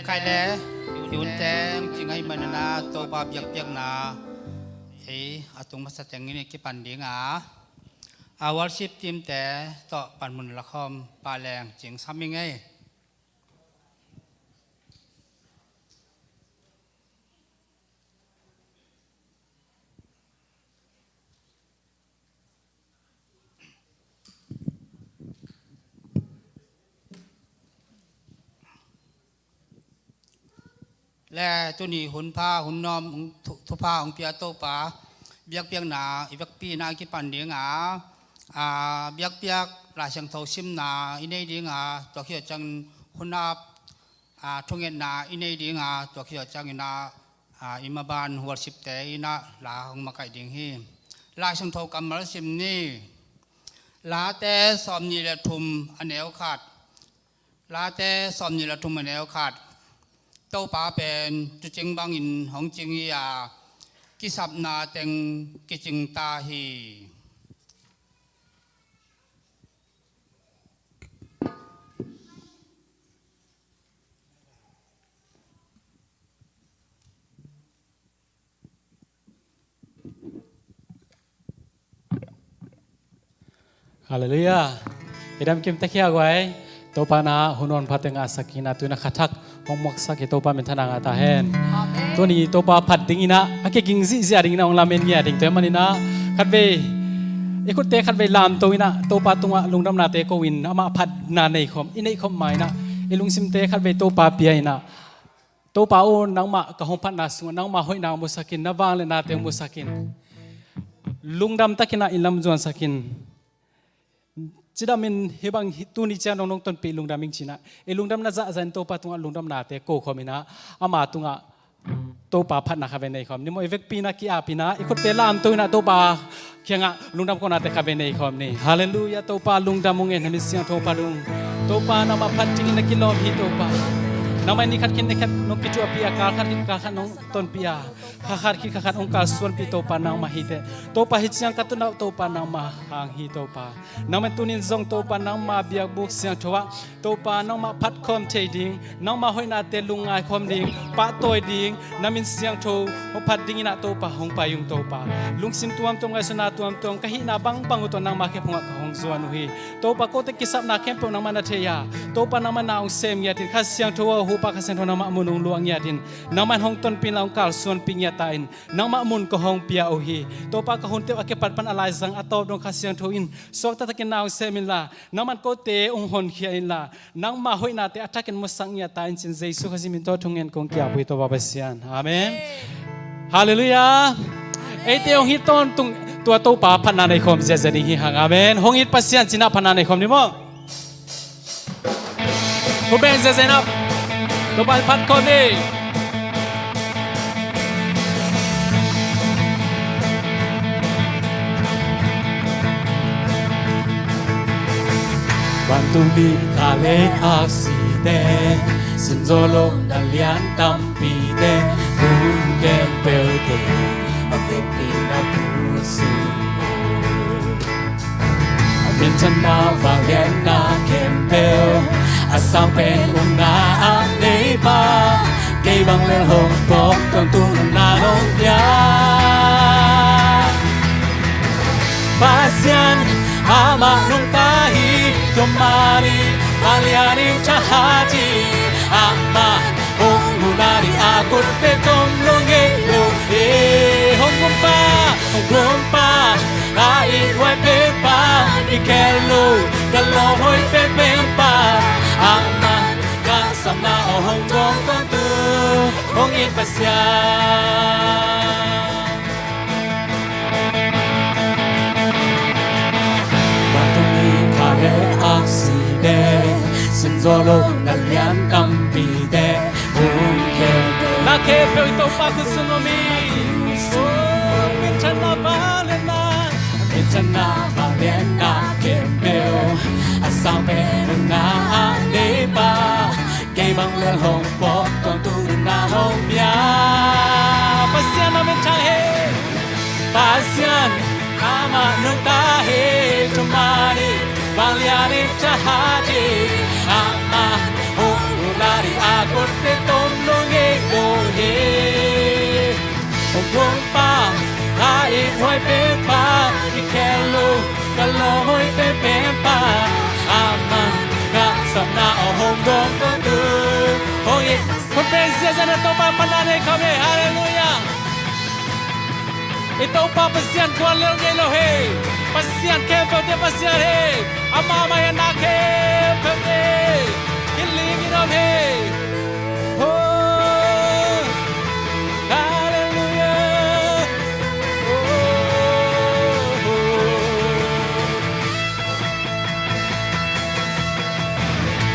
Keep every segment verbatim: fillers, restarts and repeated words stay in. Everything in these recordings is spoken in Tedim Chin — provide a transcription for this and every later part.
Khai le, i unte, ci ngai manana, Topa biakpiakna, ei, a tung masa tengin i kipan ding a, a worship team te tawh panmun lakhawm, Pa Leng, cing sam i ngei. Le tuni hun pha, hun nuam, thu-, thupha hong pia Topa biakpiakna i vekpi-in ah kipan ding a, a, biakpiak Lai Siangtho simna i nei ding a, tua khit ciangin hun ap, a, thungetna i nei ding a, tua khit ciangin ah, a, i maban worship te in ah la hong makaih ding hi. Lai Siangtho kammal sim ni. Late sawmnih le thum a neu khat. Late sawmnih le thum a neu khat. Topa pen tuucing bangin hong cing hi a, kisapna teng kicing ta hi. Halleluiah. I dam kim ta khia guai. Topa na hun hong pha teng a sakin a tu-in a khathak hong muaksak hi Topa minthanna ngah ta hen. Amen. Tuni Topa phat dingin ah a kiging zihziah dingin ah hong lamen ngiat ding tua ahih manin ah khatvei i khutte khatvei lamto in ah Topa tungah lungdamnate ko-in amah phatna neikhawm i neihkhawm ma-in ah i lungsimte khatvei Topa pia in ah Topa aw, nangmah ka hong phatna sungah nangmah hoihna hong musak in, na vangliatnate hong musak in. Lungdam takin ah i lam zuansak in. Cidam in hih bang hi, tuni ciang dong nong tonpih lungdam ing ci-in ah i lungdamna zahzah in Topa tungah lungdamnate ko khawm in ah ama tungah Topa phatna khatvei neikhawm ni maw. I vekpi-in ah ki-ap in ah i khutte lamto in ah Topa kiangah lungdam kohnate khatvei neikhawm ni. Halleluiah. Topa lungdam ung e, na min siangtho phat ung. Topa nangmah phat dingin na kilawm hi Topa. Nangmah in ni khat khit ni khat nong kithuahpih a, kal khat khit kal khat nong tonpih a, kha khat khit kha khat hong kalsuanpih Topa nangmah hi teh. Topa hih ciang ka tun uh Topa nangmah hang hi Topa. Nangmah in tuni-in zong Topa nangmah biakbuk siangtho ah Topa nangmah phat khawm thei ding, nangmah hoihnate lungngai khawm ding, pahtawi ding, na min siangtho hong phat dingin ah Topa hong pai ung Topa. Lungsim tuamtuam, ngaihsutna tuamtuam, ka hihna bangbang uh tawh nangmah khe phungah ka hong zuan uh hi. Topa kote kisapna khempeuh nangmah na thei a, Topa nangmah na hong sem ngiat in, Kha Siangtho aw, Huhpa Kha Siangtho nangmah mun hong luah ngiat in, nangmah in hong tonpih in la hong kalsuanpih ngiat ta in, nangmah mun ka hong pia uh hi. Topa ka hunte uh a kipat pan a laizang a tawp dong Kha Siangtho in suak taktakin na hong sem in la, nangmah in kote hong honkhia in la, nangmah hoihnate a thakin musak ngiat ta in ci-in Jesu Khazih min tawh thungen kong ki-ap uh hi Topa Pasian. Amen. Halleluiah. Eite hong it tawntung tua Topa phatna neikhawm ziahziah ding hi hang. Amen. Hong it Pasian ci-in ah phatna neikhawm ni maw. Hong beng ziahziah in ah Topa phat khawm ni. Vantung mi kha le aksite, sunzo lo na lian tampite, hun khempeuh te a vekpi na pusu. Minthanna vangliatna khempeuh a sang pen umna a neipa, kei bang lel hong pawk tawntung na hong pia. Pasian amah nungta hi, tua manin vanglianin thahat hi. Amah hong hun a ding a khutphe tom lo ngei lo hi. Hong Gumpa, hong Gumpa, a ithuai pen Pa, i khel lo ka lawm hoih pen pen Pa. Amah ka sapna aw hong dawng tawntung, hong it Pasian. Vantung mi kha le aksite, sunzo lo na lian tampite, hun khempeuh, na khempeuh i Topa khut sung om hi. Minthanna vangliatna, minthanna vangliatna khempeuh a sang pen umna a neipa, kei bang lel hong pawk tawntung na hong pia. Pasian na min thang hi. Pasian amah nungta hi, tua manin vanglianin thahat hi. Amah hong hun a ding a khutphe tom Hong Gumpa, a ithuai penpa, i khel lo ka lawmhuai penpenpa, amah ka sapna a hong dawng tuantu. Hong it, khut beng ziahziah na Topa pandan hei kham hei. Halleluiah. I Topa Pasian guallel ngei lo hei. Pasian khempeuhte Pasian hei. Amah mah hi a, na khempeuhte hi ling in om hei. Oh, halleluiah. Oh, oh.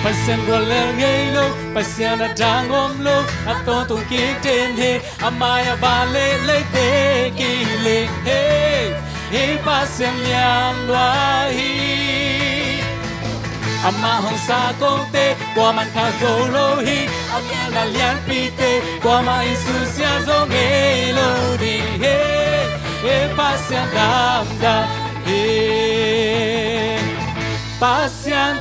Pasian guallel ngei lo, Pasian a dang om lo, a tawntung kik den hei. Amah a van le leite kiling hei. Hih Pasian lian lua hi. Amah hong sa kongte kuaman kha zo lo hi. A gelna lianpite kuamah in susia zo ngei lo ding hi. Hih Pasian damdam hi. Pasian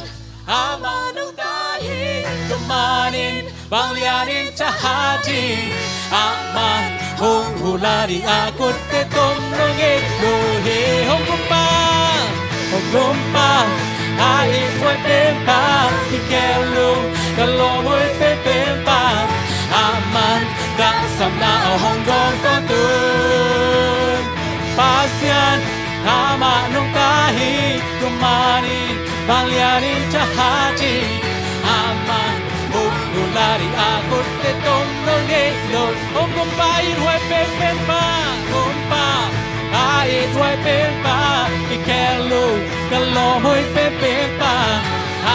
amah nungta hi. Tua manin bang lianin thahat ding? Amah hong huh la ding a kutte tom lo ngei lo hi. Hong Gumpa, Hong Gumpa, a ithuai penpa, i khel lo ka lawmhuai penpenpa, amah ka sapna a hong dawng tuantu. Pasian amah nungta hi. Tua manin bang lianin thahat ding? Amah hong huh la ding a kutte tom lo ngei lo. Hong Gumpa, a ithuai penpenpa, Gumpa, a ithuai penpa, i khel lo ka lawmhuai penpenpa,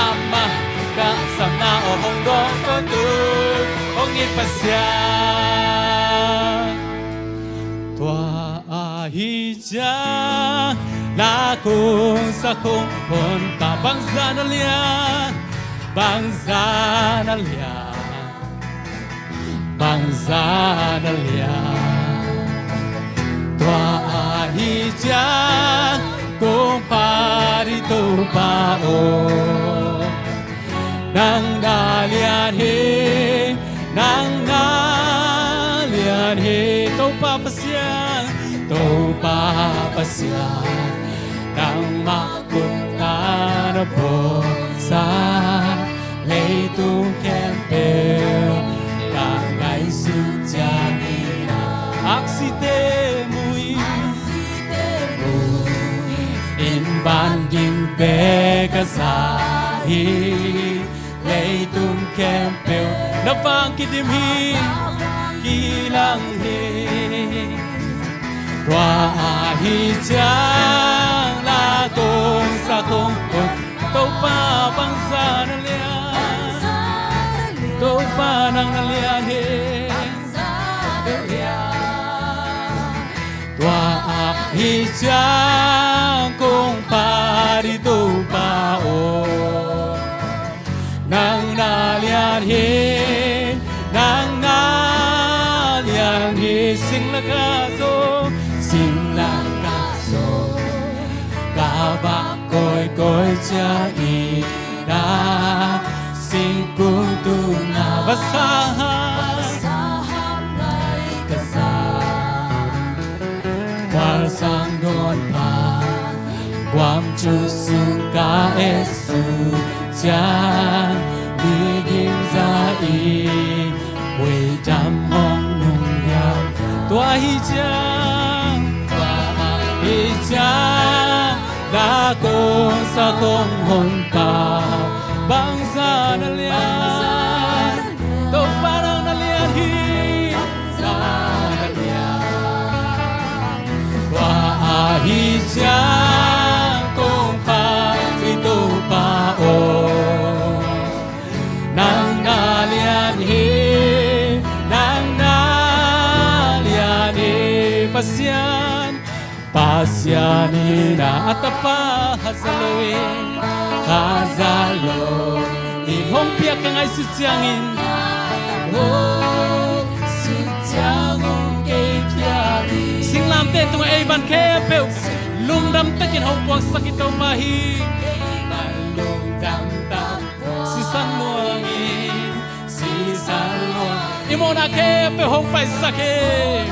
amah ka sapna a hong dawng tuantu. Hong it Pasian. Tua ahi ciang, na kong sak hong Honpa, bangzah na lian, bangzah na lian, bangzah na lian. Tua ahi ciang, kong phat hi Topa aw. Nang na lian hi, nang na lian hi. Topa Pasian, Topa Pasian, nangmah kumta na bawlsa, leitung khempeuh ka ngaihsut ciangin a, aksite mu in, in van gingte ka za hi. Leitung khempeuh na vang kidim hi, kilang hi. Tua ahi ciang, na kong sak hong Topa, bangzah na lian, Topa nang na lian hi. Tua ahi ciang, kong phat hi Topa aw. Nang na lian hi, nang na lian hi. Sing lakah zong, sing lakah zong ka va kawikawi ciangin a, singkung tungah va saham, va saham nai ka za. Khualzang dawn pha, guamcu sung ka et sung ciang, mi ging za-in, muidam hong nung hiam. Tua ahi ciang, tua ahi ciang, na kong sak hong Honpa, bangzah na lian, Topa nang na lian hi. Tua ahi ciang, kong phat hi Topa aw. Nang na lian hi, nang na lian hi. Pasian, Pasian in a, a Tapa haza lo in, haza lo in hong piak ka ngaihsut ciangin, hong sut ciang hong kei piak hi. Singlamteh tungah ei van khempeuh lungdam takin hong puaksak hi Topa hi. Sisan nuam in, sisan nuam in. Mawhna khempeuh hong paisak hi.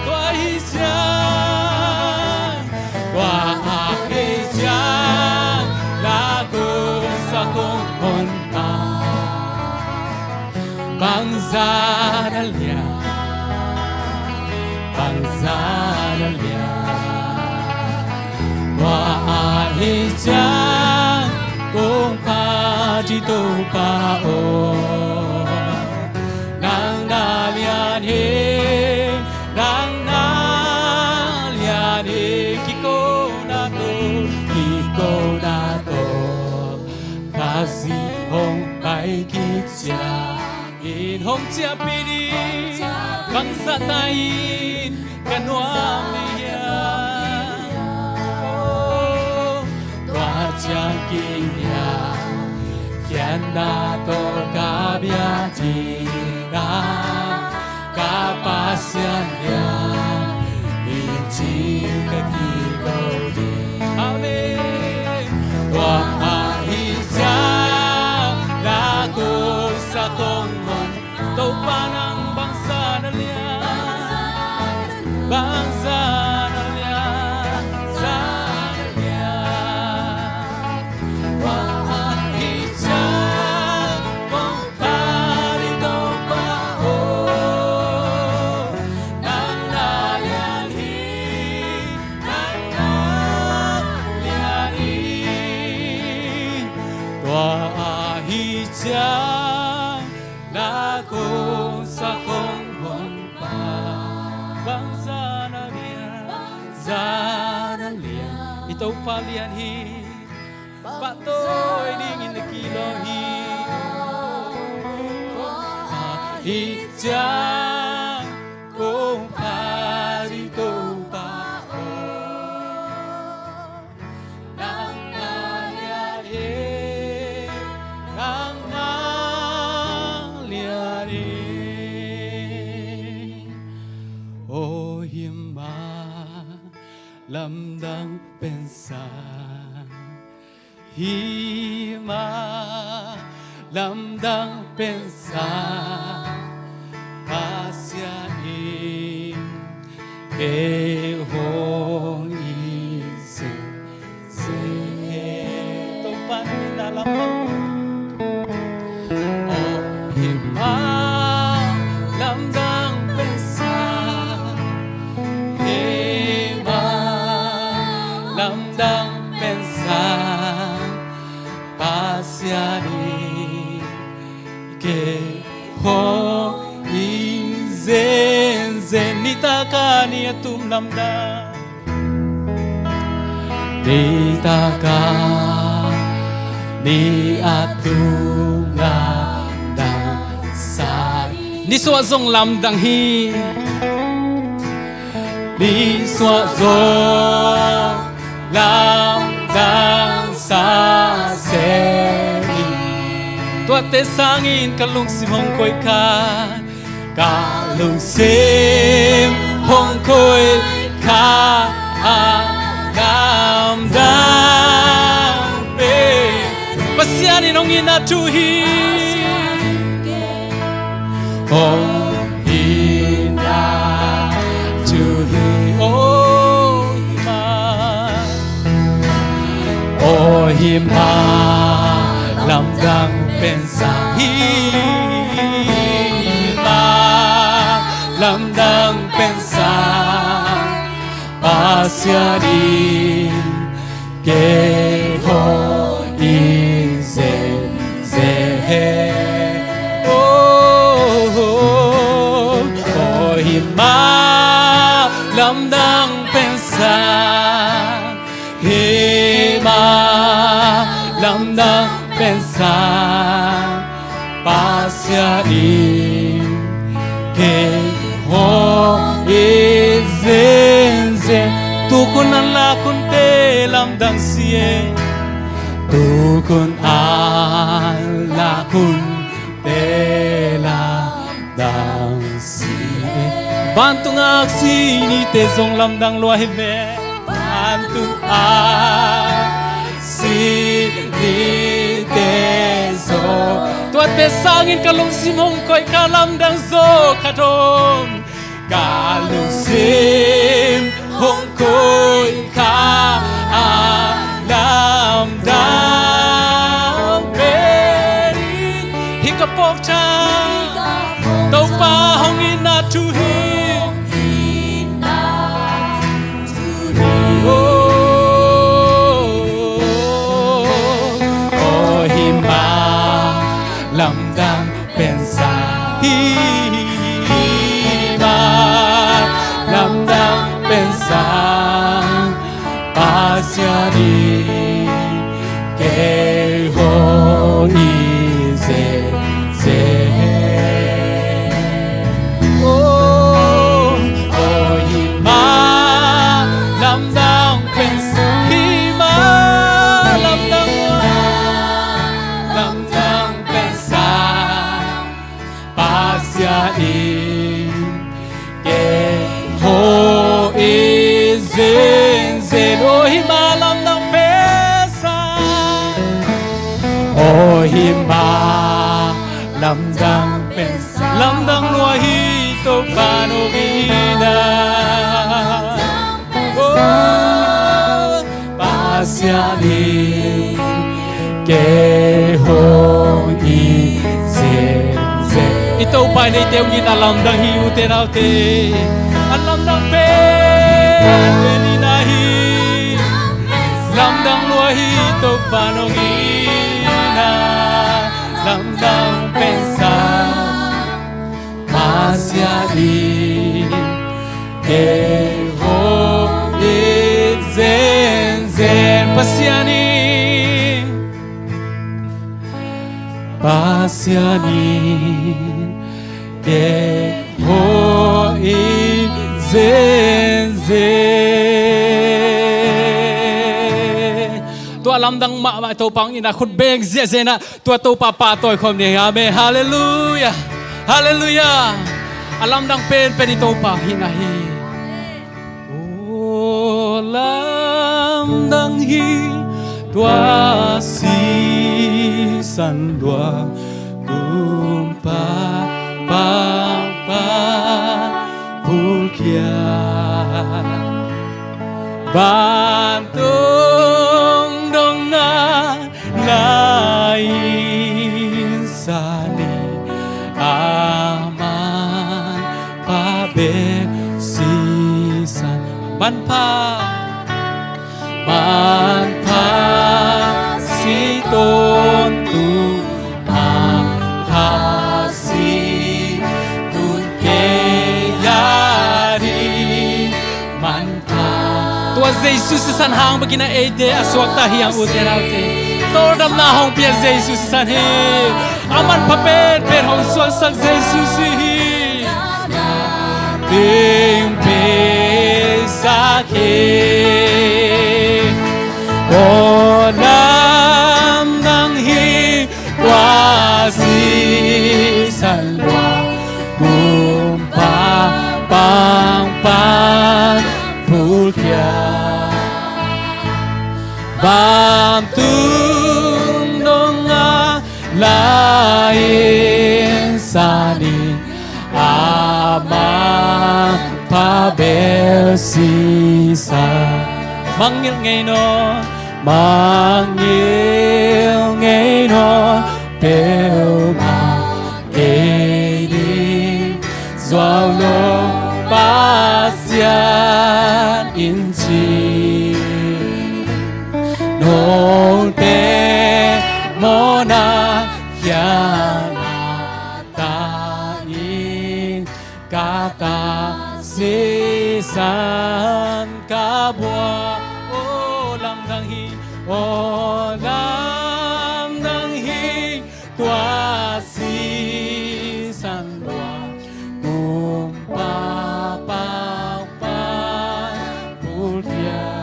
Tua ahih ciang, tua ahih ciang, na kong sak hong honpa, bangzah na lian, bangzah na lian. Tua ahih ciang kong phat hi Topa aw, nang na lian hi, nang na lian hi. Kikona tawh, kikona tawh Khazih hong pai kik ciangin hong ciahpih ding, bangzah na in ka nuam ding hiam? Tua ciang kei in hiam, khiatna tawh ka bia ding a, ka Pasian lian in ci ka kiko ding. Amen. Tua ahih ciang na kong sak hong hon, Topa nang bangzah na lian, bangzah na lian, bangzah na lian. Tua ahih ciang kong phat hi Topa aw, nang na lian hi, nang na lian hi. Tua ahih ciang na kong sak hong honpa, bangzah na lian, bangzah na lian. I Topa lian hi. Pahtawi dingin na kilawm hi. Tua ahih ciang kong phat hi Topa aw, nang na lian hi, nang na lian hi. Aw hi mah, lamdang pensa, hi mah, lamdang pensa, Pasian in kei hong it zenzen hi. Topa nang in na lamdang. Aw hi mah, lamdang pensa, hi mah, lamdang pensa, Pasian in kei hong it zenzen. Nitak a ni a tum lamdang, nitak a ni a tum lamdang sa, nisuah zong lamdang hi. Nisuah zong lamdang sa se hi. Tuate sangin ka lungsim hong koih kha, ka lungsim hong koih kha, a lamdang pen Pasian in hong itna thu hi. Hong itna thu hi. Aw hi mah, aw hi mah, lamdang pensa, hi mah, lamdang pensa, Pasian in kei hong it zenzen hi. Aw hi mah, lamdang pensa, hi mah, lamdang pensa, Pasian in kei hong it zenzen. Tuk hun an lak hunte lamdang si e. Tuk hun an lak hunte lamdang si e. Vantung aksi nite zong lamdang lua hi ve. Vantung aksi nite zong Tuate sangin ka lungsim hong koih kha, lamdang zaw khat om. Ka lungsim hong koih kha a, lamdang pen hi. Hih ka pawk thang Topa hong itna thu hi. Oh, oh, hih mah lamdang pen sang, hih mah lamdang pen sang, Pasian in kei hong it zenzen. Oh, oh, hih mah lamdang pen sang, hih mah lamdang, lamdang pen sang, Pasian in kei hong it zenzen. Oh, hih mah lamdang pen sang, oh, hih mah lamdang pen sang, lamdang lua hi Topa nong itna. Oh, Pasian in kei hong it zenzen. I Topa in eite hong itna lamdang hi, ute naute. A lamdang pen, pen itna hi. Lamdang lua hi Topa nong itna. Lamdang pen sang, Pasian in kei hong it zenzen. Pasian in, Pasian in kei hong it zenzen. Tua lamdang mahmah Topa hong itna khut beng ziahziah in ah, tua Topa pahtawi khawm ni. Amen. Halleluiah. Halleluiah. A lamdang penpen i Topa hong itna hi. Oh, lamdang hi tua sisan lua, kumpa pangpang phulkiat. Vantung dong a la in sa ni, a manpha bek sisan. Manpha, manpha si tawntung, manpha si tun kei a ding. Tua Jesu sisan hang bek in ah eite a suakta hi hang, ute naute. Tawldamna hong piak Jesu sisan hi. A manpha penpen hong suaksak Jesu si hi. Ding peisak hi. Aw lamdang hi tua sisan lua, kumpa pangpang phulkiat. Vantung dong a la in sa ni, a manpha bek sisan. Mangngilh ngei nawn, mangngilh ngei nawn peuhmah, kei ding zuau lo Pasian in ci. Note mawhna khialhna ta in, ka ta sisan ka buak. Aw lamdang hi, aw lamdang hi tua sisan lua, kumpa pangpang phulkiat.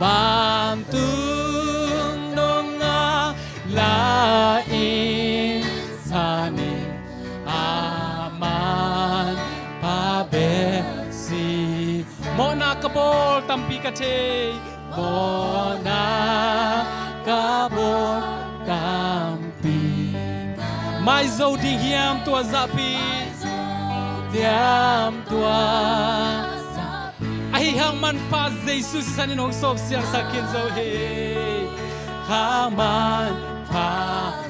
Vantung dong a la in sa ni, a manpha bek si. Mawhna ka bawl tampi ka thei. Mawhna ka bawl tampi Mai zo ding hiam tua zahpi? Hiam tua zahpi. Ahi hang manpha Jesu sisan in hong sawp siangsak khin zo hi. Hang manpha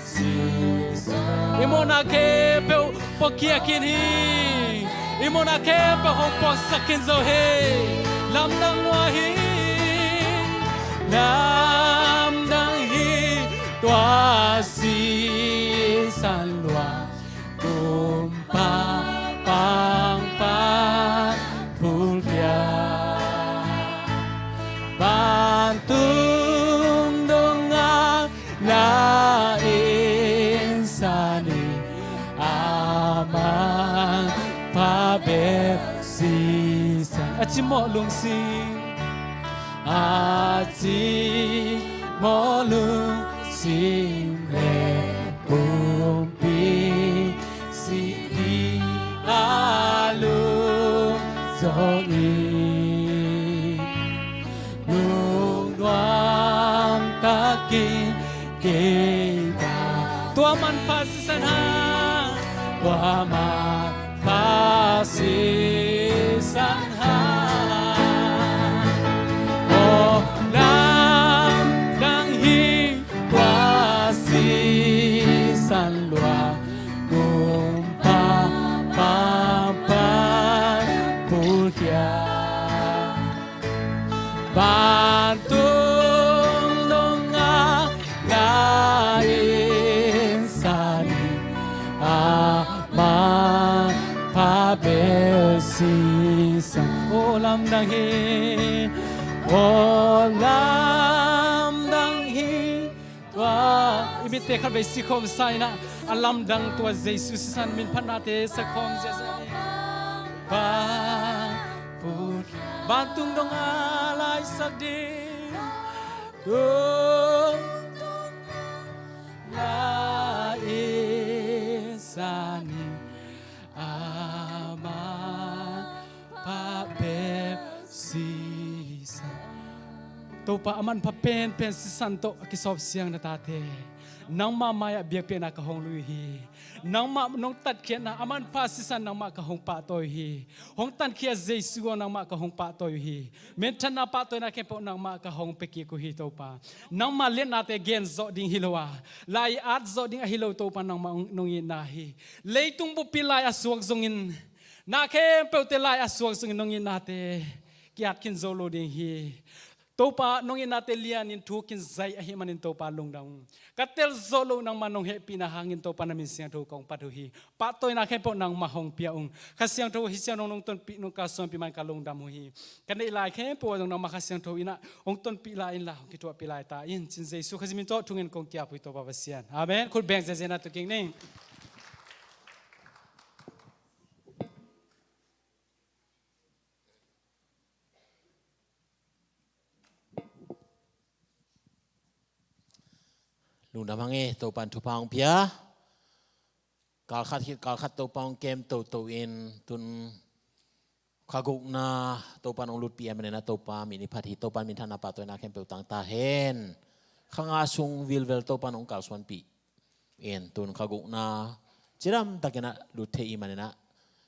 Jesu. I mawhna khempeuh puakhia khin hi. I mawhna khempeuh hong puaksak khin zo hi. Lamdang lua hi. Lamdang hi. Tua sisan lua kumpa pangpan phulkhia. Vantung dong a na insan in a manpha bek sisan. A cimawh lungsim. A cimawh lungsim le pumpi sih ding a lungzawng in lungnuam takin kei ta. Tua manpha sisan hang. Tua manpha sisan hang. Aw lamdang hi. Tua sisan lua kumpa pangpan phulkhia. Vantung dong a na insan in a manpha bek sisan. Aw lamdang hi. Aw lamdang hi. Tua i mitte khatvei sikhawm sa in a, a lamdang tua Jesu sisan minphatnate sakhawm ziahziah ni. Vantung dong a laisak ding. Tung dong a laisak ding. A manpha bek sisan. Topa a manpha penpen sisan tawh a kisawp siang na tate. Nangmah mai-ah biakpiakna ka hong lui hi. Nangmah nong tatkhiatna a manpha sisan nangmah ka hong pahtawi hi. Hong tankhia Jesu aw nangmah ka hong pahtawi uh hi. Minthanna pahtawina khempeuh nangmah ka hong pia kik uh hi Topa. Nangmah liatnate gen zawh ding hi lo a, lai at zawh ding ahi lo Topa nangmah nong itna hi. Leitung buppi lai a suak zongin, na khempeuhte lai a suak zongin nong itnate ki-at khin zo lo ding hi. Topa nong itnate lianin thu kin zai ahih manin Topa lungdam. Ka tel zawh loh nangmah nong hehpihna hangin Topa na min siangtho kong phat uh hi. Pahtawina khempeuh nangmah hong pia ung. Kha Siangtho hih ciang nong nong tonpih nong kalsuanpih man ka lungdam uh hi. Ka neih lai khempeuh ah zong nangmah Kha Siangtho in ah hong tonpih lai inla hong kithuahpih lai ta in. Cin Jesu Khazih min tawh thungen kong kiap uh hi Topa Pasian. Amen. Khut beng ziahziah na tu kik ning. Lungdam hang e, Topan thupha hong pia. Kalkhat khit kalkhat Topa hong kem toto in tun kha gukna Topan hong lutpih a manena Topa min i phat hi. Topan minthanna pahtawina khempeuh tang ta hen. Kha nga sung vilvel Topan hong kalsuanpih in tun kha gukna cidamtakin ah lut thei i manena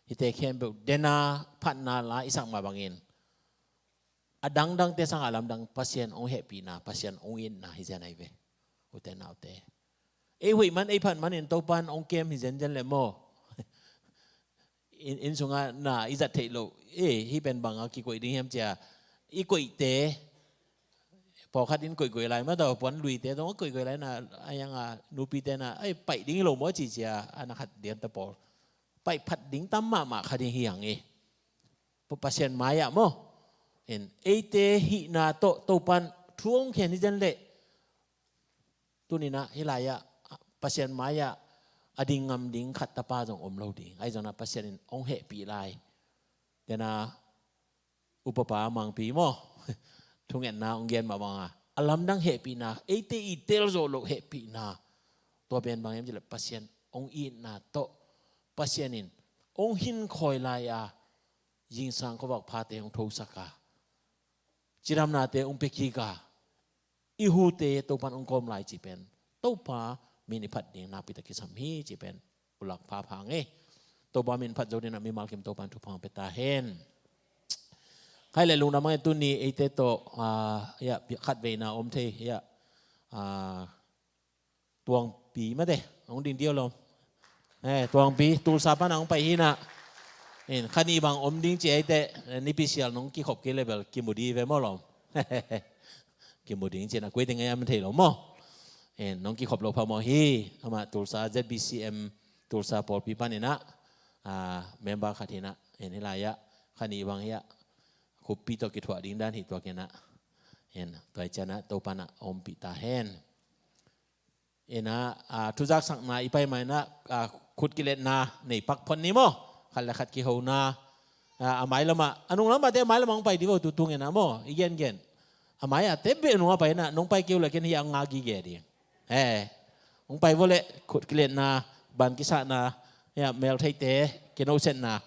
hihte khempeuh dena phatna la i sak mah bangin a dangdangte sangah lamdang Pasian hong hehpihna, Pasian hong itna hi zen ahi ve. Ute naute, ei hoih man ei phat manin Topan hong kem hi zenzen le maw? Inn, inn sungah na i zat theih loh, ei hih pen bangah kikoih ding hiam cia i koihte pawlkhat in koihkoih lai mah tawh puan luite zong a koihkoih lai na a hianga nupite na ei paih ding hi lo maw cicia a na khat dian ta pawl paih phat ding tam mahmah kha ding hi hang e. Pasian mai-ah maw? In eite hihna tawh Topan thu hong khen hi zen leh tuninah hih lai-ah Pasian mai-ah a ding ngam ding khat tapa zong om lo ding. Ahi zongah Pasian in hong hehpih lai. Tena upapa mangpi maw? Thungetna hong gen mah banga a lamdang hehpihna, eite i tel zawh loh hehpihna. Tua pen bang hiam cileh Pasian hong itna tawh Pasian in hong hinkhawi lai-a zingsang khuavak phate hong thosaka cidamnate hong pia kika i hute Topan hong kawm lai ci pen Topa min i phat ding nakpi tak kisam hi ci pen ulak phapha ngei. Topa min phat zo dingin a mimal kim Topa in thupha hong pia ta hen. Khai le lungdam hang e, tuni eite tawh, ah, ya, khat veina om thei, ya, ah, Tuangpi mate, hong ding diau lo. Eh, Tuangpi, Tulsa pan a hong pai hi na. In, kha nih bang om ding ci eite, eh, nipi sial nong kikhop kei le bel kimu ding ve maw lo. Kimu ding ci na kuai ding a yam thei lo maw. In, nong kikhop lo pha maw hi, ama Tulsa Z B C M, Tulsa pawlpi pan in a, ah, member khat hi na. In, hi lai ah, kha nih bang hi ah, khuppi tawh kithuah ding dan hi tuak in a. In, tua i ciang a, Topa in a ompih ta hen. Ina, ah, thuzaksakna i pai ma ina, ah, khut kiletna nei pak phot ni maw. Khat le khat kihona, ah, a mai lamah, a nung lamah te a mai lamah hong pai di vo tu tung ina maw, i gengen. A mai ah te beh nung a pai ina, nong pai kei uh le ken hi a nga gige di. Eh, hong pai vo le khut kiletna, ban kisahna, ya, mel theite, kinosetna.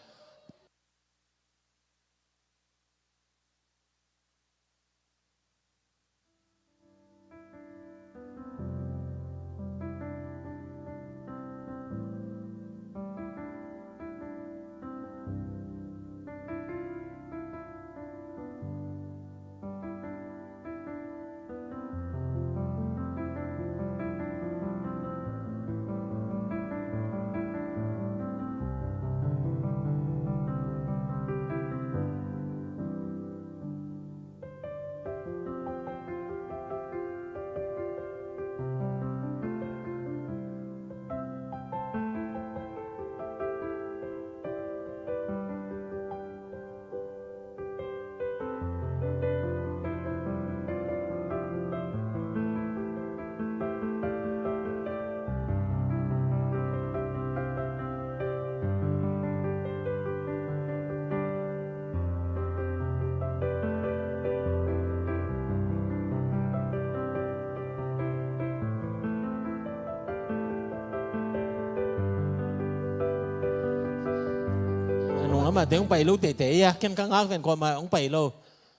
A nung lamah te hong pai lo teitei a, ken ka ngak ven kawmah hong pai lo.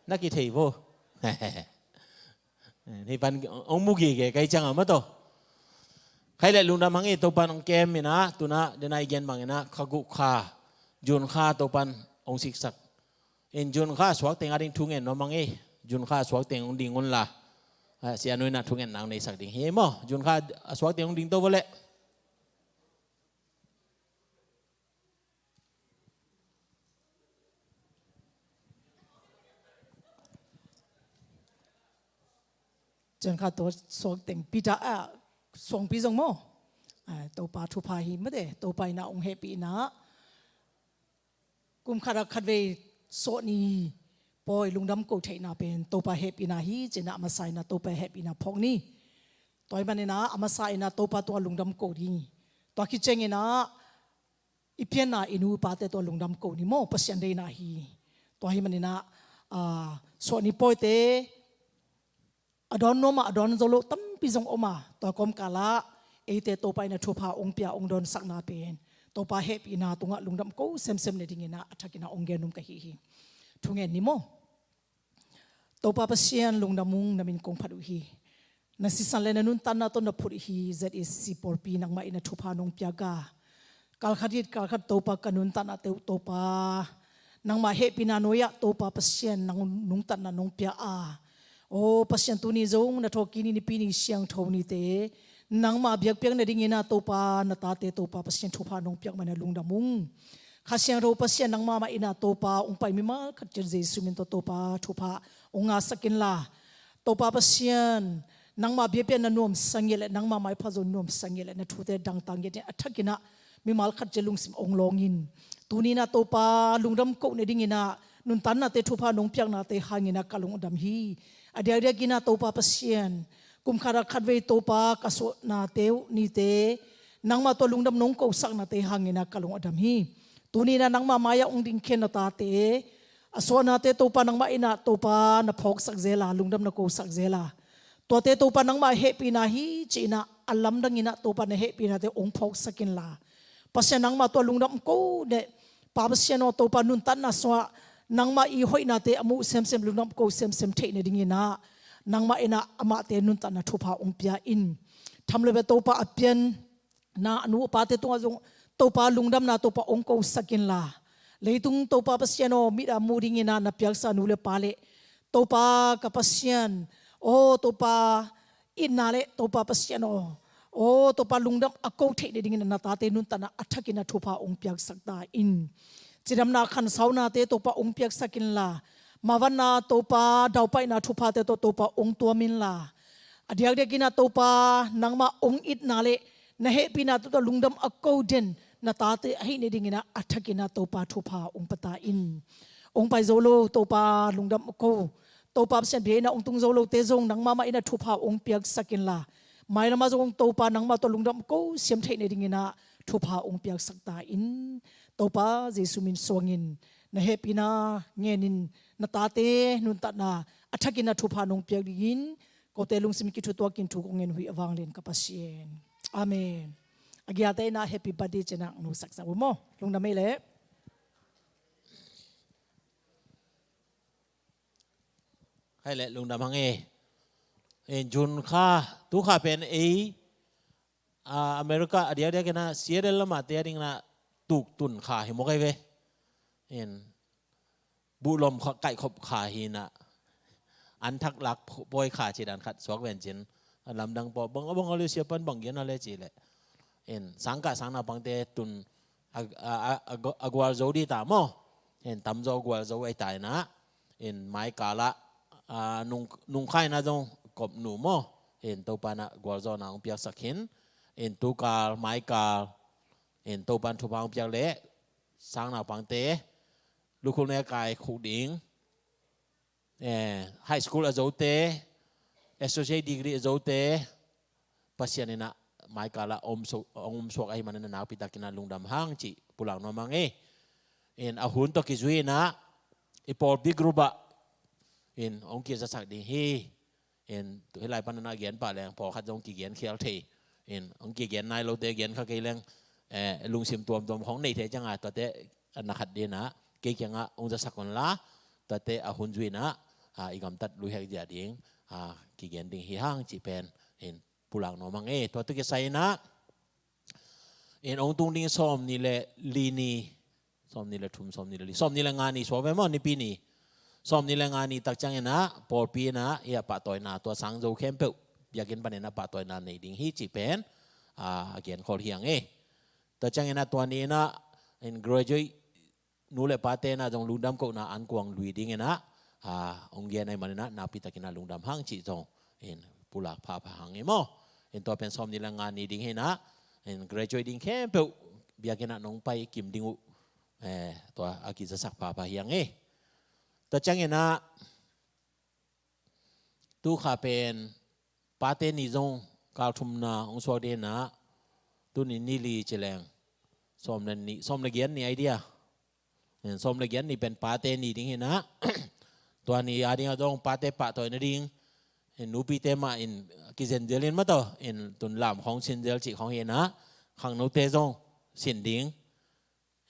Na kithei vo. Hei pan hong mu gige kai ciang a maw taw. Khai le lungdam hang e, Topan hong kem ina, tuna dena i gen bang ina, kha guh kha, June kha Topan hong siksak. In June kha suak teng a ding thu ngen nuam hang e, June kha suak teng hong ding un la. Ah, sia nu ina thu ngen nang neisak ding hi maw, June kha a suak teng hong ding to vo le. Cian kha tua suak teng Peter, ah, suangpi zong maw. Ah, Topa thupha hi mate, Topa ina hong hehpihna. Kum khat a khat vei sawh ni pawi lungdam ko theihna pen Topa hehpihna hi, ci ina a masa ina Topa hehpihna phawk ni. Tua hi man ina a masa ina Topa tua lungdam ko ding. Tua khit ciang ina i pianna i nu i pate tua lungdam ko ni maw, Pasian deihna hi. Tua hi man ina, ah, sawh ni pawite a dawn nuam a, a dawn zo lo tampi zong om a, tua kawmkal ah eite Topa ina thupha hong pia hong dawnsakna pen Topa hehpihna tungah lungdam ko semsem na ding ina a thak ina hong gen nuam ka hi hi. Thu ngen ni maw. Topa Pasian lungdam ung, na min kong phat uh hi. Na sisan le na nuntanna tawh na phut uh hi, Z S C pawlpi nangmah ina thupha nong piak a. Kalkhat it kalkhat Topa ka nuntanna te uh Topa, nangmah hehpihna nuai ah Topa Pasian nang nungtanna nong pia a. O Pasian, tuni zong na thawhkik ni, nipi ni, siangtho nite nangmah biakpiak na ding ina Topa na tate Topa Pasian thupha nong piak man a lungdam ung. Kha Siangtho Pasian nangmah mah ina Topa hong pai mimal khat ciat Jesu min tawh Topa thupha hong ngasak inla. Topa Pasian, nangmah biakpiak na nuamsa ngiat le nangmah maipha zo nuamsa ngiat le na thute dangtak ngiat in a thak ina mimal khat ciat lungsim hong lawng in. Tuni ina Topa lungdam ko na ding ina nuntannate thupha nong piaknate hang ina ka lung a dam hi. A diakdiak ina Topa Pasian, kum khat a khat vei Topa ka suahnate uh nite nangmah tua lungdam nong kosaknate hang ina ka lung a dam hi. Tuni ina nangmah mai ah hong dingkhiat na tate a suahnate Topa nangmah ina Topa na phawksak zel a, lungdam na kosak zel a, tuate Topa nangmah hehpihna hi ci ina a lamdang ina Topa na hehpihnate hong phawksak inla. Pasian nangmah tua lungdam ko ne, Pa Pasian aw Topa nuntanna sungah nangmah i hoihnate a muh semsem lungdam ko semsem theih na ding ina nangmah ina amahte nuntanna thupha hong pia in. Tham le bia Topa a pianna a nu a pate tungah zong Topa lungdamna Topa ong kosak inla, leitung Topa Pasian aw, mit a mu dingin ah na piaksa nu le pa le Topa ka Pasian aw, Topa itna le Topa Pasian aw, aw Topa lungdam a ko theih nadingin na tate nuntakna a thakin a thupha ong piaksak ta in. Cidamna khansaunate Topa ong piaksak inla, mavanna Topa daupaina thuphate tawh Topa ong tuam inla, a diakdiakin ah Topa nangmah ong itna le na hehpihna tawh lungdam a ko den na tate ahih nadingin ah a thakin ah Topa thupha ong pia ta in. Ong pai zo lo Topa lungdam a ko, Topa Pasian bia in ah ong tung zo lote zong nangmah mah in ah thupha ong piaksak inla, mailam ah zong Topa nangmah tawh lungdam a ko siam theih nadingin ah thupha ong piaksak ta in. Topa Jesu min suangin na hehpihna ngenin na tate nuntakna a thakin ah thupha nong piak dingin kote lungsim kithutuakin thu kong ngen uh hi a vanglian ka Pasian. Amen. A giate in ah happy birthday ci-in ah nusak sa uh maw. Lungdam ei leh. Hai leh lungdam hang e. In June kha, tu kha pen ei, a, America a diakdiakin ah Seattle lamah te a dingin ah tuktun kha hi mawk ei ve. In buhlom kha, kaihkhop kha hi in ah, an thak lak pawi kha ci dan khat suak ven cin. A lamdang paw bang a bang a le sia pan bang gen a le ci leh. In sangkah sangnaupangte tun a, a, a, a, a gualzo dih ta maw. In tamzaw gualzo ei ta in ah, in maikal ah, a, nung, nungkhai in ah zong kop nu maw. In Topa in ah gualzawhna hong piaksak hin. In tukal maikal in Topa in thupha hong piak leh sangnaupangte lukhul ne kai khuk ding, eh, high school a zote, associate degree a zote, Pasian in ah maikal ah om su-, om suak ahih manin ah nakpi takin ah lungdam hang cih pulak nuam hang e. In a hun tawh kizui in ah i pawlpi group ah in hong kizasak ding hi. In tu hi lai pan in ah gen pah leng pawlkhat zong kigen khial thei. In hong kigen nai lote gen kha kei leng, eh, lungsim tuamtuam khong nei thei ciang a tuate a na khat ding in ah kei kiangah hong zasak un la, tuate a hun zui in ah, a, i gamtat luihek zia ding, a, kigen ding hi hang cih pen in pulak nuam hang e. Tua tawh kisai in ah in hong tung ding sawmnih le li ni, sawmnih le thum, sawmnih le li, sawmnih le nga ni suak ve maw, Nipi ni. Sawmnih le nga ni tak ciang in ah pawlpi in ah i a pahtawina tua sang zo khempeuh biakinn pan in ah pahtawina nei ding hi cih pen, a, a gen khol hi hang e. Tua ciang in ah tua ni in ah in graduate nu le pate in ah zong lungdam kohna ankuang lui ding in ah, a, hong gen ahih manin ah nakpi takin ah lungdam hang cih zong in pulak phapha hang e maw. In tua pen sawmnih le nga ni ding hi in ah, in graduate ding khempeuh biakinn ah nong pai kim ding uh, eh, tua a kizasak phapha hi hang e. Tua ciang in ah tu kha pen pate ni zong kal thumna hong suak ding in ah, tuni ni li ci leng sawm le ni, sawm le giat ni ai dia. In sawm le giat ni pen pate ni ding hi in ah, tua ni a ding ah zong pate pahtawi nading in nupite mah in kizen zel in mataw, in tun lam khong sin zel cih khong hi in ah, khangnote zong sin ding.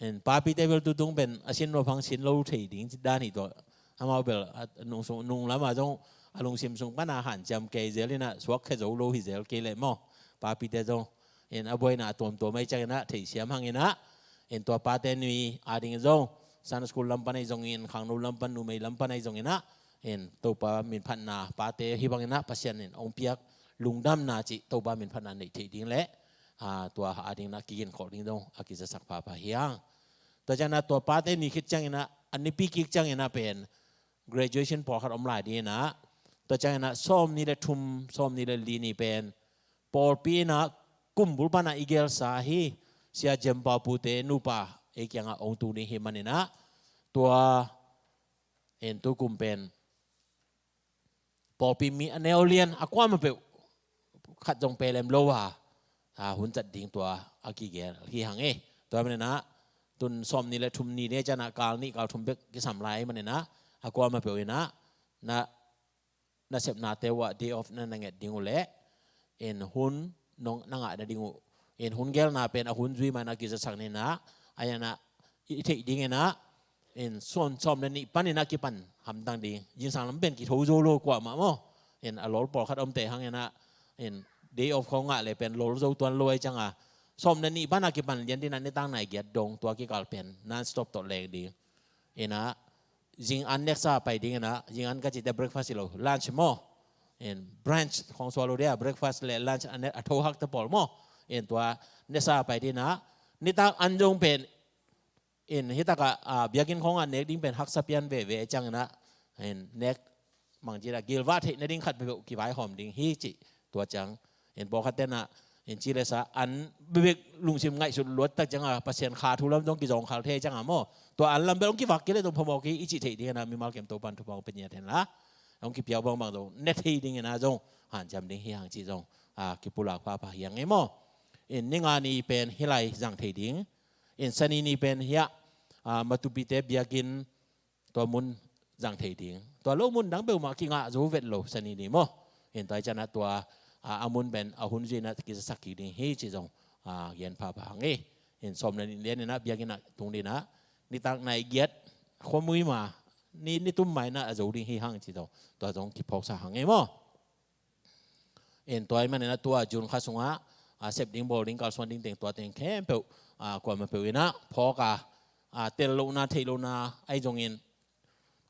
In papite bel tutung pen a sin lo phang sin lo thei ding dan hi tua. Amau bel a nung sung, nung lam ah zong a lungsim sung pan a hanciam kei zel in ah suak khe zo lo hi zel kei leh maw. Papite zong in a buaina a tuamtuam ahih ciang in ah theisiam hang in ah, in tua pate ni a ding zong Sunday school lam pan ahi zongin, khangno lam pan, numei lam pan ahi zongin ah, in Topa min phatna pate hi bangin ah Pasian in hong piak lungdamna cih Topa min phatna neih theih ding le, a, tua a ding in ah kiginkhol ding zong a kizasak phapha hi hang. Tua ciang in ah tua pate ni khit ciang in ah, a nipi kik ciang in ah pen graduation pawlkhat om lai ding in ah, tua ciang in ah sawmnih le thum, sawmnih le li ni pen pawlpi in ah kumbul pan ah i gelsa hi, Sia Jem Pau Pu te nupa ei kiangah hong tung ding hi manin ah, tua in tu kum pen pawlpi mi a neu lian a kuamah peuh khat zong pelem lo a, a, hun zat ding tua a kigel hi hang e. Tua manin ah tun sawmnih le thum ni ne ciang ah kal nih kal thum bek kisam lai manin ah, a kuamah peuh in ah na nasepnate uh ah day off na na nget ding uh leh, in hun nong na ngah nading uh, in hun gelna pen a hun zui mah in ah kizasak ni in ah, a in ah i theih ding in ah, in sawm, sawm le nih pan in ah kipan hamtang ding. Zingsang lam pen kitho zo lo kuamah maw. In a lawl pawlkhat omte hang in ah, in day off khong ngah le pen lol zo tuan lo ai cianga, sawm le nih pana kipan lian dina nitak nai giat dong tua kikal pen non-stop tawh leng ding. Ina, zing an neksa pai ding ina, zing an ka cite breakfast hi lo, lunch maw. In brunch khong sual lo dia, breakfast le lunch a tho hak te pawl maw. In tua neksa pai dina, nitak an zong pen in hitaka, ah, biakinn khong a nek ding pen haksa pian veve ciang ina, in nek mang cina gilvah theih na ding khat peuh kivaihawm ding hi ci tua ciang. In pawlkhat tena in ci le sa an bebek lungsim ngaihsut luat tak cianga Pasian kha thu lam zong kizawng khal thei cianga maw. Tua an lam bel hong kivak kei le zong phamawh kei i cih theih ding ina mimal kem Topan thupha hong pe niat hen la. Hong kipiau bangbang zong ne thei ding ina zong hanciam ding hi hang cih zong, ah, kipulak phapha hi hang ei maw. In ninga ni pen hilai zang thei ding. In sani ni pen hiah, ah, Matupite biakinn tua mun zang thei ding. Tua lo mun dang peuhmah kingah zo vet lo sani ni maw. In tua i ciana tua, a, a mun pen a hun zuina kizasak kik ding hi ci zong, a, gen phapha hang ei. In sawm le nih lian ina biakinn ah tung dina nitak nai giat khuamui ma ni, ni tum ma ina a zo ding hi hang ci zong tua zong kiphawksa hang ei maw. In tua i manina tua June kha sungah, a, sep ding bawl ding kalsuan ding teng tua teng khempeuh, a, kuama peuh ina phawk a, a, tel lohna theih lohna ai zongin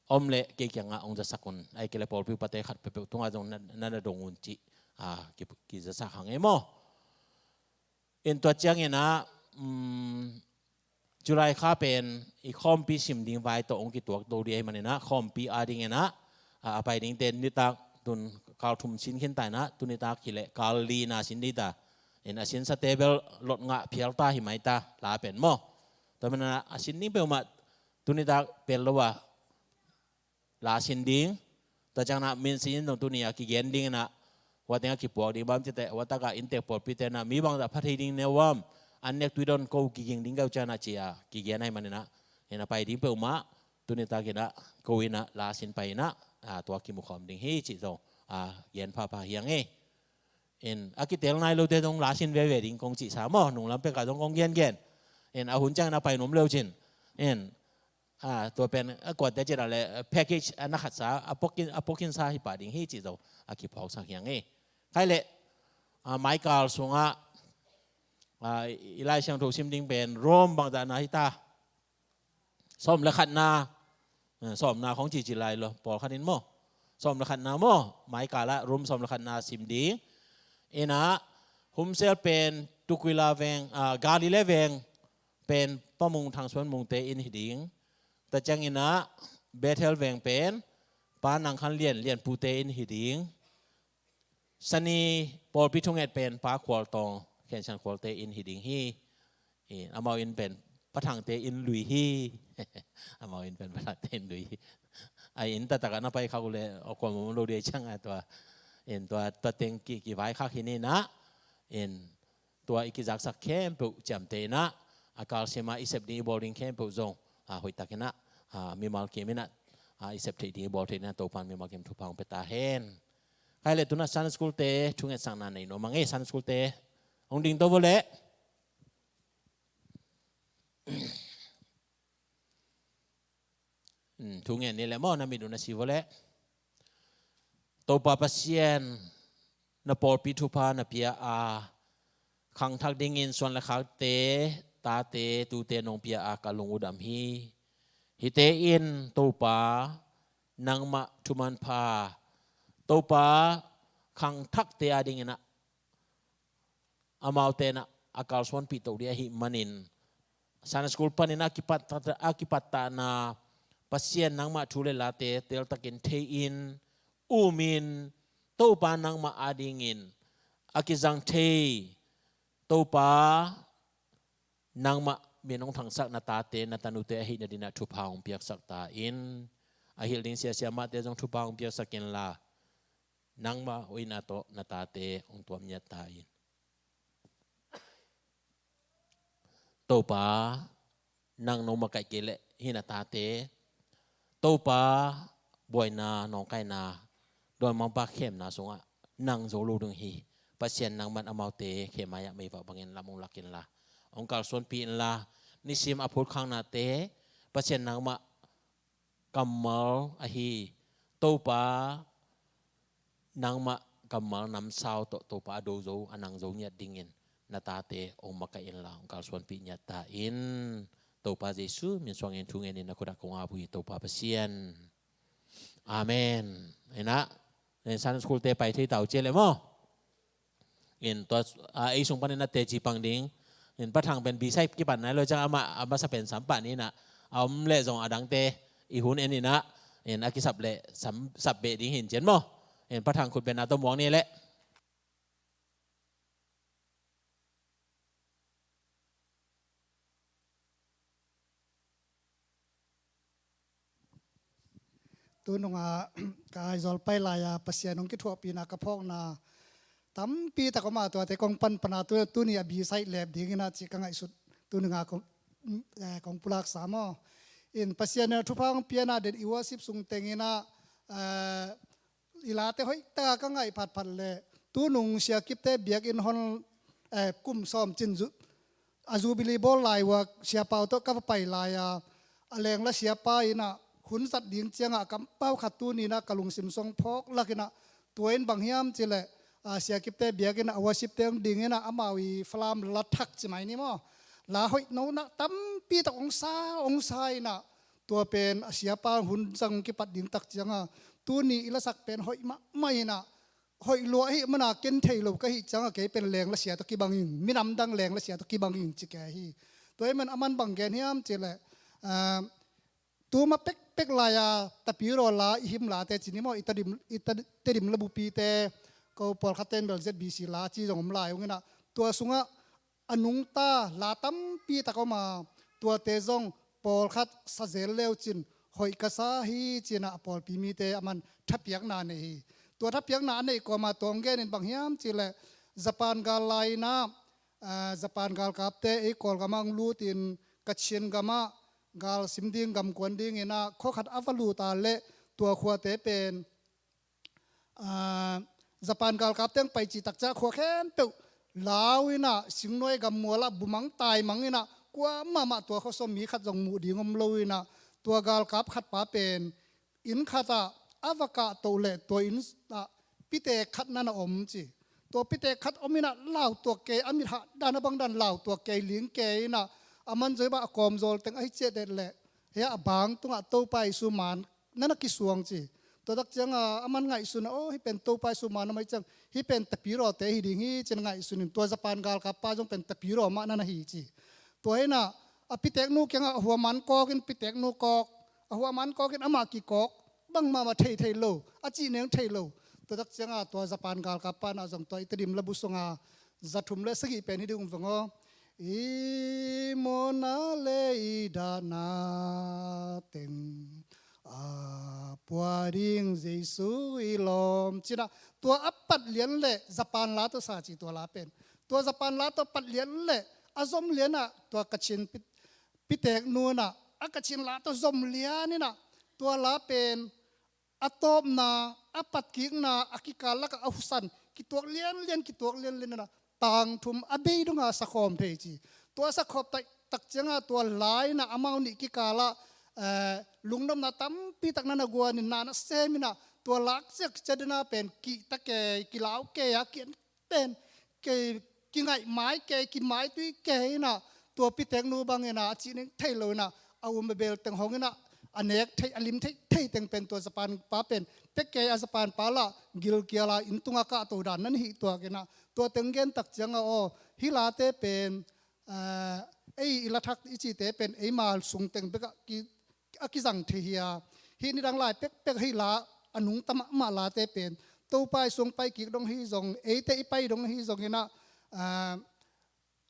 om le kei kiangah hong zasak un, ai kei le pawlpi upate khat peuhpeuh tungah zong na, na, na dong un cih, a, ki, kizasak hang ei maw. In tua ciangin ah, um, July kha pen i khawmpi sim ding vai tawh hong kituak to dih ahih manin ah khawmpi adingin ah, a, a pai dingte nitak tun kal thum sin khin ta in ah tunitak hi leh kal lina sin dih ta. In a sinsate bel lot ngah phial ta hi mai ta la pen maw. Tua manin ah a sin ding peuhmah tunitak pel lo a la sin ding. Tua ciangin ah min sin in zong tuni a kigen ding in ah hua teng a kipuak ding bang cite hua taka inntek pawlpite in ah mi bangzah pha thei ding ne uam, an nek tui don ko kiging ding keu ciang ah ci a kigen ahih manin ah, in a pai ding peuhmah tuni takin ah ko in ah la sin pai in ah, a, tua kimukhawm ding hi cih zong, a, gen phapha hi hang ei. In a kitel nai lote zong la sin veve ding kong cihsa maw, nunglam pek ah zong kong gengen. In a hun ciangin a pai nuam leu cin. In a, tua pen a kuate cina le, a, package a na khatsa, a pokin, a pokinsa hi pah ding hi cih zong a kiphawksak hi hang ei. Khai le, a, maikal sungah, a, i Lai Siangtho sim ding pen Rome bangzahna hi ta. Sawm le khatna, a, sawmna khong cici lai lo, pawlkhat in maw. Sawm le khatna maw, maikal ah Rome sawm le khatna sim ding. In ah, Humsel pen Tukwila veng, a, Galilee veng pen Pa Mung Thang Suan Mungte inn hi ding. Tua ciangin ah Bethel veng pen Pa Nang Khan Lian, Lianpute inn hi ding. Sani pawlpi thunget pen Pa Khual Tawng, Khen Sian Khualte inn hi ding hi. In, amau inn pen Pa Thangte inn lui hi. Amau inn pen Pa Thangte inn lui hi. A inn taktak ah na pai khak uh le a kuamah om lo dih ciang a tua. In tua, tua teng ki, kivaikhak hi ni in ah. In tua i kizaksak khempeuh ciamteh in ah, a kalsim ah i sep ding i bawl ding khempeuh zong, a, hoihtak in ah, a, mimal kim in ah, a, i sep theih ding i bawl theih in ah Topan mimal kim thupha hong pia ta hen. Khai le tun ah Sunday School te thungetsakna nei nuam hang ei, Sunday School te hong ding to vua le. Hmm, thu ngen ni le maw, na mit uh na si vua le. Topa Pasian, na pawlpi thupha na pia a, khangthak dingin suan le khakte, tate, tute nong pia a ka lung uh dam hi. Hihte in Topa, nangmah thuman pha, Topa, khangthakte adingin ah amaute in ah a kalsuanpih to dih ahih manin, Sunday School panin a kipat, a kipattahna Pasian nangmah thu le late teltakin thei-in, umin, Topa nangmah adingin a kizang thei, Topa nangmah min hong thangsak na tate, na tanute ahih nadinah thupha hong piaksak ta in, a hilh ding siasia mahte zong thupha hong piaksak inla, nangmah hoihna tawh na tate hong tuam ngiat ta in. Topa, nang nong makaih kei leh hih na tate, Topa, buaina, nawngkaina, dawi mangpa khemna sungah nang zo lo ding hi. Pasian nangman amaute khe mai-ah meivak bangin lam hong lak inla, hong kalsuanpih inla, nisim a phutkhaknate Pasian nangmah kammal ahi Topa, nangmah kammal namsau tawh Topa a do zo, a nang zo ngiat dingin na tate hong makaih inla hong kalsuanpih ngiat ta in. Topa Jesu min suangin thu ngenin na khut ah kong ap uh hi, Topa Pasian. Amen. Inah, in Sunday school te pai thei ta uh ci leh maw. In tua, a, ei sung panin a teci pang ding. In Pa Thang pen B side kipan nai lo ciang amah, a masa pen sam pah ni inah, a om leh zong a dangte i hun en inah, in a kisap leh sam, sap beh ding hi in ci maw. In Pa Thang khut beng a tawh muang ni leh. Tunung a ka Aizawl pai lai-a Pasian hong kithuahpihna ka phawkna tampi tak om a, tuate kong panpan a, tu, tuni a B side lep ding inah cih ka ngaihsut, tunung a kong, eh, kong pulak sa maw. In Pasian in thupha hong pia na den i worship sung teng inah, eh, i late hoih taka ka ngaih phatphat leh, tunung Sia Kipte biakinn hon, eh, kum sawm cin zu-, a Jubilee bawl lai uh a Sia Pau tawh ka va pai lai-a, a lengla siapa inah hun zat ding ciangah a kampau khat tuni inah ka lungsim sung phawk lak inah, tua in bang hiam ci leh, a, Sia Kipte biakinn ah a worship te hong ding inah amau i Falam la thak ci mai ni maw. La hoih no inah tampi tak hong sa, hong sa inah, tua pen a siapa hun zang kipat ding tak ciangah, tuni i lasak pen hoih mahmah inah, hoih lua ahih mana ken thei lo ka hih ciangah kei pen lengla sia tawh kibang ing, minam dang lengla sia tawh kibang ing ci kei hi. Tua ahih man aman bang gen hiam ci leh, ah, tu ma pekpek lai-a Tapiraw la i him late ci ni maw, i Tedim, i Te-, Tedim labupite, ko pawlkhat ten bel Z B C la ci zong om lai ung inah, tua sungah a nungta la tampi tak om a, tuate zong pawlkhat sa zel leu cin hoih ka sa hi ci inah a pawlpi mite aman thapiakna nei hi. Tua thapiakna a neih kawma tua hong genin bang hiam ci leh, Japan gal lai inah, ah, Japan galkapte ei Kawlgam ah hong lut in Kachin gam ah gal sim ding, gam kuan ding inah khua khat a va lut a leh, tua khuate pen, ah, Japan galkapte hong pai cih tak ciang khua khempeuh lau inah, singnuai gammual ah bumang taimang inah, kuamah mah tua khuasung mi khat zong muh ding om lo inah, tua galkap khat pa pen inn khat ah a va kahtoh leh tua inn ah pitek khat na na om ci. Tua pitek khat om inah lautuak kei, a mit hah dan a bang dan lautuak kei, ling kei inah, aman zong hi bang a kawmzawl teng ahi ciat det leh, hia a bang tungah Topa Jesu man na na kisuang ci. Tua tak ciangah aman ngaihsun a, aw, hih pen Topa Jesu man om ahi ciang, hih pen Tapirawte hi ding hi ci-in ngaihsun in, tua Japan galkap pa zong pen Tapiraw mah na na hi ci. Tua hi inah a piteknu kiangah a huaman kawk in, piteknu kawk, a huaman kawk in amah kikawk, bangmah mah thei thei lo, a cih neng thei lo. Tua tak ciangah tua Japan galkap pa inah zong tua i Tedim labu sunga za thum le sagih pen hi ding uh vang aw. I mawhna le i dahna teng a pua ding Jesu i lawm ci inah, tua a pat lian leh Japan la tawh sa ci, tua la pen. Tua Japan la tawh pat lian leh a zom lian ah tua Kachin pi-, piteknu inah a Kachin la tawh zom lian inah, tua la pen a tawpna, a patkikna, a kikal lakah a husan kituak lianlian, kituak lianlian inah tang thum a bei donga sakhawm thei ci. Tua sakhawm tak, tak ciangah tua la inah amau nih kikalah, eh, lungdamna tampi tak na na guan in, na na sem inah, tua lak ciat ciat dena pen kihta kei, kilau kei a, kian pen kei, kingaih mai kei, kimaitui kei inah, tua piteknu bang inah a cih neng thei lo inah, a um a bel teng hong inah, a nek thei, a lim thei thei teng pen tua Japan pa pen pia kei a, Japan pa lah gilkial a inn tungah kahto dan na na hih tuak inah, tua teng gen tak ciangah aw, hih late pen, ah, ei i la thak i cihte pen eima sung teng bekah ki a kizang thei hi a, hih nidang lai pekpek hih la, a nungta mahmah late pen Topa i sung pai kik dong hi zong, eite i pai dong hi zong inah, ah,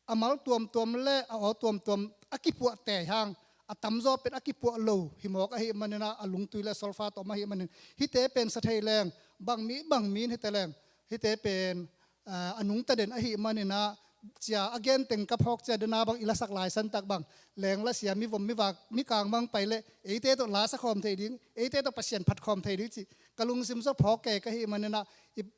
a mal tuamtuam le a aw tuamtuam a kipuah tei hang, a tamzaw pen a kipuah lo hi mawk ahih man inah, a lungtui le sulphur tawh om ahih manin, hihte pen sa thei leng, bang mi bang mi in hite leng, hihte pen, ah, a nungta den ahih man inah, cia a gen teng ka phawk ciat dena bang i lasak lai san tak bang, lengla sia, mivom mivak mikang bang pai leh eite tawh la sakhawm thei ding, eite tawh Pasian phatkhawm thei ding cih ka lungsim sung phawk kei ka hih man inah, i biak,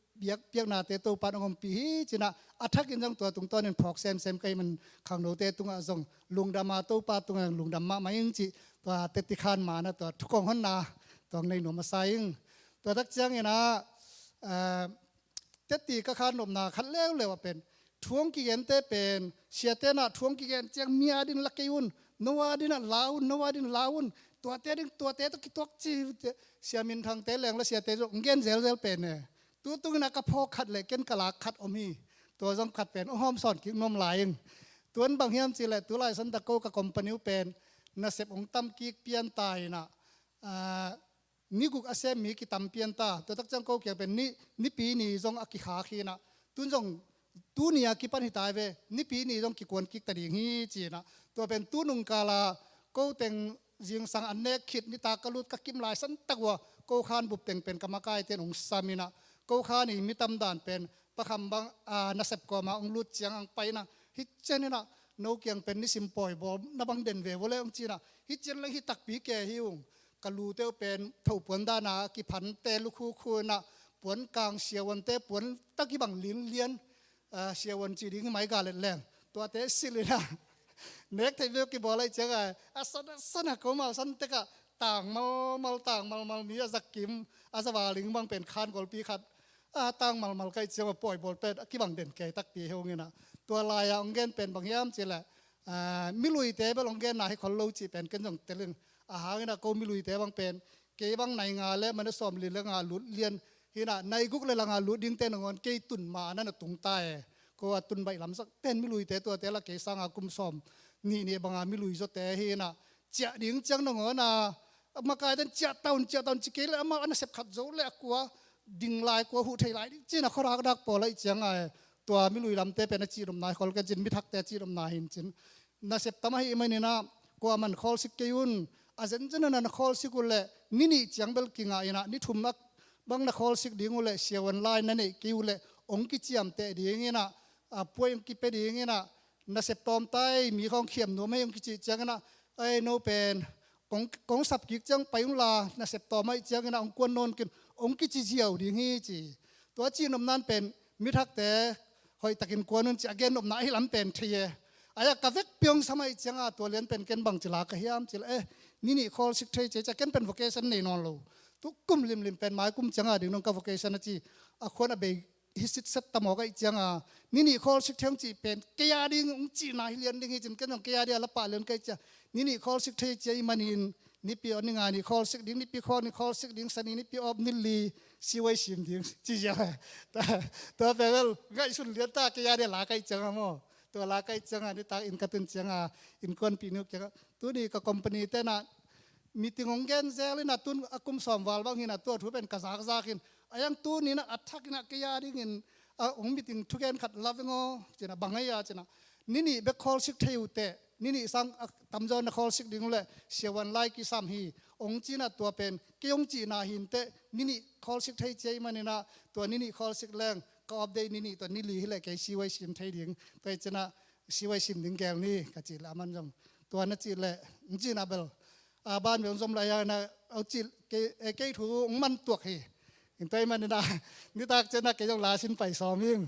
biakpiaknate Topa in hong ompih hi ci inah, a thakin zong tua tungtawnin phawk semsem ka hih man, khangnote tungah zong lungdam a, Topa tungah lungdam mahmah ing cih, tua teti khan ma inah tua thukong honna tua hong nei nuam masa ing. Tua tak ciang inah, ah, Teti ka khan nopna khat leuleu ah pen, thu hong kigente pen, siate nah thu hong kigen ciang mi a dingin la kei un, no a dingin la un, no a dingin la un, tuate ding, tuate tawh kituak ci, sia minthangte leng la siate zong gen zelzel pen e. Tutung in ah ka phawk khat le ken ka lak khat om hi. Tua zong khat pen hong hawmsawn kik nuam lai ing. Tuan bang hiam cih leh tu lai santak ko ka company uh pen nasep hong tam kik pian ta in ah, ah, ni guk a sem mi kitam pian ta. Tua tak ciang ko kiang pen ni, Nipi ni zong a kikhak hi in ah, tun zong tuni a kipan hi ta hi ve, Nipi ni zong kikuan kik ta ding hi ci in ah. Tua pen tu nung kal a ko teng zingsang an nek khit nitak ka lut ka kim lai santak uh a, ko khan bup teng pen ka makaite in hong sam in ah, ko khan i mi tam dan pen Pa Kham bang, ah, nasep kawm a hong lut ciang hong pai in ah, hi ciang in ah no kiang pen nisim pawi bawl na bang den ve vua leh hong ci in ah, hi ciang leng hi takpi kei hi ung. Ka lute uh pen thopuan dan a kiphante lukhukhu in ah, puan kang siavuante puan tak hi bang linlian, ah, siavuan ci ding hi mai ga let leng, tuate silh in ah, nek theih bek kibawl ahih ciang a, a san a san a ko mau san tek ah tang malmal, tang malmal, mi a za kim, a za valing bang pen khan golpi khat, a tang malmal ka hih ciang a pawi bawl pen a kibang den kei takpi hi ung in ah. Tua lai a hong gen pen bang hiam cih leh, ah, miluite bel hong genna hi khol lo cih pen ken zong tel ing. A hang in ah ko miluite bang pen, kei bang nai nga le man a sawm li le nga lut lian hi in ah, nai guk le la nga lut dingte nangawn kei tun ma na na tung ta e. Ko a tun baih lamsak pen miluite tuate la kei sang a kum sawm nih nih bang a milui zawte hi in ah, ciah ding ciang nangawn a, makaite in ciah ta un, ciah ta un ci kei leh amau a nasep khat zo leh a kua ding lai, kua huh thei lai ding ci in ah khuadak dak pawl ahih ciang a, tua milui lamte pen a cihnopna hi khol ken cin, mithakte a cihnopna hi in cin. Nasep tam ahih manin ah kuaman khawlsik kei un. A zenzen a na khawlsik uh leh ni nih ciang bel kingah in ah, ni thum bang na khawlsik ding uh leh siavuan lai na neih kei uh leh hong kiciamteh ding in ah, a puai hong kipia ding in ah, nasep tawm ta ei, mi khawng khiam nuam hi hong kicih ciang in ah, ei no pen kong, kong sap kik ciang pai un la, nasep tawm ahih ciang in ah hong kuan nawn kei un, hong kici ziau ding hi ci. Tua cihnopna in pen mithakte hoihtakin kuan un ci a gennopna ahi lam pen thei e. Ai a ka vekpi hong sam ahih ciang a tua lian pen ken bangci la ka hiam cih leh, eh, ni nih khawlsik thei ci a, ken pen vocation nei nawn lo. Tu kum limlim pen mai kum ciang a ding dong ka vocation a ci. A khuan a bei hi sitset ta mawk ahih ciang a, ni nih khawlsik thei hong cih pen kei a ding hong cihna hi lian ding hi cin, ken zong kei a ding a la pah lian ka hih ciang, ni nih khawlsik thei ci ahih manin Nipi aw ni nga nih khawlsik ding, Nipi khuak nih khawlsik ding, Sani Nipi aw ni li C Y C M ding ci ziau. Tua pen bel ngaihsun lian ta, kei a ding a la ka hih ciang a maw. Tua la ka hih ciang a nitak inn ka tun ciang a, innkuanpih nu kiang a, tuni ka company te in ah meeting hong gen zel in ah, tun a kum sawm val bang hi in ah, tua thu pen ka zakzak in, a iang tuni in ah a thak in ah kei a dingin, ah, hong meeting thugen khat la veng aw ci in ah, bang hia ci in ah, ni nih bek khawlsik thei uh teh, ni nih sang a tamzaw na khawlsik ding uh leh siavuan lai kisam hi hong ci in ah, tua pen kei hong cihna hi in teh, ni nih khawlsik thei ci ahih manin ah tua ni nih khawlsik leng ka off day ni nih, tua ni li hi leh kei C Y C M thei ding, tua hi ci in ah C Y C M ding gel ni ka cih leh, aman zong tua na cih leh hong ci in ah bel, a ban bel hong zom lai a na, au cih kei, eh, kei thu hong man tuak hi. Tua ahih manin ah nitak ciang ah kei zong la sin pai sawm ing.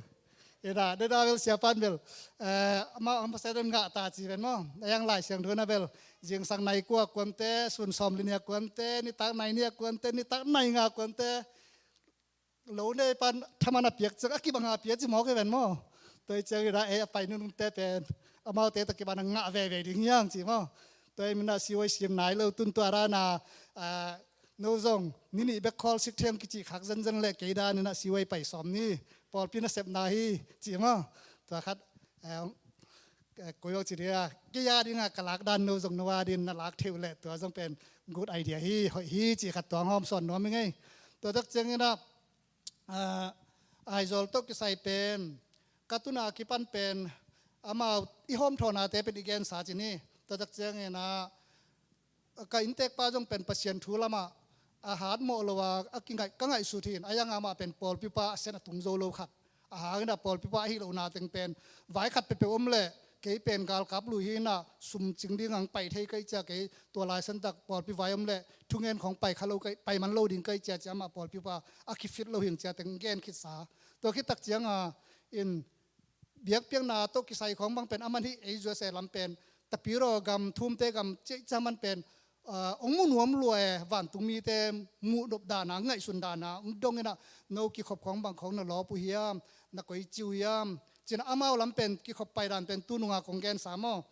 Ina, dena bel siapan bel, eh, amau a masa den ngah ta ci ven maw. A iang Lai Siangtho na bel, zingsang nai kua kuante, sun sawm li nih a kuante, nitak nai nih a kuante, nitak nai nga kuante, lo nei pan thaman a piak ciang a kibang a pia ci mawk hi ven maw. Tua hi ciang ina, eh, a pai nunungte pen amaute tawh kipan a ngah veve ding hiang ci maw. Tua hi manin ah C Y C M nai lo tun tua dan a, ah, no zong ni nih bek khawlsik thei ung kici khak zenzen leh kei dan in ah C Y pai sawm ni, pawlpi nasepna hi ci maw. Tua khat, eh, eh, koi aw ci dia, kei a ding a ka lak dan no zong no a ding na lak thei uh leh tua zong pen good idea hi, hoih hi ci khat tua hong hawmsawn nuam ing ei. Tua tak ciang in ah, ah, Aizawl tawh kisai pen ka tun a kipan pen amau i hawmthawnate pen i gensa ci ni. Tua tak ciang in ah ka inntekpa zong pen Pasian thu lam ah a hatmawh lo a, a kingaih, ka ngaihsut hi in, a iang amah pen pawlpipa a sen a tung zo lo khat. A hang in ah pawlpipa ahi lohna teng pen vai khat peuhpeuh om leh kei pen galkap lui hi in ah, sum cing ding hong pai thei ka hih ciang, kei tua lai santak pawlpi vai om leh thungen khawng pai kha lo ka hih, pai man lo ding ka hih ciang, ciang amah pawlpipa a kifit lo hi ing ci a teng gen khitsa. Tua khit tak ciang a in biakpiakna tawh kisai khawng bang pen aman hih ei U S A lam pen Tapiro gam, Thumte gam ci a, aman pen ah, hong mu nuam lua e, vantung mite muh nop dana, ngaihsun dana hong dong inah, no kikhop khawng bang khawng na lawp uh hiam, na koici uh hiam, ci-inah amau lam pen kikhop pai dan pen tu nunga kong gensa maw.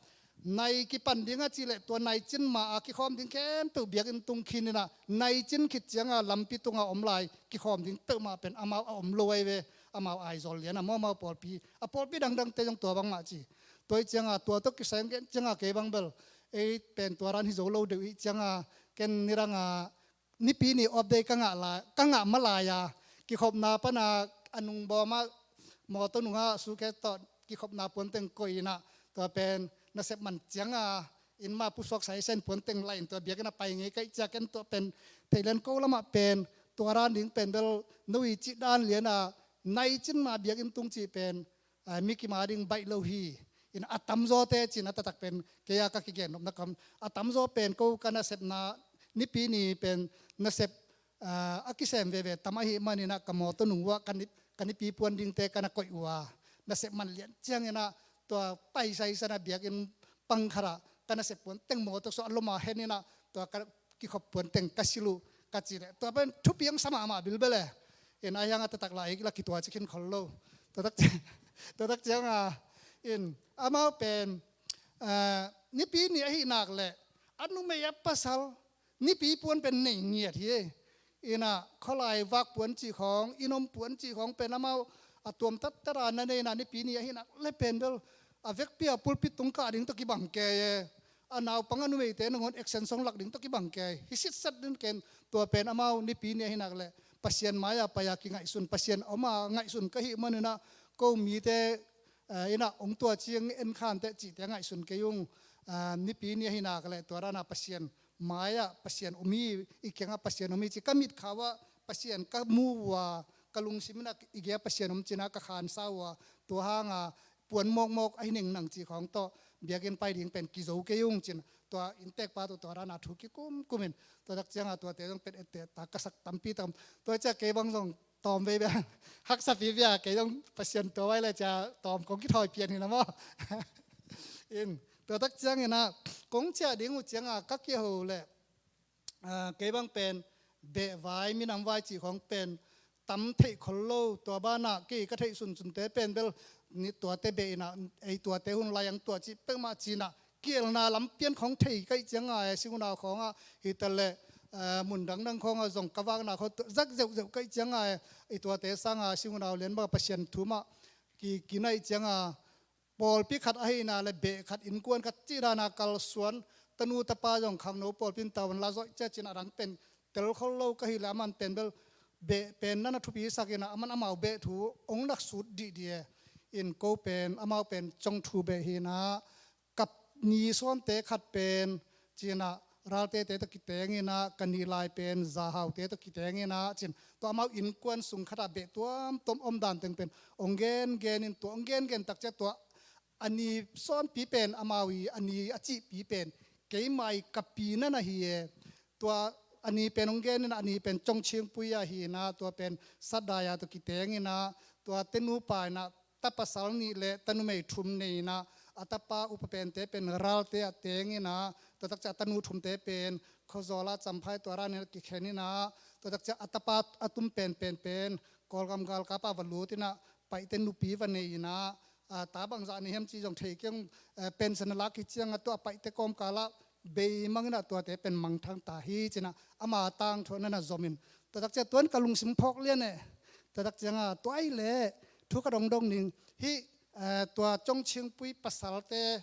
Nai kipan ding a cih leh tua nai cin ma-a kikhawm ding khempeuh biakinn tung khin inah, nai cin khit cianga lampi tunga om lai kikhawm ding peuhmah pen amau a om lo ahi ve. Amau Aizawl lian a maw, amau pawlpi, a pawlpi dangdangte zong tua bangmah ci. Tua ih cianga tua tawh kisai gen cianga kei bang bel, ei pen tua dan hi zo lo deuh ih cianga, ken nidanga Nipi ni off day ka ngah lai, ka ngah ma lai-a, kikhopna pana a nungbawma mawtaw nungah suitcase tawh kikhopna puanteng koih inah, tua pen nasep man cianga inn mah pusuak saisen puanteng laih in tua biakinn a pai ngei ka ih ciang ken tua pen thei lian ko lamah pen tua dan ding pen bel no ih cih dan liana nai cin ma biakinn tung cih pen, ah, mi kim a ding baih lo hi. Inah a tamzawte ci-in a taktak pen kei a ka kigen nopna kam, a tamzaw pen ko ka nasepna, Nipi ni pen nasep, ah, a kisem veve tam ahih maninah ka mawtaw nung uah ka ni, ka nipi puan dingte ka na koih uh a, nasep man lian cianginah tua paisaisan a biakinn pang khatah ka nasep puanteng mawtaw suah a loma hen inah tua ka kikhop puanteng ka silh uh ka cih leh tua pen thupi hong sa mahmah bilbel e. Inah hiang a taktak la ei la kituaci khin khol lo. Tua tak, tua tak cianga in amau pen, ah, Nipi ni ahih nak leh a numei a pasal nipi puan pen nei ngiat hi. Inah khualai vak puan cih khawng, inn om puan cih khawng pen amau a tuam tattata na nei inah Nipi ni ahih nak leh pen bel a vekpi a pulpit tung kah ding tawh kibang kei e. A naupang a numeite nangawn extension lak ding tawh kibang kei hi sitset ding ken. Tua pen amau Nipi ni ahih nak leh Pasian mai-ah pai-a kingaihsun, Pasian om a ngaihsun ka hih maninah ko mite, eh, inah hong tua ciang en khanteh cihte ngaihsun kei ung. Ah, Nipi ni ahih nak leh tua dana Pasian mai-ah Pasian om hi, i kiangah Pasian om hi ci ka mitkhau ah Pasian ka mu uh a, ka lungsim inah i gei-ah Pasian om cinah ka khansa uh a, tua hanga puan mawkmawk ahi nengnang cih khawng tawh biakinn pai ding pen kizo kei ung cin. Tua inntekpa tawh tua dana thu kikumkum in tua tak cianga tuate zong pen etteh ta ka sak tampi tam. Tua ciah kei bang zong tawm vei bia, haksapi bia kei zong Pasian tua vai le cia tawm kong kithawi pian hi na maw. In tua tak cianginah kong ciah ding uh cianga ka kiho leh, ah, kei bang pen beh vai, minam vai cih khawng pen tam theih khol lo. Tua banah kei ka theih sunsunte pen bel ni tuate beh inah, ei tuate hun lai ang tua cih peuhmah cinah kielna lampian khawng thei ka ih cianga e, sing unau khawngah hi ta leh, eh, mun dangdang khawngah zong ka vakna khawng zak zeuhzeuh ka ih cianga e. I tuate sanga sing unau lian bang Pasian thu mah ki, kina ih cianga pawlpi khat ahihna le beh khat innkuan khat cih dana kalsuan, tanu tapa zong khangno pawlpi in tavuan la zawh ciah cin a dang pen tel khol lo ka hih leh aman pen bel beh pen nana thupi sakin a, aman amau beh thu hong na sut dihdih e. In ko pen amau pen cong thu beh hi inah ka ni sawmte khat pen cinah Raltete tawh kiteng inah ka ni lai pen Zahaute tawh kiteng inah cin tua amau innkuan sung khatah beh tuamtuam om dan teng pen hong gengen in tua hong gengen tak ciah tua a ni sawmpi pen amau ih a ni a cihpi pen keimah ih ka pi nana hi e. Tua a ni pen hong gen inah a ni pen Cong Ching Pui ahi inah tua pen Sadaia tawh kiteng inah tua tenupa inah tapasal nih le tanumei thum nei inah a tapa upa pente pen Ralte ah teng inah tua tak ciah a tanu thumte pen Khawzawl ah Champhai tua dan inah kikhen inah tua tak ciah a tapa a tum penpen pen Kawlgam galkap ah va lut inah Paihte nupi va nei inah, ah, ta bangzah nei hiam cih zong thei keng, eh, pension a lak hi ciangah tua Paihte kawmkal ah bei mang inah tuate pen mangthang ta hi cinah ama tangthu nana zom in tua tak ciah tuan ka lungsim phawk lian e. Tua tak ciangah tua ahih leh thu ka dongdong ning hih, eh, tua Cong Ching Pui pasalte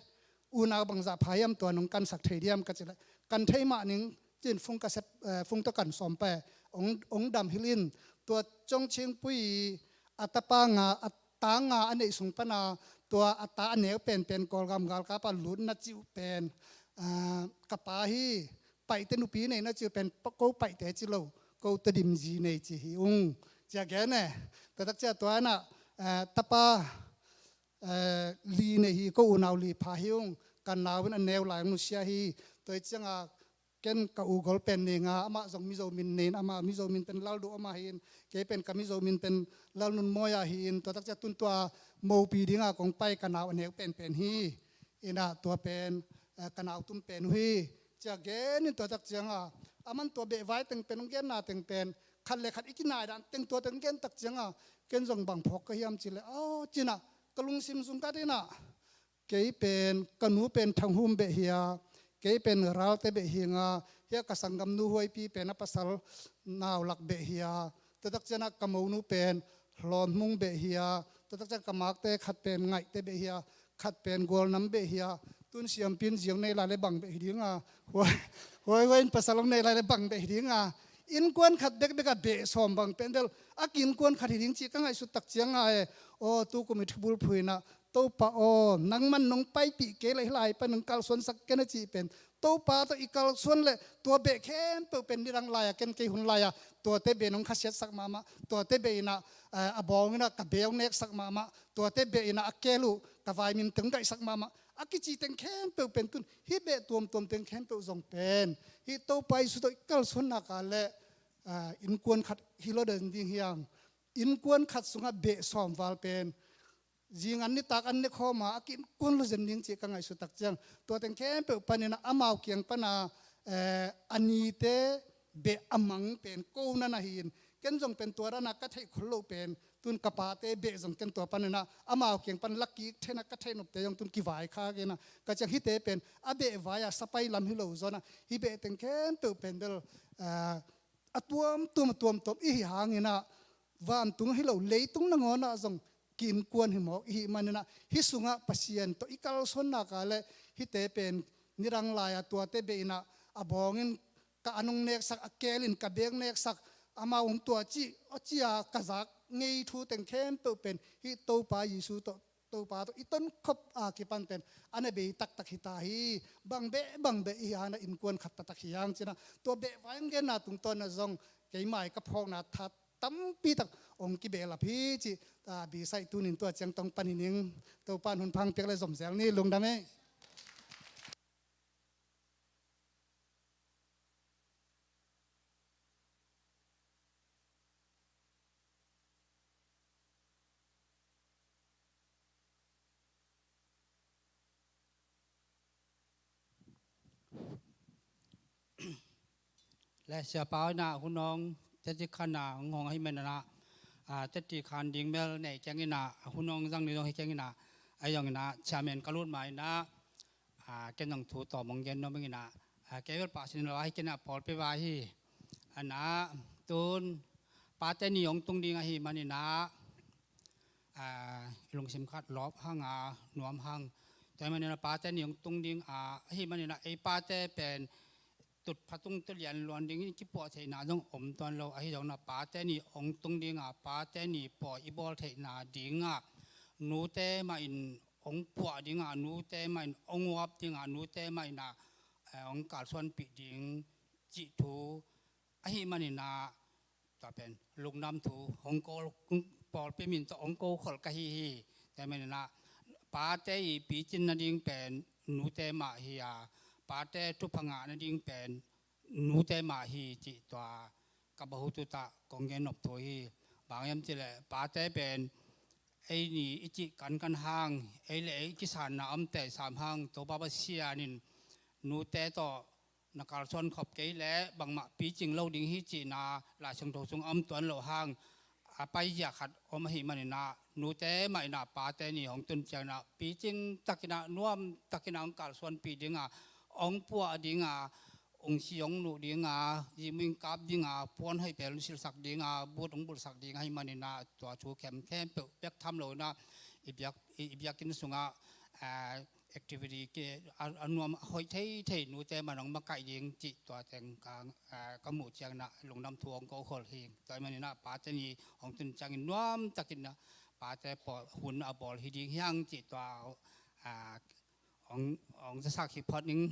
unau bangzah pha hiam tua nong kansak thei diam ka cih leh kan thei mah ning cin fung ka sep, eh, fung tawh kan sawm pah e. Hong, hong dam hilh in tua Cong Ching Pui a tapa nga, a ta nga a neih sung pana tua a ta a neu penpen Kawlgam galkap ah lutna cih uh pen, ah, ka pa hi, Paihte nupi neihna cih uh pen pa, ko Paihte ci lo, ko Tedim zi nei ci hi ung. Ciah gen e. Tua tak ciah tua inah, eh, tapa, eh, li nei hi, ko unau li pha hi ung. Ka nau in a neu lai hong nusia hi. Tua hi ciangah ken ka u gol pen nei nga, amah zong Mizo min nei in, amah Mizo min pen Lalduh amah hi in, kei pen ka Mizo min pen Lalnunmawi ahi in, tua tak ciah tun tua mopi dinga kong pai ka nau a neu penpen hi. Inah tua pen, eh, ka nau tum pen uh hi. Cia gen in tua tak cianga, aman tua beh vai teng pen hong genna teng pen, khat le khat i kinai dan teng tua teng gen tak cianga, ken zong bang phawk ka hiam ci leh, aw, ci-in ah, ka lungsim sung ka dinah, kei pen, ka nu pen Thang Hum beh hi a, kei pen Ralte beh hi nga, hia ka sanggamnu Huaipi pen a pasal Nau Lak beh hi a, tua tak ciangah ka monu pen Hlawn Hmung beh hi a, tua tak ciangah ka makte khat pen Ngaihte beh hi a, khat pen Gualnam beh hi a, tun siampin ziang nei lai le bang beh hi ding a, huai, huai, huai in pasal hong nei lai le bang beh hi ding a, innkuan khat bekbek a beh sawm bang pen del, a ki-innkuan khat hi ding cih ka ngaihsut tak cianga e, aw, tukum i thubul phuinah, Topa aw, nangman nong paipih kei leh hih lai pan nong kalsuansak ken a cih pen, Topa tawh i kalsuan leh tua beh khempeuh pen nidang lai-a ken kei hun lai-a, tuate beh nong khasiatsak mahmah, tuate beh inah, eh, a bawng inah ka beh hong neksak mahmah, tuate beh inah a keel uh ka vaimin teng gaihsak mahmah, a kici teng khempeuh pen tun, hih beh tuamtuam teng khempeuh zong pen, hih Topa Jesu tawh i kalsuan nak leh, eh, innkuan khat hi lo den ding hi hang, innkuan khat sungah beh sawm val pen, zing an nitak an ne khawm a, a ki-innkuan lo zen ding cih ka ngaihsut tak ciang. Tua teng khempeuh panin ah amau kiang pana, eh, a nite beh a mang pen ko na na hi in. Ken zong pen tua dana ka theih khol loh pen, tun ka pate beh zong ken tua panin ah amau kiang pan la kik thena ka theih nopte zong tun kivai kha kei na. Ka ciang hihte pen, a beh vai a sapai lam hi lo zaw na. Hih beh teng khempeuh pen del, eh, a tuamtuam, a tuamtuam i hi hangin ah, vantung hi lo, leitung nangawn ah zong ki-innkuan hi mawk i hih manin ah, hih sungah Pasian tawh i kalsuan nak leh, hihte pen nidang lai-a tuate beh inah, a bawng in ka an hong neksak, a keel in ka beh hong neksak, amau hong tua cih, a ci-a ka zak ngei thu teng khempeuh pen, hih Topa Jesu tawh, Topa tawh i tonkhop a kipan pen, a na bei taktak hi ta hi, bang beh, bang beh i hi hang na innkuan khat taktak hi hang ci-in ah, tua beh vai hong genna tungtawn ah zong, keimai ka phawkna that tampi tak hong kibehlap hi cih, ah, bisaih tunin tua ciang tawh pan hi ning. Topa'n hun pha hong piak leh zom zel ni, lungdam ei. Le Sia Pau in ah hun hong teci khan a hong hong ahih manin ah, ah, teci khan ding bel nei ciangin ah, hun hong zang ni zong hi ciangin ah, ahi zongin ah chairman ka lut ma in ah, ah, ken zong thu tawm hong gen nuam ing in ah, ah, kei bel pah sin lo ahi kei in ah pawlpi vai hi. A na tun pate ni hong tung ding ahih manin ah, ah, i lungsim khat lawp hang a, nuam hang. Tua ahih manin ah pate ni hong tung ding a, ahih manin ah ei pate pen tutphah tung, tu lian luan ding in kipuah theihna zong om tuan lo. Ahi zongin ah pate ni hong tung ding a, pate ni pawi i bawl theihna ding ah, nute mah in hong puah ding a, nute mah in hong uap ding a, nute mah in ah, eh, hong kalsuanpih ding cih thu ahih manin ah, tua pen lungdam thu hong ko, pawlpi min tawh hong ko khol ka hi hi. Tua ahih manin ah pate i picin nading pen nute mah hi a, pate thupha ngah nading pen nute mah hi cih tua ka bahu tuta kong gen nop thu hi. Bang hiam cih leh pate pen ei ni i cih kankan hang, ei le ei kisanna om tei sam hang, Topa Pasian in nute tawh na kalsuan khop kei leh bangmah picing lo ding hi cihna Lai Siangtho sung a om tuan loh hang, a paizia khat om ahih manin ah, nute mah in ah pate ni hong tun ciangin ah picing takin ah, nuam takin ah hong kalsuanpih ding a, hong puah ding a, ungsi hong luh ding a, zihmuhing kap ding a, puan hoih pen hong silsak ding a, but hong bulhsak ding ahih manin ah, tua thu khempeuh bek tham lo in ah, i biak, i, i biakinn sungah, ah, activity ke, a, a nuam a hoih theithei nute mah in hong makaih ding cih tua teng ka, ah, ka muh ciangin ah lungdam thu hong ko khol hi. Tua ahih manin ah pate ni hong tun ciangin nuam takin ah pate pawl hun a bawl hi ding hi hang cih tua, ah, hong, hong zasak hi phot ning.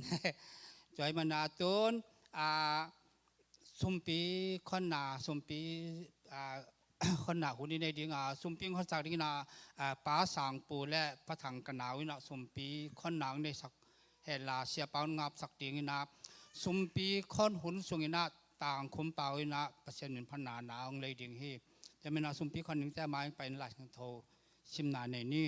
Tua ahih manin ah tun, ah, sumpi khonna, sumpi, ah, khonna hun i nei ding a, sumpi hong khonsak ding in ah, ah, Pa Sang Pu le Pa Thang Ka Nau in ah sumpi khonna hong neisak hen la, Sia Pau in ngapsak ding in ah, sumpi khon hun sungin ah Tang Khum Pau in ah Pasian min phatna na hong lei ding hi. Tua ahih manin ah sumpi khon dingte mai pai in Lai Siangtho simna nei ni.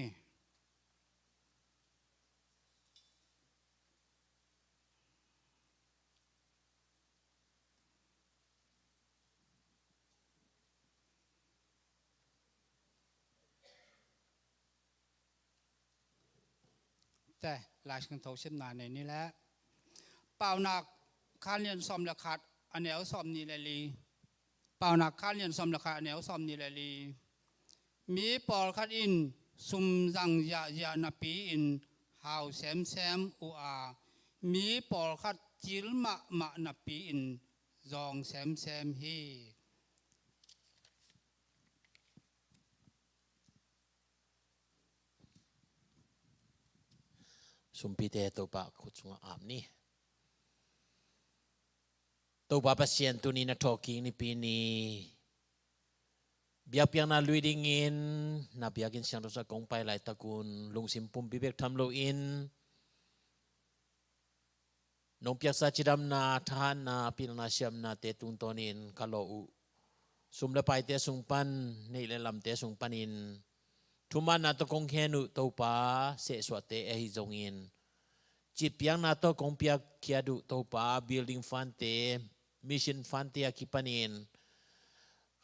Te, Lai Siangtho simna nei ni leh. Paunak khat lian sawm le khat, a neu sawmnih le li. Paunak khat lian sawm le khat, a neu sawmnih le li. Mi pawlkhat in sum zang ziahziah napi-in hau semsem uh a, mi pawlkhat cil mahmah napi-in zawng semsem hi. Sumpite Topa khut sungah ap ni. Topa Pasian, tuni na thawhkik nipi ni, biakpiakna lui dingin na biakinn siangtho sungah kong pai laitakun lungsim pumpi bek tham loin nong piaksa cidamna, thahatna, pilna, siamnate tungtawnin ka lawh uh sum le paite sung pan, neih le lamte sung panin thumanna tawh kong khen uh Topa, sehsuahte ahi zongin, citpiakna tawh kong piakkhiat uh Topa, building fundte, mission fundte a kipanin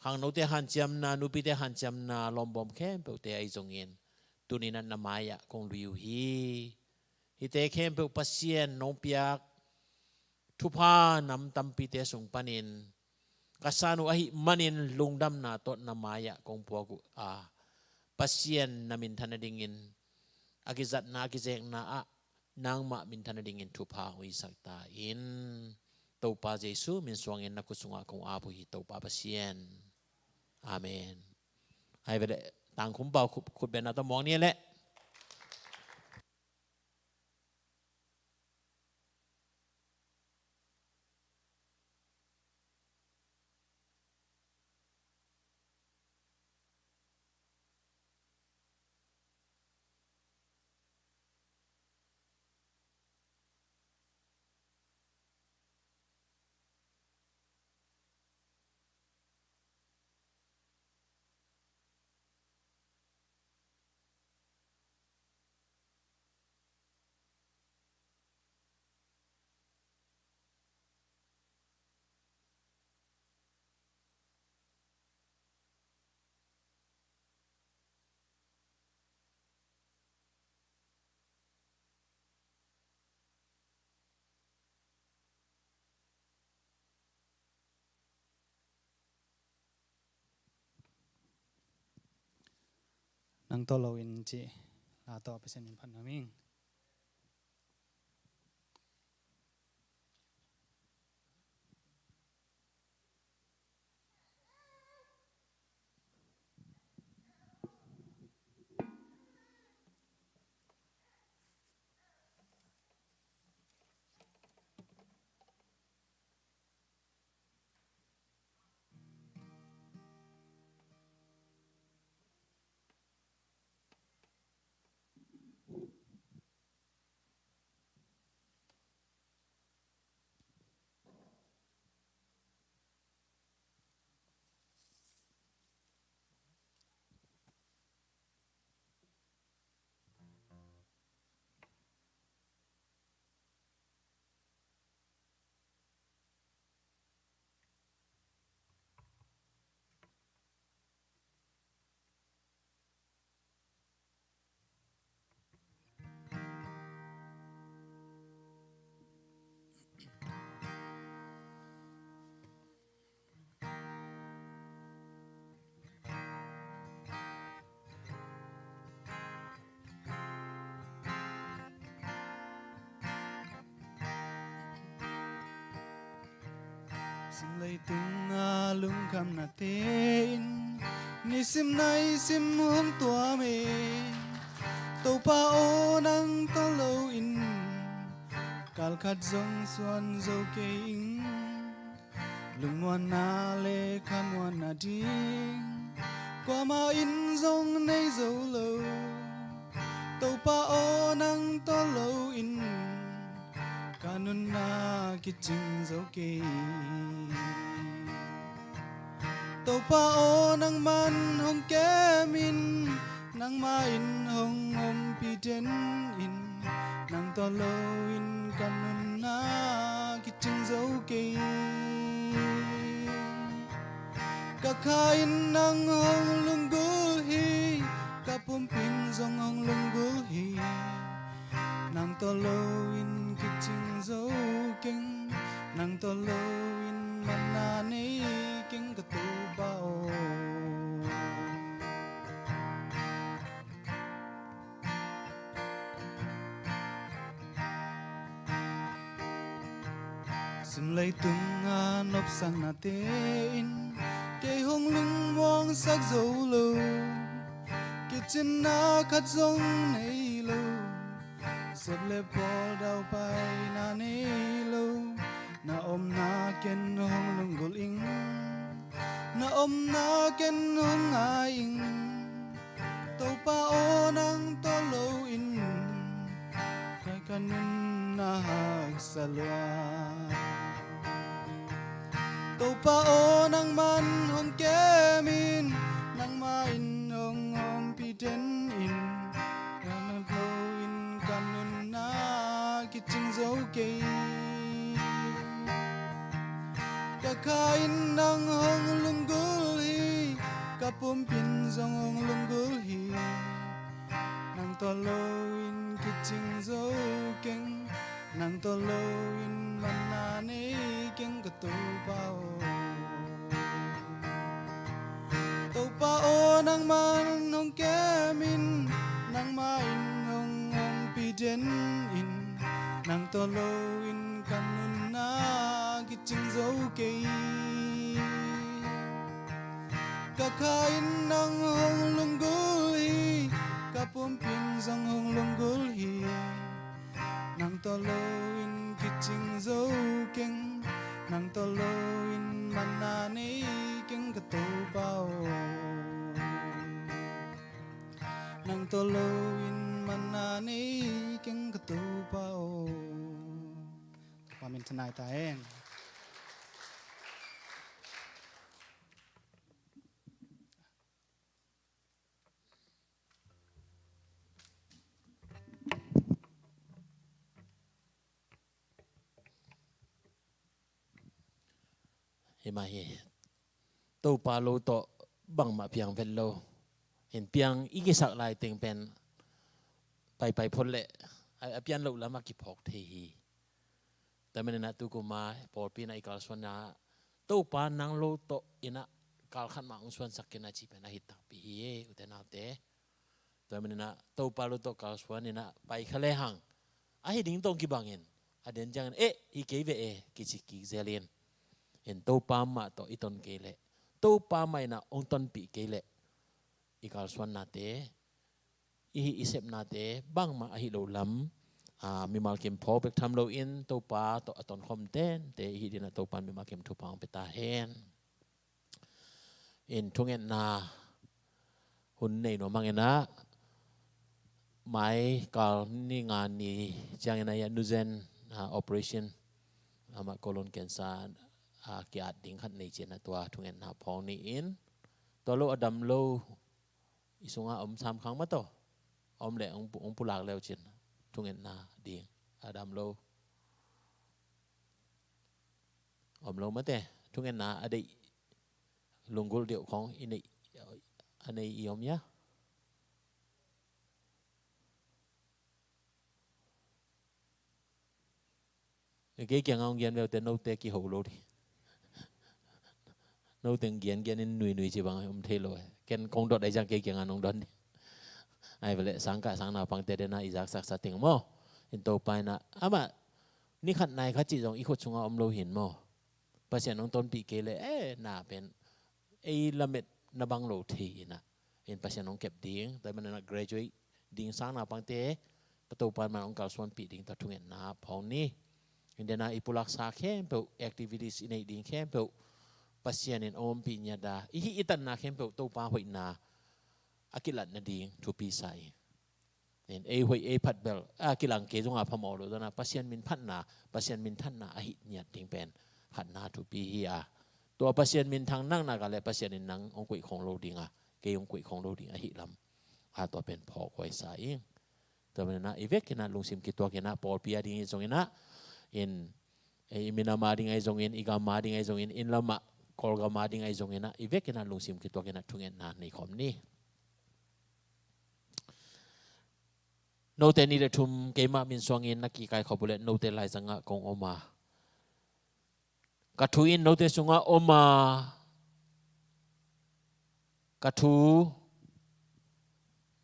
khangnote hanciamna, nupite hanciamna, lawmbawm khempeuhte ahi zongin, tuni-in na mai-ah kong lui uh hi. Hihte khempeuh Pasian nong piak thupha nam tampite sung panin ka san uh ahih manin lungdamna tawh na mai-ah kong puak uh a, Pasian na minthan nadingin a kizatna, a kizekna ah nangmah minthan nadingin thupha hong hisak ta in. Topa Jesu min suangin na khut sungah kong ap uh hi, Topa Pasian. Amen. Hai vele, Tangkhum pau khut, khut bengna tawh muang ni leh. Nang tawh loin cih la tawh Pasian min phat nuam ing. Sim leitung a lungkhamnate in nisim naisim hong tuam e. Topa aw, nang tawh loin kalkhat zong suan zo kei ing. Lungmuanna le khamuanna ding kuamah in zong nei zo lo. Topa aw, nang tawh loin ka nunna kicing zo kei. Topa aw, nangman hong kem in, nangmah in hong ompih den in, nang tawh loin ka nunna kicing zo kei. Ka kha in nang hong lunggulh hi, ka pumpi in zong hong lunggulh hi. Nang tawh lo in kicing zo keng, nang tawh lo in manna nei keng ka Topa aw. Sim leitung a nopsaknate in kei hong lungmuangsak zo lo, kicinna khat zong nei lo. Sep le pawl daupaina nei lo, na omna ken hong lunggulh ing, na omna ken hong ngai ing. Topa aw, nang tawh lo in ka, ka nunna haksa lua. Topa aw, nangman hong kem in, nangmah in hong ompih den in, nang tawh lo in ka nunna kicing zo kei. Ka kha in nang hong lunggulh hi, ka pumpi in zong hong lunggulh hi. Nang tawh lo in kicing zo keng, nang tawh lo in manna nei keng ka Topa aw. Topa aw, nangman hong kem in, nangmah in hong ompih den in, nang tawh lo in ka nunna kicing zo kei. Ka kha in nang hong lunggulh hi, ka pumpi in zong hong lunggulh hi. Nang tawh lo in kicing zo keng, nang tawh lo in manna nei keng ka Topa aw. Nang tawh lo in manna nei keng ka Topa aw. Topa min thanai ta hen. Hi mah hi. Topa lo tawh bangmah piang vet lo. Hin piang i kisak lai teng pen paipai phot leh a, a pian loh lam a kiphawk thei hi. Tua manin ah tu kum a pawlpi in ah i kalsuanna, Topa nang lo tawh in ah kal khat mah hong suansak ken a cih pen a hi takpi hi e, ute naute. Tua manin ah Topa lo tawh kalsuan in ah pai kha lehang, a hi ding tawh kibangin, a den ciangin, "Eh, hi kei ve e," kici kik zel in. In Topa mah tawh i ton kei leh, Topa mah in ah hong tonpih kei leh, i kalsuannate, i hih i sepnate bangmah a hi lo lam, a, mimal kim phawk bek tham loin Topa tawh a tonkhawm tente i hih dingin ah Topa in mimal kim thupha hong pia ta hen. In thungetna hun nei nuam hangin ah, mai kal ni nga ni ciangin ah, a nuzen, a, operation, amah colon cancer, a, ki-at ding khat nei ci-in ah tua thungetna phawk ni in, tua lo a dam lo, i sungah om sam khang mah tawh, om leh hong pu-, hong pulak le uh cin, thungetna ding a dam lo. Om lo mate, thungetna a deih, lunggulh deuh khawng i neih, a nei i om hia? Kei kiangah hong gen ve uh teh, note kiho lo ding. Note hong gen gen in nui nui ci bang om thei lo. Ken kong dot ahih ciang kei kiangah nong dot ni. Ahih leh sangkah sangnaupangte den a i zaksaksa teng maw. In Topa in ah, amah ni khat nai khat cih zong i khut sungah om lo hi in maw. Pasian hong tonpih kei leh, eh, na pen ei lametna bang lo thei in ah. In Pasian hong kep ding, tua manin ah graduate ding sangnaupangte, Topa in mah hong kalsuanpih ding tua thungetna phawk ni. In den a i pulaksa khempeuh, activities i neih ding khempeuh, Pasian in hong ompih ngiat a, i hih i tanna khempeuh Topa hoihna a kilat nading thupi sa ing. In ei hoih ei phat bel a kilang kei zongah phamawh lo, tua in ah Pasian min phatna, Pasian minthanna a hih ngiat ding pen khatna thupi hi a. Tua Pasian minthang naknak a leh Pasian in nang hong koih khong lo ding a, kei hong koih khong lo ding ahih lam a, tua pen phawk huai sa ing. Tua manin ah i vekin ah lungsim kituak in ah, pawlpi a ding ahi zongin ah, in, eh, i minam a ding ahi zongin, i gam a ding ahi zongin, inn lam ah Kawlgam a ding ahi zongin ah, i vekin ah lungsim kituak in ah thungetna nei khawm ni. Note nih le thum keimah min suangin na kikaikhop uh leh note laizangah kong om a, ka thu in note sungah om a, ka thu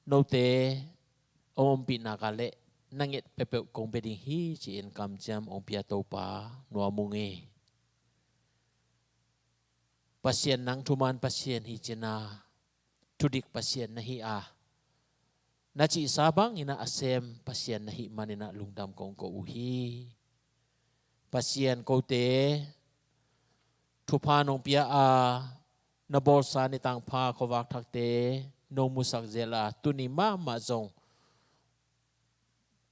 note hong ompih nak leh na nget peuhpeuh kong pia ding hi, ci-in kamciam hong pia Topa nuam ung e. Pasian, nang thuman Pasian hi cin a, thudik Pasian na hi a, na cihsa bangin ah a sem Pasian na hih manin ah lungdam kong ko uh hi. Pasian, kote thupha nong pia a, na bawlsa nitangpha khuavak thakte nong musak zel a, tuni mahmah zong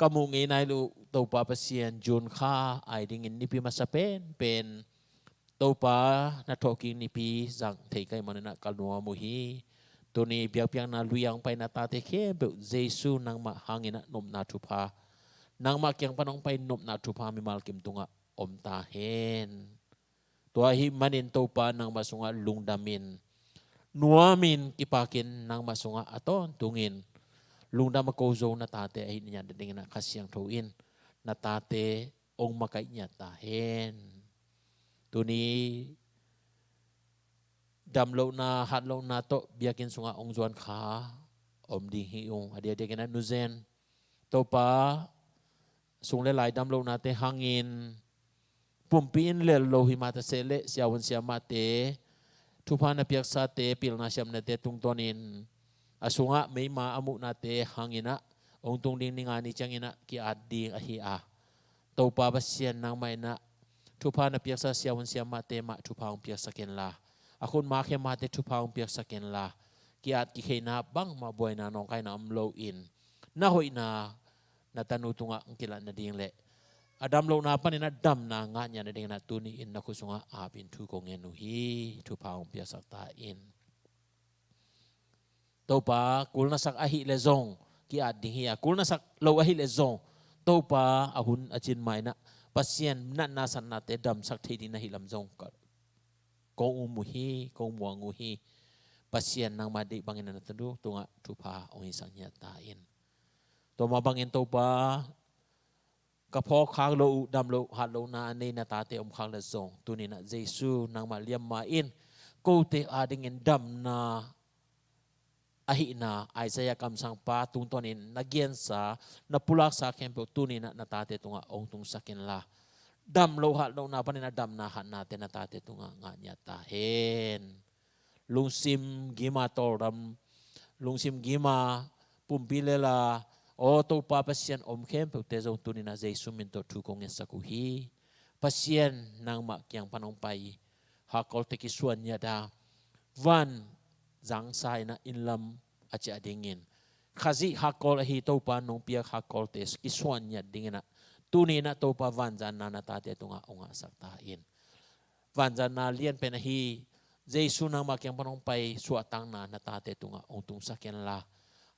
ka muh ngei nai loh Topa Pasian, June kha ai dingin nipi masa penpen Topa na thawhkik nipi zang thei ka hih manin ah ka nuam uh hi. Tuni biakpiakna lui-ah hong pai na tate khempeuh Jesu nangmah hangin ah nopna thupha, nangmah kiang pan hong pai nopna thupha mimal kim tungah om ta hen. Tua ahih manin Topa nangmah sungah lungdamin, nuamin kipakin nangmah sungah a tawntungin lungdam a ko zo na tate ahih ngiat nadingin ah Kha Siangtho in na tate hong makaih ngiat ta hen. Tuni damlohna, hatlohna tawh biakinn sungah hong zuan kha om ding hi ung. A diakdiakin ah Nu Zen, Topa, sung le lai damlohnate hangin pumpi in lel lo hi mah ta seh leh siavuan siamahte, thupha na piaksate, pilna siamnate tungtawnin a sungah meima a muhnate hangin ah hong tung ding ni nga ni ciangin ah ki-at ding ahi a, Topa Pasian, nangmah in ah thupha na piaksa siavuan siamahte mah thupha hong piaksak inla, a khut ma khe mahte thupha hong piaksak inla, ki-at kikheina bangmah buaina nawngkaina om loin na hoihna na tanu tungah hong kilat nading le a damlohna panin ah damna ngah ngiat nadingin ah tuni in na khut sungah apin thu kong ngen uh hi. Thupha hong piaksak ta in. Topa, kul na sak ahih leh zong ki-at ding hi a, kul na sak lo ahih leh zong Topa, a hun a cin ma-in ah Pasian natna satnate damsak thei ding na hih lam zong ka, kong um uh hi, kong muang uh hi. Pasian, nangmah deih bangin ah na tanu tungah thupha hong hisak ngiat ta in. Tua mah bangin Topa, ka phawk khak loh uh damloh hatlohna a nei na tate om khak leh zong tuni in ah Jesu nangmah liamma in kote adingin damna ahihna Isaiah kamsangpa tungtawnin na gensa, na pulaksa khempeuh tuni in ah na tate tungah hong tungsak inla, damloh hatlohna panin ah damna hatnate na tate tungah ngah ngiat ta hen. Lungsim gima tawldam, lungsim gima pumpi lela, aw Topa Pasian, om khempeuhte zong tuni in ah Jesu min tawh thu kong ngetsak uh hi. Pasian, nangmah kiang pan hong pai hakkawlte kisuan ngiat a, van zangsa in ah inn lam a ciah dingin, Khazih hakkawl ahi Topa nong piak hakkawlte kisuan ngiat dingin ah tuni in ah Topa vanzanna na tate tungah hong ngahsak ta in. Vanzanna lianpen ahi Jesu nangmah kiang pan hong pai suahtakna na tate tungah hong tungsak inla,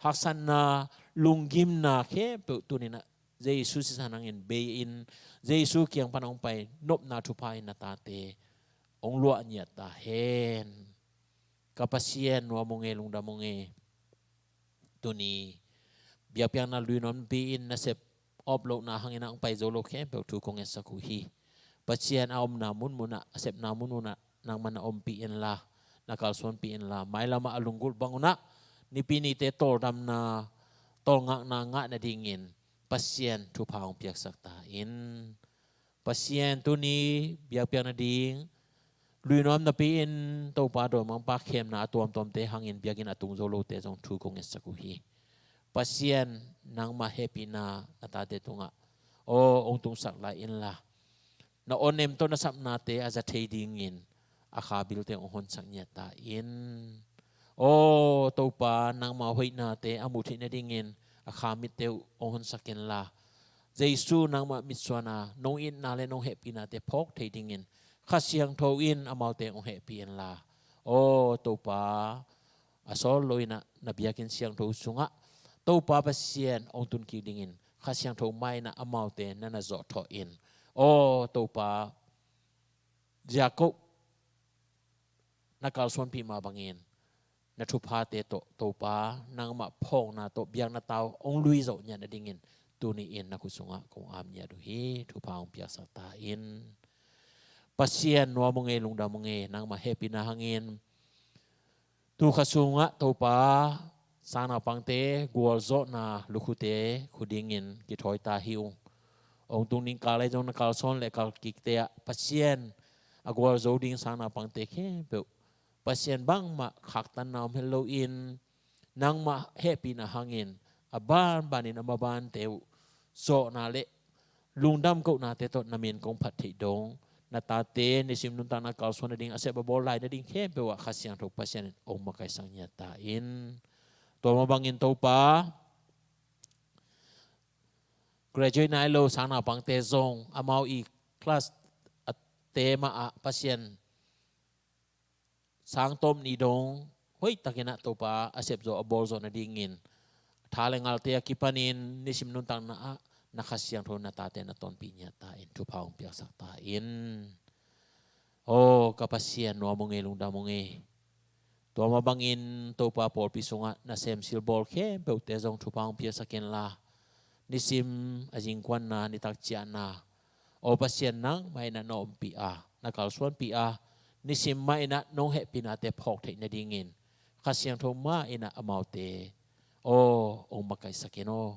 haksatna, lunggimna khempeuh tuni in ah Jesu sisan hangin bei-in, Jesu kiang pan hong pai nopna thupha in na tate hong luah ngiat ta hen. Ka Pasian, nuam ung e, lungdam ung e. Tuni biakpiakna lui nuam napi-in nasep awplohna hangin ah hong pai zo lo khempeuh thu kong ngetsak uh hi. Pasian, a omna munmun ah, a sepna munmun ah nangmah na ompih inla, na kalsuanpih inla, mailam ah a lunggulh bang un ah nipi nite tawldamna, tawlngakna ngah nadingin Pasian, thupha hong piaksak ta in. Pasian, tuni biakpiak nading lui nuam napi-in Topa, dawimangpa khemna a tuamtuamte hangin biakinn a tung zo lote zong thu kong ngetsak uh hi. Pasian, nangmah hehpihna na tate tungah aw hong tungsak lai inla, na awnem tawh na sapnate a za thei dingin a kha bilte hong honsak ngiat ta in. Aw Topa, nangmah hoihnate a muh theih nadingin a kha mitte uh hong honsak inla, Jesu nangmah mitsuan a nong itna le nong hehpihnate phawk thei dingin Kha Siangtho in amaute hong hehpih inla, aw Topa, a sawl lo in ah na biakinn siangtho sungah Topa Pasian hong tunkik dingin Kha Siangtho mai in ah amaute na na zawhthawh in, aw Topa, Jacob na kalsuanpih mah bangin na thuphate tawh Topa, nangmah phawkna tawh biakna tau hong lui zawh ngiat nadingin tuni-in na khut sungah kong ap ngiat uh hi. Thupha hong piaksak ta in. Pasian, nuam ung ei, lungdam ung ei, nangmah hehpihna hangin tu kha sungah Topa, sangnaupangte gualzawhna lukhute khu dingin kithawi ta hi ung. Hong tung ding kal ahi zong na kalsuan le kal kikte ah Pasian a gualzo ding sangnaupangte khempeuh Pasian, bangmah khaktanna om het loin nangmah hehpihna hangin a banbanin a mabante uh zawhna le lungdam kohnate tawh na min kong phat theih dong, na tate nisim nuntakna kalsuan nading, a sep a bawl lai nading khempeuh ah Kha Siangtho Pasian in hong makaisak ngiat ta in. Tua mah bangin Topa, graduate nai lo sangnaupangte zong amau i class a te mah ah Pasian, sang tawm ni dong hoihtakin ah Topa a sep zawh a bawl zawh nadingin tha le ngalte a kipanin nisim nuntakna ah na Kha Siangtho na tate na tonpih ngiat ta in. Thupha hong piaksak ta in. Aw ka Pasian, nuam ung ei, lungdam ung ei. Tua mah bangin Topa, pawlpi sungah nasem silbawl khempeuhte zong thupha hong piaksak inla, nisim a zingkuanna, nitak ciahna, aw Pasian, nangmah in ah na ompih a, na kalsuanpih a, nisim mah in ah nong hehpihnate phawk theih nadingin Kha Siangtho mah in ah amaute aw hong makaisak in aw.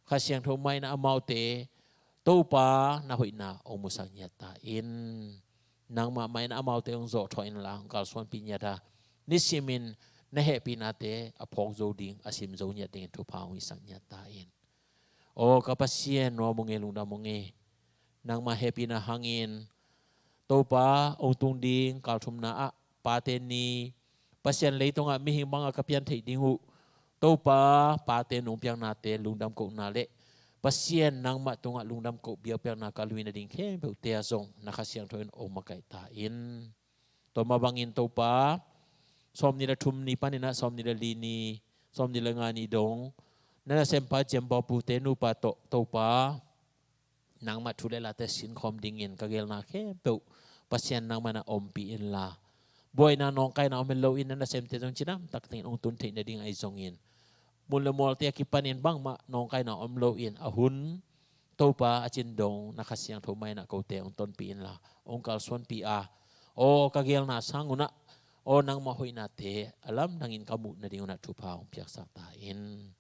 Kha Siangtho mah in ah amaute Topa na hoihna hong musak ngiat ta in. Nangmah mah in ah amaute hong zawhthawh inla, hong kalsuanpih ngiat a, nisimin na hehpihnate a phawk zo ding, a sim zo ngiat dingin thupha hong hisak ngiat ta in. Aw ka Pasian, nuam ung ei, lungdam ung ei. Nangmah hehpihna hangin Topa, hong tung ding kal thumna ah Pate Ni, Pasian, leitungah mihing bangah ka pian theih ding uh Topa, pate nong piaknate lungdam kohna le Pasian, nangmah tungah lungdam koh biakpiakna ka lui nading khempeuhte ah zong na Kha Siangtho in hong makaih ta in. Tua mah bangin Topa, sawmnih le thum ni panin ah sawmnih le li ni, sawmnih le nga ni dong na nasempa Ciam Baw Pu te nupa tawh Topa, nangmah thu le late sinkhawm dingin ka gelna khempeuh Pasian, nangmah in ah ompih inla, buaina nawngkaina om het loin na nasemte zong cidam taktakin hong tun theih nading ahi zongin, mun le mualte a kipanin bangmah nawngkaina om loin a hun Topa a cin dong na Kha Siangtho mah in ah kote hong tonpih inla, hong kalsuanpih a, aw ka gelna sang un ah aw nangmah hoihnate a lamdangin ka muh nading un ah thupha hong piaksak ta in.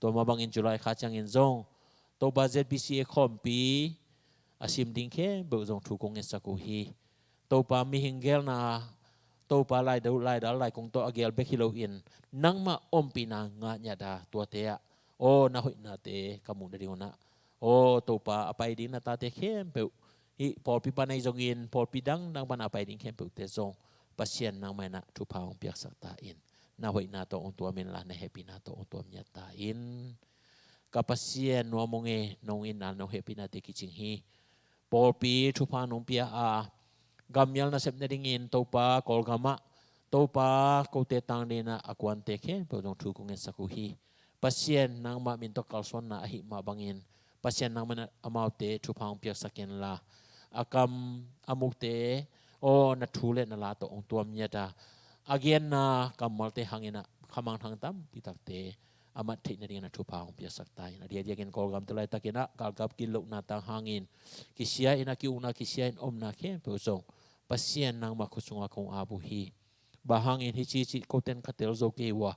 Tua mah bangin July kha ciangin zong Topa, Z B C A khawmpi a sim ding khempeuh zong thu kong ngetsak uh hi. Topa, mihing gelna, Topa, laidal, laidal laikung tawh a gel bek hi loin nangmah ompihna ngah ngiat a, tuate ah aw na hoihnate ka muh nading un ah, aw Topa, a pai ding na tate khempeuh, hih pawlpi pan ahi zongin pawlpi dangdang pan a pai ding khempeuhte zong Pasian, nangmah in ah thupha hong piaksak ta in. Na hoihna tawh hong tuam inla, na hehpihna tawh hong tuam ngiat ta in. Ka Pasian, nuam ung ei, nong itna, nong hehpihnate kicing hi. Pawlpi thupha nong pia a, gammial nasep nadingin Topa, Kawlgamah Topa, kote tang dingin ah a kuante khempeuh zong thu kong ngetsak uh hi. Pasian, nangmah min tawh kalsuanna ahih mah bangin Pasian, nangmah in ah amaute thupha hong piaksak inla, a kam a mukte aw na thu le na la tawh hong tuam ngiat a, a genna kammalte hangin ah khamangthang tampi takte a mat theih nadingin ah thupha hong piaksak ta in. A diakdiakin Kawlgam tu laitakin ah galkap gitlohna tang hangin kisia in a ki-ukna, kisia in omna khempeuh zong Pasian, nangmah khut sungah kong ap uh hi. Bang hangin hici cih koten ka tel zo kei uh a,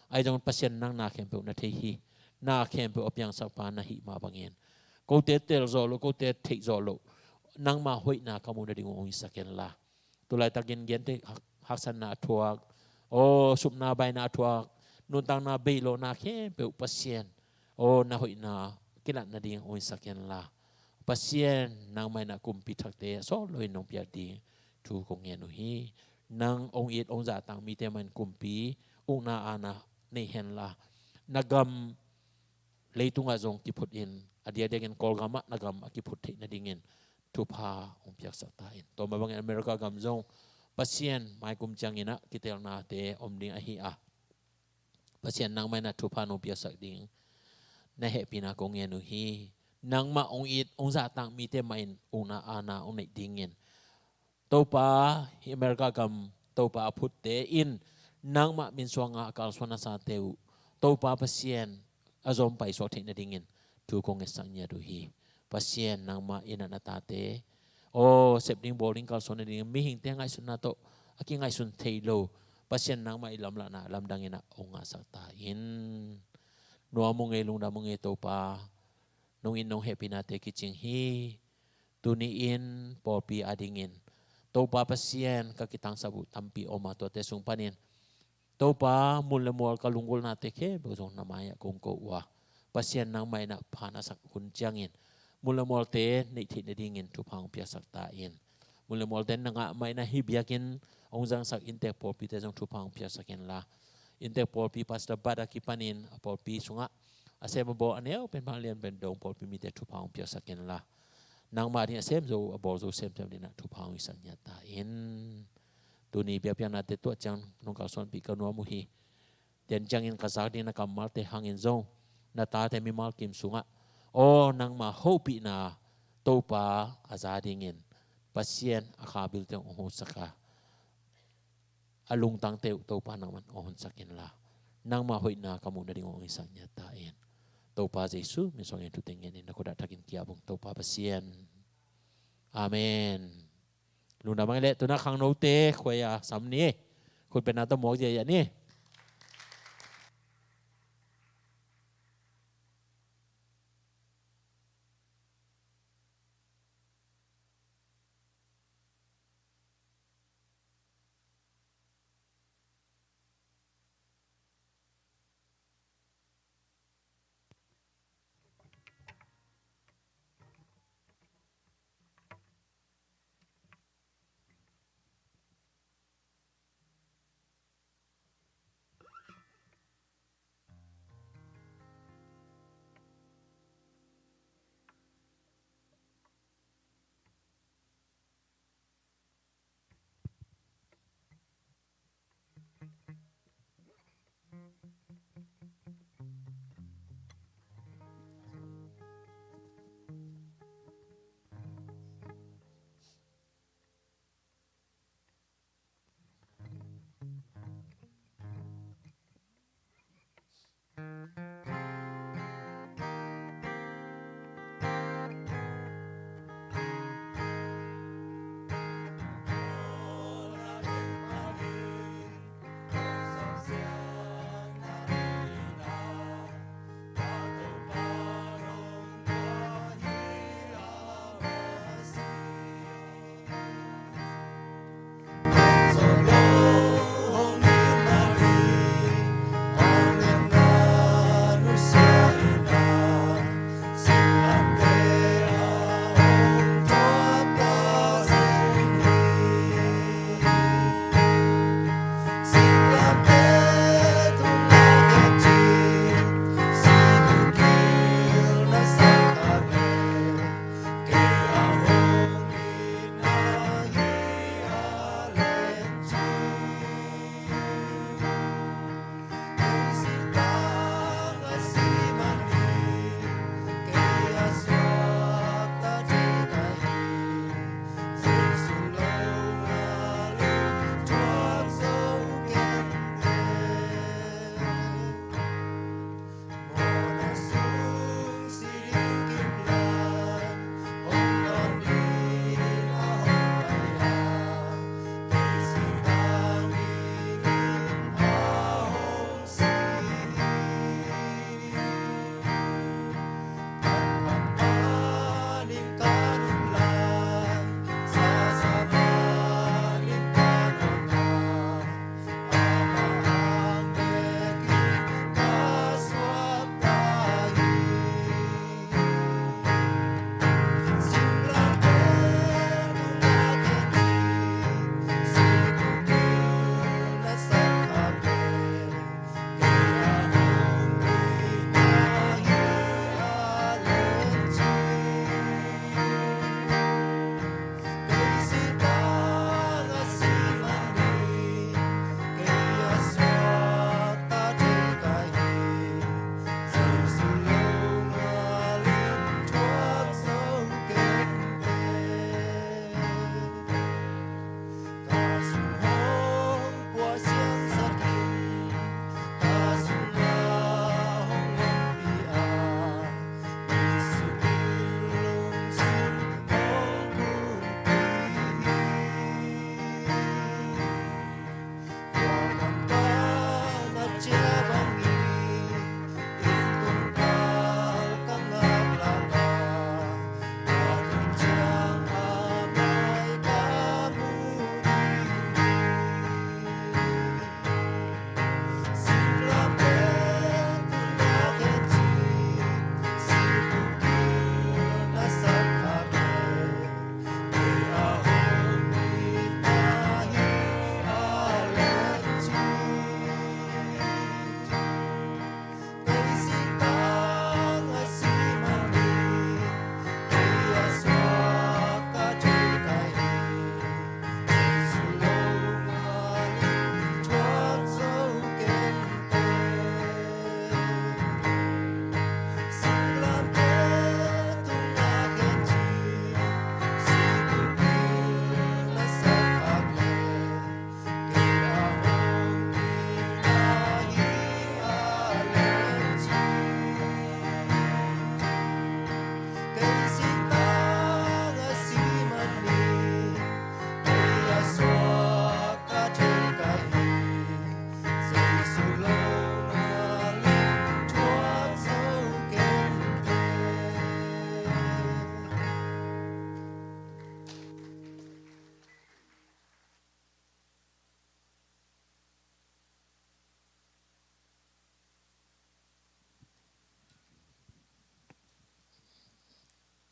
ahi zongin Pasian, nang na khempeuh na thei hi. Na khempeuh a piangsakpa na hih mah bangin kote tel zawh loh, kote theih zawh loh, nangmah hoihna ka muh nading uh hong hisak inla, tu laitakin genteh hak-, haksatna a thuak, aw supna baina a thuak, nuntakna beilawhna khempeuh Pasian, aw na hoihna kilat nading hong hisak inla, Pasian, nangmah in ah kumpi thakte a sawt loin nong piak ding thu kong ngen uh hi. Nang hong it hong zahtak mite mah in kumpi ukna aana nei henla, na gam leitungah zong kiphut in, a diakdiakin Kawlgamah na gam a kiphut theih nadingin thupha hong piaksak ta in. Tua mah bangin America gam zong Pasian, mai kum ciangin ah kitelnate om ding ahi a, Pasian, nangmah in ah thupha nong piaksak ding na hehpihna kong ngen uh hi. Nangmah hong it hong zahtak mite mah in ukna aana hong neih dingin Topa, hih America gam Topa a phutte in nangmah min suanga a kalsuan a sate uh Topa Pasian a zom paisuak theih nadingin thu kong ngetsak ngiat uh hi. Pasian, nangmah in ah na tate aw sep ding bawl ding kalsuan nadingin mihingte ngaihsutna tawh a kingaihsun thei lo, Pasian, nangmah i lamlahna lamdang in ah hong ngahsak ta in. Nuam uh ngei, lungdam uh ngei Topa. Nong it nong hehpihnate kicing hi. Tuni-in pawlpi adingin Topa Pasian, ka kitangsap uh tampi om a, tuate sung panin Topa, mun le mual ka lunggulhnate khempeuh zong na mai-ah kong ko uh a, Pasian, nangmah in ah pha na sak hun ciangin mun le mualte neih theih nadingin thupha hong piaksak ta in. Mun le mualte na ngah mah in ah hih biakinn hong zangsak inntek pawlpite zong thupha hong piaksak inla, inntek pawlpi Pastor Bat a kipanin a pawlpi sungah a sem a bawl a neu pen, bang lian pen dong pawlpi mite thupha hong piaksak inla, nangmah ding a sem zo, a bawl zo semsem ding ah thupha hong hisak ngiat ta in. Tuni biakpiaknate tuah ciang nong kalsuanpih ka nuam uh hi. Tua ciangin ka zak ding na kammalte hangin zong na tate mimal kim sungah aw nangmah hopihna Topa a za dingin Pasian, a khabilte hong hosak a, a lungtangte uh Topa nangman hong honsak inla, nangmah hoihna ka muh nading hong hisak ngiat ta in. Topa Jesu min suangin thute ngen in, na khut ah thakin ki-ap ung Topa Pasian. Amen. Lungdam hang leh, tuna khangnote khuai a sam ni. Khutbetna tawh muak ziahziah ni.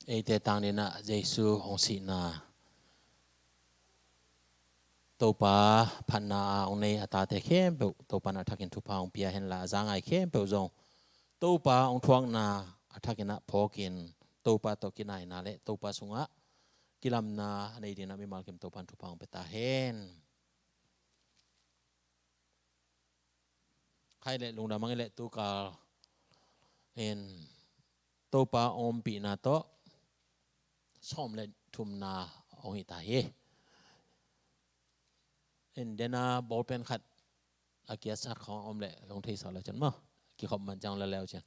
Eite tangdinah Jesu hong sihna, Topa phatna a hong nei a tate khempeuh Topa in a thakin thupha hong pia henla, a za ngai khempeuh zong Topa hong thuakna a thakinah phawkin Topa tawh kinaina le Topa sungah kilamna a nei dinah mimal kim Topa in thupha hong pia ta hen. Khai le lungdam ang i le tukal in Topa ompihna tawh sawm le thumna hong hi ta hi. In dena bawlpen khat a kiasak khawng om le hong theisak le cun maw, kikhop man ciang le leu cian.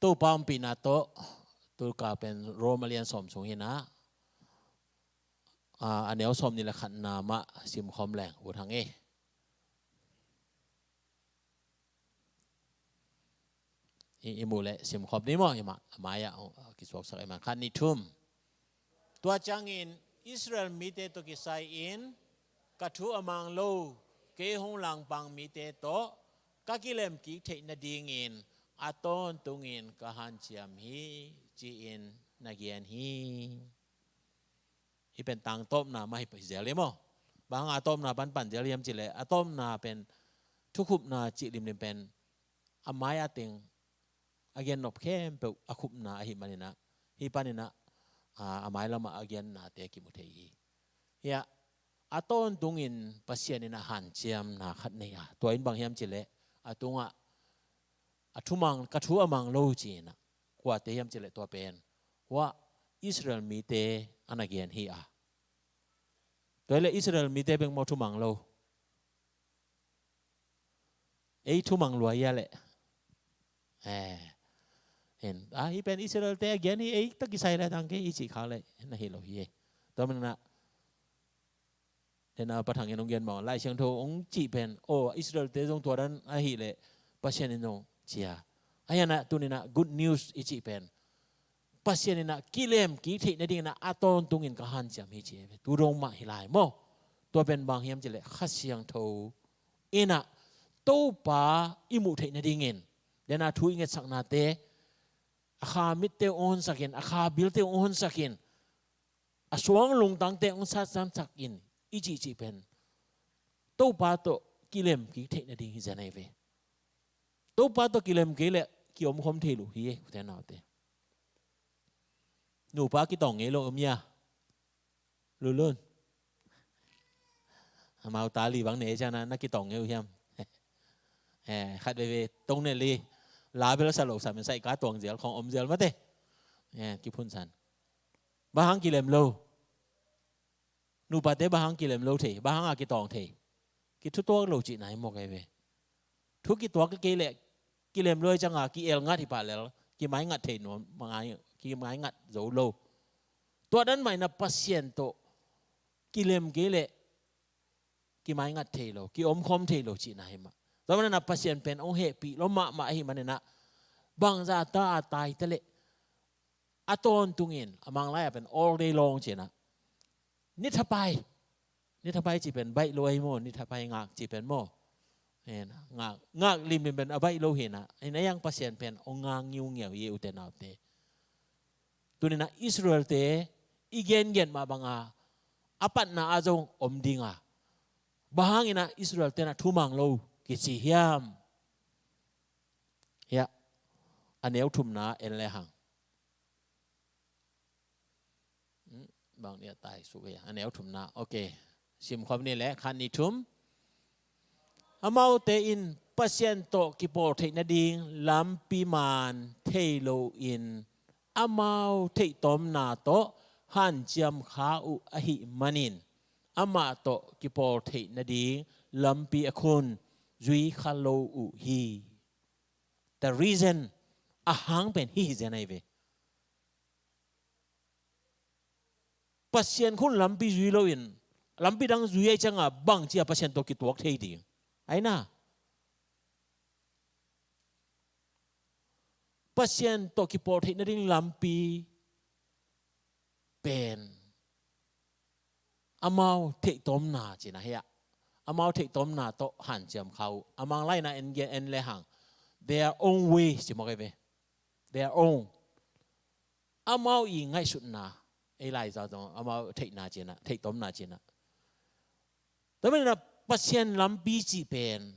Topa ompihna tawh tulka pen Rom a lian sawm sung hinah, a, a neu sawm ni le khatna mah simkhawm leng ut hang e. I, i muh le simkhawm ni maw, i mah a mai-ah kisuaksak i man khat ni thum. Tua ciangin Israel mite tawh kisai-in ka thu a mang lo, kei hong langpang mite tawh ka kilem kik theih nadingin a tawntungin ka hanciam hi, ci-in na gen hi. Hih pen tangtawpna mah hi zel hi maw? Bang hang a tawpna pan pan zel hiam cihleh, a tawpna pen thukhupna cih limlim pen a mai-ah teng a gen nop khempeuh a khupna ahih maninah, hih paninah, a, a mailamah a gennate kimu thei hi. Hiah a tawntungin Pasian inah hanciamna khat nei a, tua in bang hiam cihleh, a tungah a thumang, ka thu a mang lo ci-inah, kuate hiam cihleh tua pen, huah Israel mite a na gen hi a. Tua hileh Israel mite bek maw thumang lo? Ei thumang lua hia leh? Eh, hen, a, hih pen Israel-te a gen hi, ei tawh kisai le tang kei i cih khak le na hi lo hi. Tua manah, dena Pa Thang in hong gen mawh, Lai Siangtho hong cih pen, aw, Israel-te zong tua dan ahih leh Pasian in zong cia. A hianah tuninah good news i cih pen Pasian inah kilem kik theih nadinginah a tawntungin ka hanciam hi ci hi ve. Tu dong mah hi lai maw? Tua pen bang hiam cihleh Kha Siangtho inah Topa i muh theih nadingin, dena thu i ngetsaknate, a kha mitte hong honsakin, a kha bilte hong honsakin, a suang lungtangte hong satsamsakin i cihcih pen Topa tawh kilem kik theih nading hi zen ahi ve. Topa tawh kilem kei leh ki-omkhawm thei lo hi e, ute naute. Nupa kitawng ngei lo om hia? Lulun. Amau ta li bang nei ciangin na kitawng ngei uh hiam? Eh, khat veve tong ne li. La bel sa lo sa men sai ka tuang zel khong om zel mate. Eh, kiphun san. Bang hang kilem lo? Nupate bang hang kilem lo thei, bang hang a kitawng thei? Kithutuak lo cihna hi mawk ahi ve. Thu kituak kei leh kilem lo hi cianga ki-el ngat hi pah lel, kimai ngat thei nuam, mangai, kimai ngat zo lo. Tua dan mah inah Pasian tawh kilem kei leh kimai ngat thei lo, ki-omkhawm thei lo cihna hi mah. Tua manah Pasian pen hong hehpih lo mahmah ahi maninah bangzah ta a tai ta leh a tawntungin a Manglai-ah pen all day long cinah, nithapai. Nithapai cih pen baih lo ahi maw, nithapai ngak cih pen maw? Ngak, ngak limlim pen a baih lo hinah, hinah hiang Pasian pen hong ngak ngiungiau hi ute naute. Tuninah Israel-te i gengen mah banga a patna ah zong om dinga, bang hanginah Israel-te na thumang lo kici hiam? Hiah a neu thumna en le hang. Hmm, bang nia tai su ve. A neu thumna. Ok. Simkhawm ni le khan ni thum. Amaute in Pasian tawh kipawl theih nading lampi man thei loin amau theihtomna tawh hanciam kha uh ahih manin amah tawh kipawl theih nading lampi a khun zui kha lo uh hi. The reason, a hang pen hih hi zen ahi ve. Pasian khun lampi zui loin lampi dang zui ahi cianga bangcia Pasian tawh kituak thei ding? Aina, Pasian tawh kipawl theih nading lampi pen amau theihtomna cina hiah, amau theihtomna tawh hanciam kha uh. A Manglai-na en gen en le hang. Their own way, ci mawk ei ve. Their own. Amau i ngaihsutna, ei Lai zong amau theihna cinah, theihtomna cinah. Tua maninah Pasian lampi cih pen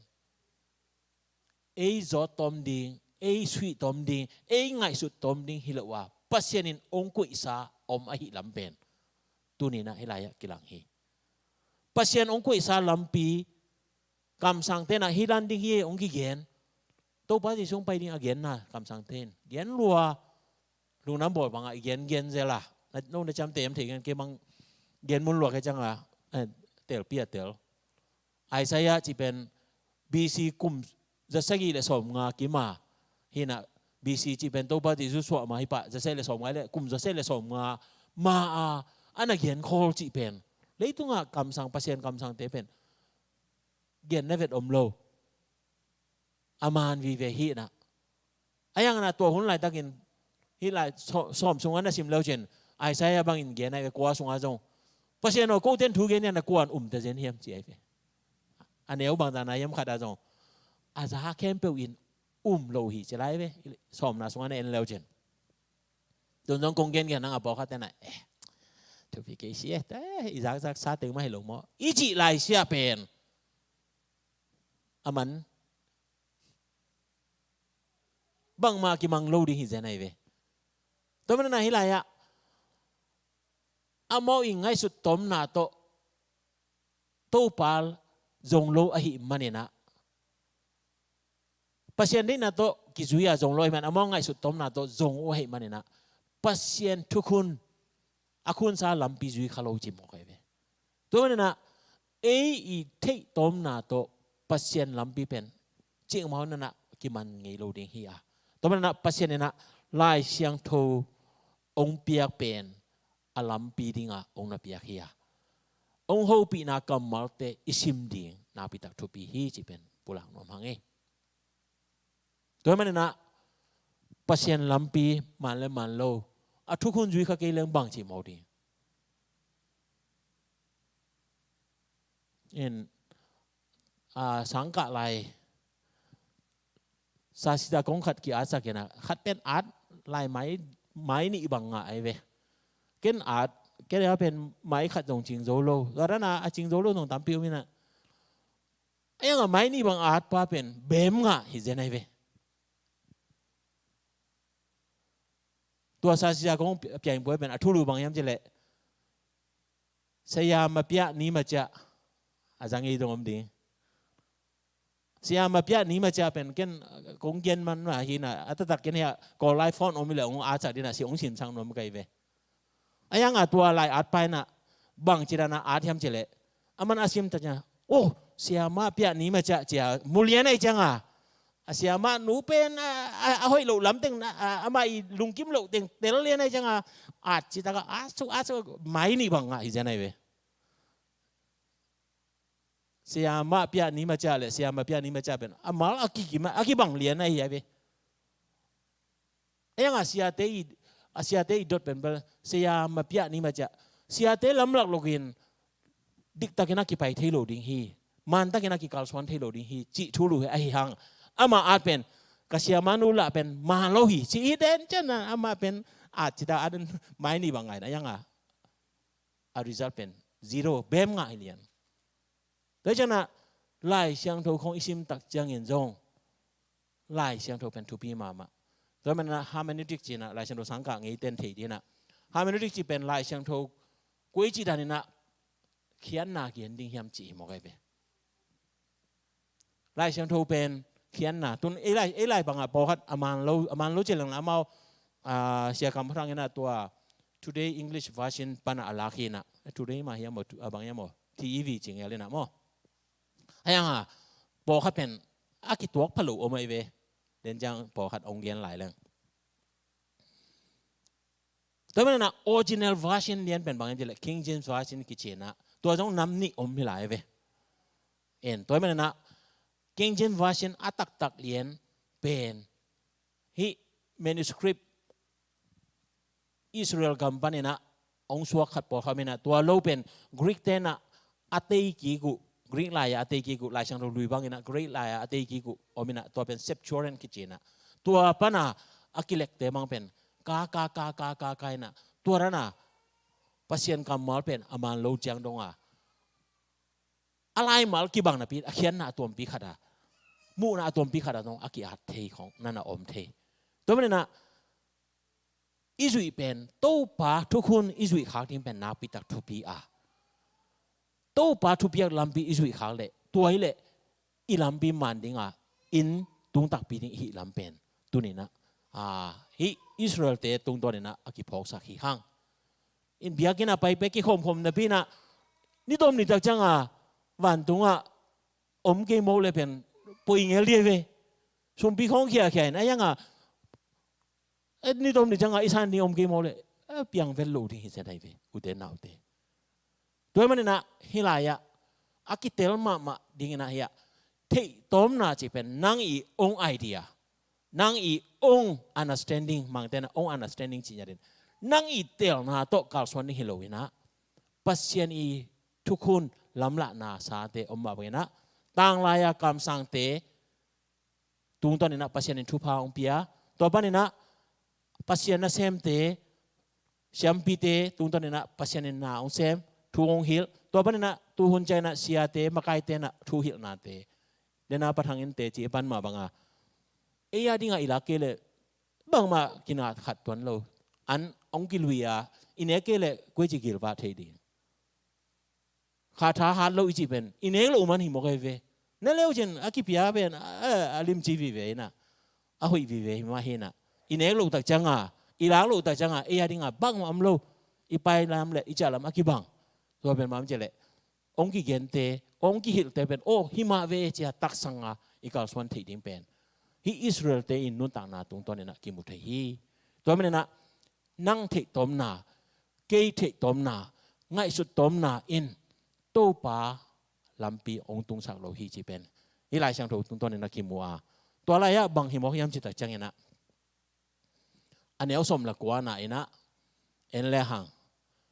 ei zawt tawm ding, ei suih tawm ding, ei ngaihsut tawm ding hi lo a, Pasian in hong koihsa om ahi lam pen tuninah hih lai-ah kilang hi. Pasian hong koihsa lampi kamsang tenah hih dan ding hi hong kigen. Topa Jesu hong pai ding a genna kamsang ten gen lua. Lungdam bawl bangah i gen gen zel a, no na ciamteh hiam thei gen, kei bang gen mun lua kei cianga, eh, telpi a tel. Isaiah cih pen B C kum zasagih le sawmnga kima hinah, B C cih pen Topa Jesu suah ma hi pah, zasagih le sawmnga le kum zasagih le sawmnga ma a, a na gen khawl cih pen leitungah kamsang, Pasian kamsangte pen gen na vet om lo. A man vive hinah. A ianganah tua hun laitakin hih lai sawm sungah na sim leu cin Isaiah bangin gen a i ve, kua sungah zong Pasian aw, kote in thu gen hian a kuan umte zen hiam ci a i ve. A neu bangzahna hiam khatah zong a za khempeuh in um lo hi ci lai ve. Sawmna sungah na en leu cin. Tun zong kong gen gen nang a pawlkhat tenah, eh, thupi kei si e, eh, i zakzak sa teng mah hi lo maw i cih laisiah pen a man bangmah kimang lo ding hi zen a i ve. Tua maninah hih lai-ah amau i ngaihsut tawmna tawh Topa zong lo ahi maninah, Pasian deihna tawh kizui a zong lo ahi man, amau ngaihsut tawmna tawh zong uh ahi maninah, Pasian thukhun a khunsa lampi zui kha lo ci mawk a i ve. Tua maninah ei i theih tawmna tawh Pasian lampi pen cikmah hunah kiman ngei lo ding hi a. Tua maninah Pasian inah Lai Siangtho hong piak pen a lampi dingah hong na piak hi a. Hong hopihna kammalte i sim ding nakpitak thupi hi cih pen pulak nuam hang ei. Tua maninah Pasian lampi man le man lo a thukhun zui kha kei leng bang cih mawk ding. In, a, sangkah lai sasita kong khat ki-atsak inah, khat pen at lai mai, mai nih bang ngah a i ve. Ken at, ken a pen mai khat zong cing zo lo. Tua dana a cing zo lo zong tampi om inah, a iangah mai nih bang at pa pen bem ngah hi zen a i ve. Tua sasita kong piak in pua pen a thulu bang hiam cileh, saya mapiah ni maciah a zang i dong om ding. Saya mapiah ni maciah pen ken kong gen man mah hinah, a taktak ken hiah Kawl lai font om i le hong atsak dinah si hong simsak nuam ka i ve. A iangah tua lai at pa inah bang ci dana at hiam cileh, a man a sim tak ciang, oh, saya mapiah ni maciah cia mu lian ahi cianga, a saya mah nu pen a, a, a hoih loh lam teng, a, amah i lungkim loh teng tel lian ahi cianga, at ci takah at suk, at suk, mai nih bang ngah hi zen a i ve. Saya mapiah ni maciah le saya mapiah ni maciah pen a mal a kikim a, a kibang lian ahi a i ve. A iangah siate i, a siate i dot pen bel saya mapiah ni maciah, siate lamlak lokin diktakin a kipai thei lo ding hi, mantakin a kikalsuan thei lo ding hi cih thulu hi ahi hang. Amah at pen ka siamah nu lah pen man lo hi ci i den cian a, amah pen at ci ta at mai nih bang ngaina, a iangah a result pen zero, bem ngah hi lian. Tua cianah Lai Siangtho khong i sim tak ciangin zong Lai Siangtho pen thupi mahmah. Tua maninah hermeneutic cinah Lai Siangtho sangkah ngei ten thei dinah, hermeneutic ci pen Lai Siangtho koi cih daninah khiatna gen ding hiam cih hi mawk a i ve. Lai Siangtho pen khiatna tun ei lai, ei lai bangah pawlkhat a man lo, a man lo ci leng amau, a, siakam hrang inah tua Today English Version panah a lak hinah, Today mah hiam aw, a bang hiam aw, T E V ci ngel inah maw. A iangah pawlkhat pen a kituak pha lo om a i ve. Den ciang pawlkhat hong gen lai leng. Tua maninah original version lian pen bang hiam cileh King James Version kicinah, tua zong nam nih om hi lai ve. En, tua maninah King James Version a taktak lian pen hih manuscript Israel gam paninah hong suak khat pawlkhat inah, tua lo pen Greek tenah a tei kik uh, Greek lai-ah a tei kik uh, Lai Siangtho lui bang in ah Greek lai-ah a tei kik uh om in ah, tua pen Septuagint kici in ah, tua pan a a kilekte bang pen ka ka ka ka ka ka in ah, tua dan a Pasian kammal pen a man lo ciang dong a, a laimal kibang napi a khiatna a tuampi khat a, muhna a tuampi khat a dong a ki-at thei khong na na om thei. Tua manin ah i zuih pen, Topa thukhun i zuih khak ding pen nakpi tak thupi a, Topa thupiak lampi i zuih khak leh, tua hi leh i lampi man ding a, inn tung takpi ding i hih lam pen tuni in ah, a, hih Israel-te tungtawn in ah a kiphawksak hi hang. In biakinn ah pai pek kikhomkhom napi in ah, ni tawm ni tak ciang a vantung ah om kei mawk leh pen poi ngel ding hi ve. Sumpi khawng khiakhia in, a yang a, eh, ni tawm ni ciang a i san ding om kei mawk leh, eh, piang vet lo ding hi zen ahi ve, ute naute. Tua manin ah hih lai-ah a kitel mahmah ding in ah hi a, theihtawmna cih pen nang i own idea, nang i own understanding, Mangte'n ah own understanding ci ngiat in, nang i telna tawh kalsuan ding hi lo in ah, Pasian i thukhun lamlahna sate om mah bang in ah, tanglai-a kamsangte tungtawn in ah Pasian in thupha hong pia, tua pan in ah Pasian nasemte, siampite tungtawn in ah Pasian in na hong sem, thu hong hilh, tua pan in ah tuhun ciang in ah siate, makaite in ah thu hilhnate, den a pathang in teci a pan mah bang a, ei a ding a i lak kei leh bangmah kinat khat tuan lo. An hong kilui a, i nek kei leh koici gilvah thei ding. Kha tha hat lo i cih pen i nek loh man hi mawk ahi ve. Na leu cin a kipia pen a, a limci vive in ah, a hoih vive hi mah hi in ah, i nek loh tak ciang a, i lak loh tak ciang a, ei a ding a bangmah om lo. I pai lam leh i ciah lam a kibang. Tua pen mah om ci leh, hong kigente, hong kihilhte pen, aw, hi mah ve ci a taksang a i kalsuan theih ding pen hih Israel-te in nuntakna tungtawn in ah kimu thei hi. Tua manin ah nang theihtawmna, kei theihtawmna, ngaihsuttawmna in Topa lampi hong tungsak lo hi cih pen hih Lai Siangtho tungtawn in ah kimu a, tua lai-ah bang hi mawk hiam cih tak ciang in ah, a neu sawm le kuana in ah en le hang,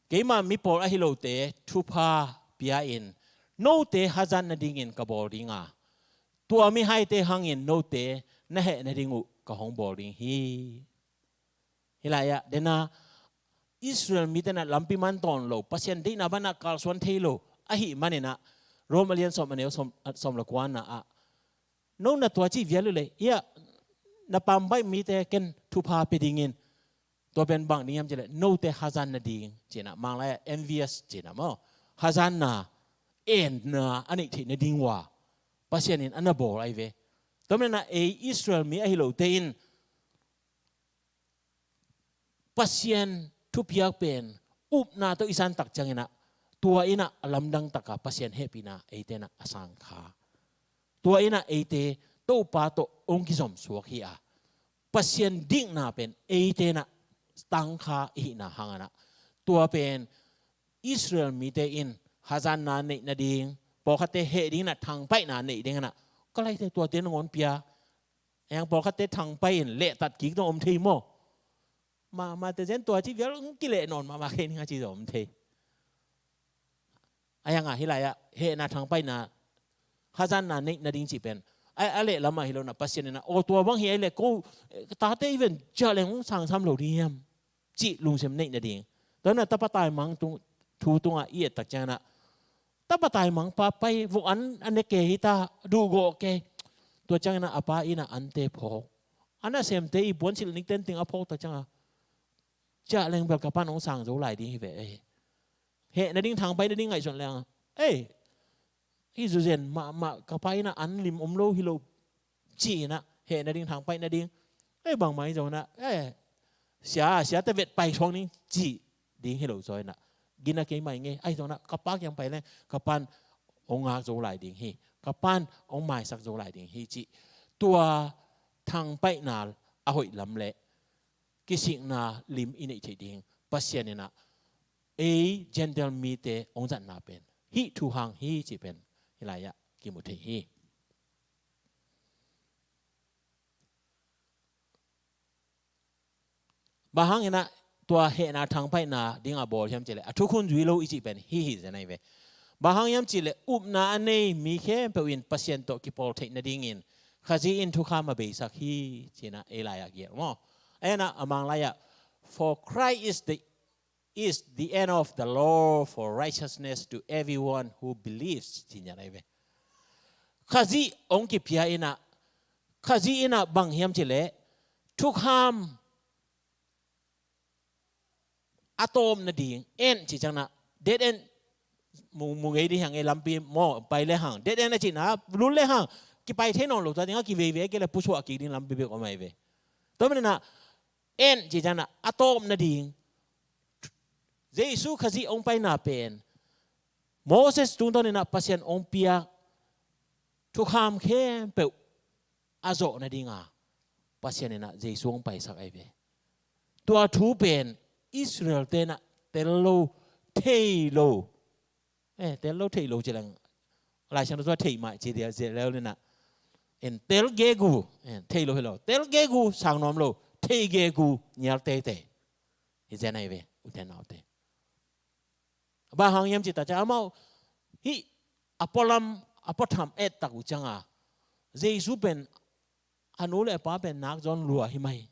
keima mi pawl ahi lote thupha pia in, note hazat nadingin ka bawl ding a, tua mihaite hangin note na heh nading uh ka hong bawl ding hi. Hih lai-ah den a Israel mite in ah lampi man tawn lo, Pasian deihna bang in ah kalsuan thei lo ahih manin ah, Rom a lian sawm, a neu sawm, sawm le kuana ah, no na tua cih vial uh leh, hiah na pambaih mite ken thupha pia dingin, tua pen bang ding hiam cih leh, note hazat nading ci in ah, Mang lai-ah envious ci in ah maw, hazatna, enna a neih theih nading uh a Pasian in a na bawl ahi ve. Tua manin ah ei Israel mi ahi lote in Pasian thupiak pen upna tawh i san tak ciang in ah, tua in ah a lamdang tak a Pasian hehpihna eite in ah a sang kha. Tua in ah eite Topa tawh hong kizom suak hi a, Pasian dikna pen eite in ah tang kha i hihna hang in ah, tua pen Israel mite in hazatna neih nading, pawlkhatte heh ding in ah thangpaihna neih ding in ah, ka laite tuate nangawn pia. Eng, pawlkhatte thangpai in lehtat kik dong om thei maw? Mahmahte zen tua ci vial hong kileh nawn mahmah kei ning a ci zong om thei. A yang a hih lai-ah hehna thangpaihna, hazatna neih nading cih pen a, a leh lamah hi lo in ah, Pasian in ah, aw, tua bang hi a leh ko, eh, tate i ven ciah leng hong sangsam lo ding hiam cih lungsim neih nading. Tua in ah tapa taimang tung, thu tungah i et tak ciang in ah, tapa taimang pa pai, vok an a ne kei hi ta, duhgawh kei. Tua ciang in ah a pa in ah ante phawk, a nasemte i puansilh nikten ting a phawk tak ciang a, ciah leng bel ka pa'n hong sang zo lai ding hi ve, eh. Heh nading thangpai nading ngaihsun leng, eh, hi zuzen mahmah, ka pa in ah an lim om lo hi lo ci in ah, heh nading thangpai nading, eh, bangmah hi zong in ah, eh, sia, sia te vet pai suak ning ci ding hi lo zaw in ah, gina kei mai ngei, ahi zong in ah ka pa kiang pai leng ka pa'n hong ngak zo lai ding hi, ka pa'n hong maisak zo lai ding hi cih, tua thangpaihna a hoih lam leh kisikna lim i neih theih ding Pasian in ah ei Gentile mite hong zatna pen hih thu hang hi cih pen hih lai-ah kimu thei hi. Bang hang in ah tua hehna thangpaihna ding a bawl hiam cih leh, a thukhun zui lo i cih pen hih hi zen ahi ve. Bang hang hiam cihleh upna a nei mi khempeuh in Pasian tawh kipawl theih nadingin Khazih in thukham a beisak hi, ci-in ah ei lai-ah kigelh maw. Ahi zongin ah a Mang lai-ah, "For Christ is the, is the end of the law for righteousness to everyone who believes," ci-in ah hi ve. Khazih hong kipia in ah, Khazih in ah bang hiam cihleh thukham a tawp nading, end cih ciangin ah, dead end, mu, mu ngei ding hi hang e, lampi maw, pai le hang, dead end a cihna, lut le hang, kipai thei nawn lo, tua dingin ah kiveivei, a kei leh pusuah kik ding lampi bek om ahi ve. Tua manin ah, end cih ciangin ah, a tawp nading, Jesu Khazih hong paina pen Moses tungtawnin ah Pasian hong piak thukham khempeuh a zawh nadinga Pasian in ah Jesu hong paisak ahi ve. Tua thu pen Israel-te in ah tel lo, thei lo. Eh, tel lo, thei lo ci leng, Lai Siangtho sungah thei mah ci dia, ci leu ni-in ah, en, tel gegu, en, thei lo hi lo, tel gegu sang nuam lo, thei gegu nial teitei. Hi zen ahi ve, ute naute. Bang hang hiam cih tak ciang amau hih a pualam, a puatham et tak uh cianga, Jesu pen a nu le a pa pen nak zawn lua hi mai.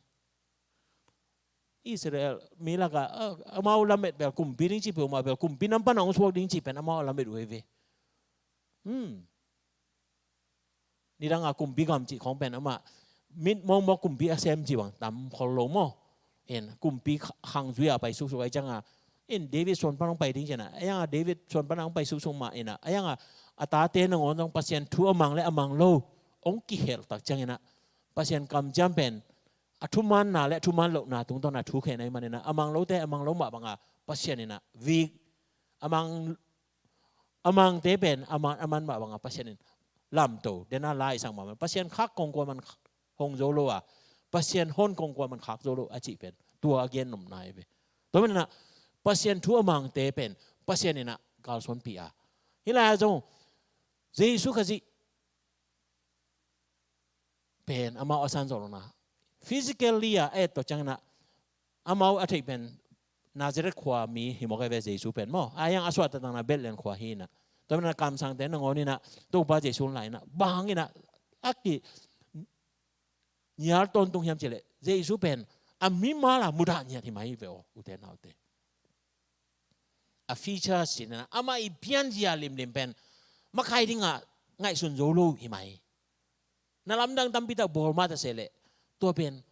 Israel mi lakah, ah, amau lamet bel kumpi ding cih peuhmah bel, kumpi nam pan a hong suak ding cih pen amau a lamet uh hi ve. Hmm. Nidanga kumpi gam cih khawng pen amah mit mawkmawk kumpi a sem cih bang tam khol lo maw. En, kumpi kha-, khang zui-a pai suksuk ahi cianga, en, David suan pan hong pai ding ci-in ah, ahi zongin ah David suan pan hong pai suksuk mah in ah, ahi zongin ah a tate nangawn zong Pasian thu a mang le a mang lo hong kikhelh tak ciangin ah, Pasian kamciam pen a thumanna le a thuman lohna tungtawn a thukhia ahih manin ah, a mang lote a mang lo mah banga Pasian in ah vik, a mang, a mangte pen a man, a man mah banga Pasian in lamto, den a laisak mah banga Pasian khak kong kuaman hong zo lo a, Pasian hon kong kuaman khak zo lo a cih pen tua a gen nopna hi ve. Tua manin ah Pasian thu a mangte pen Pasian in ah kalsuanpih a, hih lai-ah zong Jesu Khazih pen amau a san zawh lohna, physically a et tawh ciangin ah amau a theih pen Nazareth khua mi hi mawk ahi ve Jesu pen maw. Ahi zongin a suahtakna Bethlehem khua hi-in ah, tua manin ah kamsangte nangawn in ah Topa Jesu lai-in ah bang hangin ah a kinial tawntung hiam cih leh, Jesu pen a mimal a mudah ngiat hi mai hi ve aw, ute naute. A features cih in ah, amah i pianzia limlim pen makai dingah ngaihsun zo lo hi mai. Na lamdang tampi tak bawl mah ta se leh, tua pen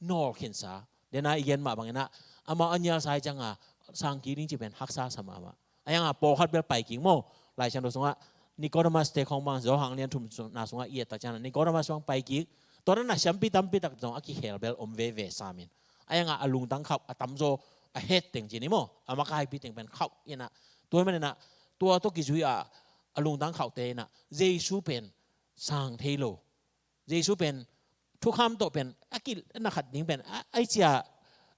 nawl khinsa. Den a i gen mah bangin ah, amah a nialsa hi cianga sang kik ding cih pen haksa sa mahmah. Ahi zongin ah pawlkhat bel pai kik maw. Lai Siangtho sungah Nicodemus-te khawng bang, Johan lian thumna sungah i et tak ciangin ah Nicodemus bang pai kik. Tua dan a siampi tampi tak zong a kikhel bel om veve sam in. Ahi zongin ah a lungtang khauh, a tamzaw a het teng ci ni maw, a makaipi teng pen khauh in ah, tua manin ah tua tawh kizui-a a lungtang khauhte in ah Jesu pen sang thei lo. Jesu pen thukham tawh pen a ki, a na khat ding pen, a, a cia,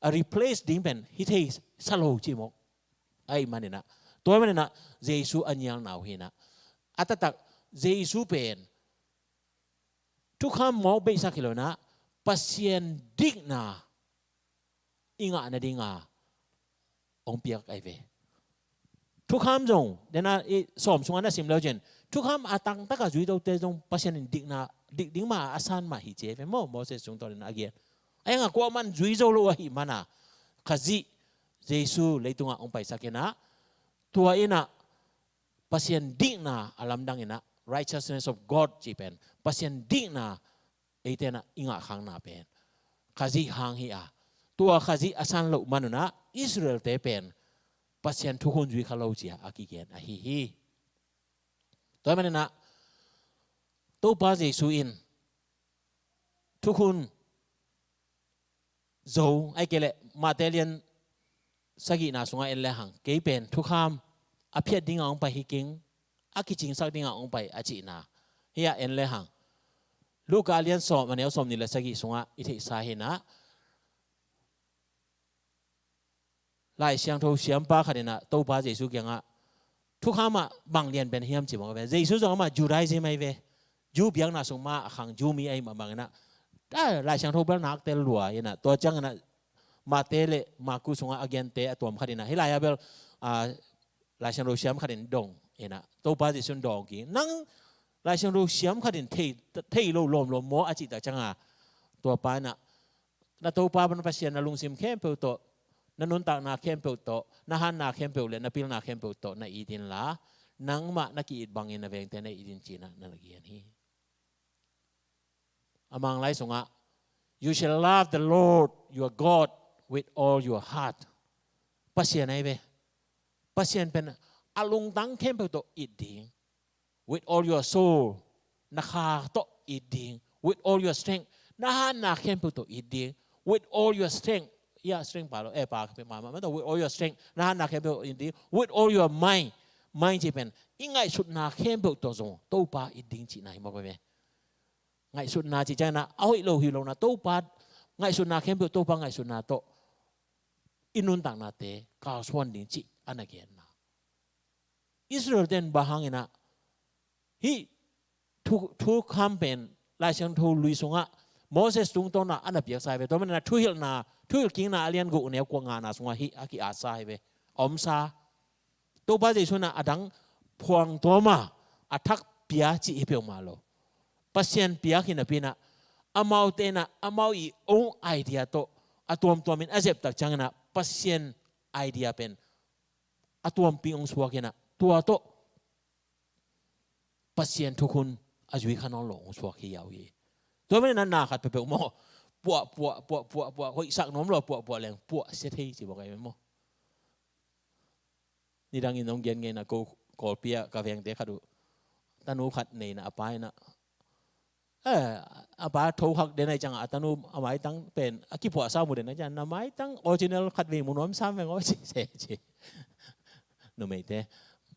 a replace ding pen hi thei sa lo cih mawk ahih manin ah, tua manin ah Jesu a nialna uh hi-in ah, a taktak Jesu pen thukham mawk beisak hi lo-in ah, Pasian dikna i ngah nadinga hong piak ahi ve. Thukham zong, den a i Sawm sungah na sim le uh cin, thukham a tangtaka zui tote zong Pasian in dikna, dik ding mah a san mah hi ci ahi ve maw, Moses sung tawnin a gen. Ahi zongin ah kuaman zui zo lo ahih manin ah, Khazih Jesu leitungah hong paisak in ah, tua in ah Pasian dikna a lamdang in ah, righteousness of God cih pen, Pasian dikna eite in ah i ngahkhakna pen Khazih hang hi a, tua Khazih a san loh man un ah Israel-te pen Pasian thukhun zui kha lo ci-a a kigen ahi hi. Tua ahih manin ah Topa Jesu in thukhun zo, ahih kei leh Mate lian sagihna sungah en le hang, kei pen thukham a phiat dinga hong pai hi keng, a kicingsak dinga hong pai a cihna. Hih ah en le hang, Luka lian sawm, a neu sawmnih le sagih sungah i theihsa hi-in ah, Lai Siangtho siampa khat in ah Topa Jesu kiangah, thukham ah bang lian pen hiam ci bang ve. Jesu zong amah Judaism ahi ve. Jew biakna sung mah a khang Jew mi ahih mah bangin ah, ah, Lai Siangtho bel nak tel lua in ah, tua ciangin ah Mate le Marku sungah a gente a tuam khat in ah, hih lai-ah bel, ah, Lai Siangtho siam khat in dong, Ina, Topa Jesu in dawng kik. Nang Lai Siangtho siam khat in thei, thei lo lawmlawm maw a cih tak ciangin, tua pa ina, na Topa na Pasian na lungsim khempeuh tawh, na nuntakna khempeuh tawh, na hanna khempeuh le na pilna khempeuh tawh na it inla, nangmah na ki-it bangin na vengte na it in ci-in na na gen hi. A Manglai sungah, "You shall love the Lord your God with all your heart." Pasian ahi ve. Pasian pen a lungtang khempeuh tawh it ding. "With all your soul," na kha tawh it ding. "With all your strength," na hanna khempeuh tawh it ding. "With all your strength," ya, strength pa lo, eh, pa, pa, ma, ma, "With all your strength," na hanna khempeuh it ding. "With all your mind," mind cih pen i ngaihsutna khempeuh tawh zong Topa it ding cihna hi mawk ve. Ngaihsutna cih ciangin a hoih lo hi lo na, Topa ngaihsutna khempeuh, Topa ngaihsutna tawh i nuntaknate kalsuan ding cih a na genna. Israel ten bang hangin a hih thu, thukham pen Lai Siangtho lui sungah Moses tungtawn a na piaksa hi ve. Tua manin a thuhilhna, Thuhilhkikna a lian guk neu kua ngana sungah hih a ki-atsa hi ve. A omsa. Topa Jesu in a dang phuang tuam a, a thak pia cih hi peuhmah lo. Pasian piak hi napi in a, amaute in a, amau i own idea tawh a tuamtuam in a zep tak ciangin a, Pasian idea pen a tuampi hong suak in a, tua tawh Pasian thukhun a zui kha nawn lo hong suak hi a uh hi. Tua manin a na khat peuhpeuh maw, puah, puah, puah, puah, puah, hoihsak nuam lo, puah, puah leng, puah sia thei ci bawk ahi maw. Nidangin hong gen ngeina ko Kawlpi ah ka vengte khat uh, tanu khat neina a pa in a, eh, a pa tho khak den ahi ciangin a tanu a maitang pen a kipuahsa mu den ahi ciangin, "Na maitang original khat vei mu nuam sam veng aw," ci se ci. Numeite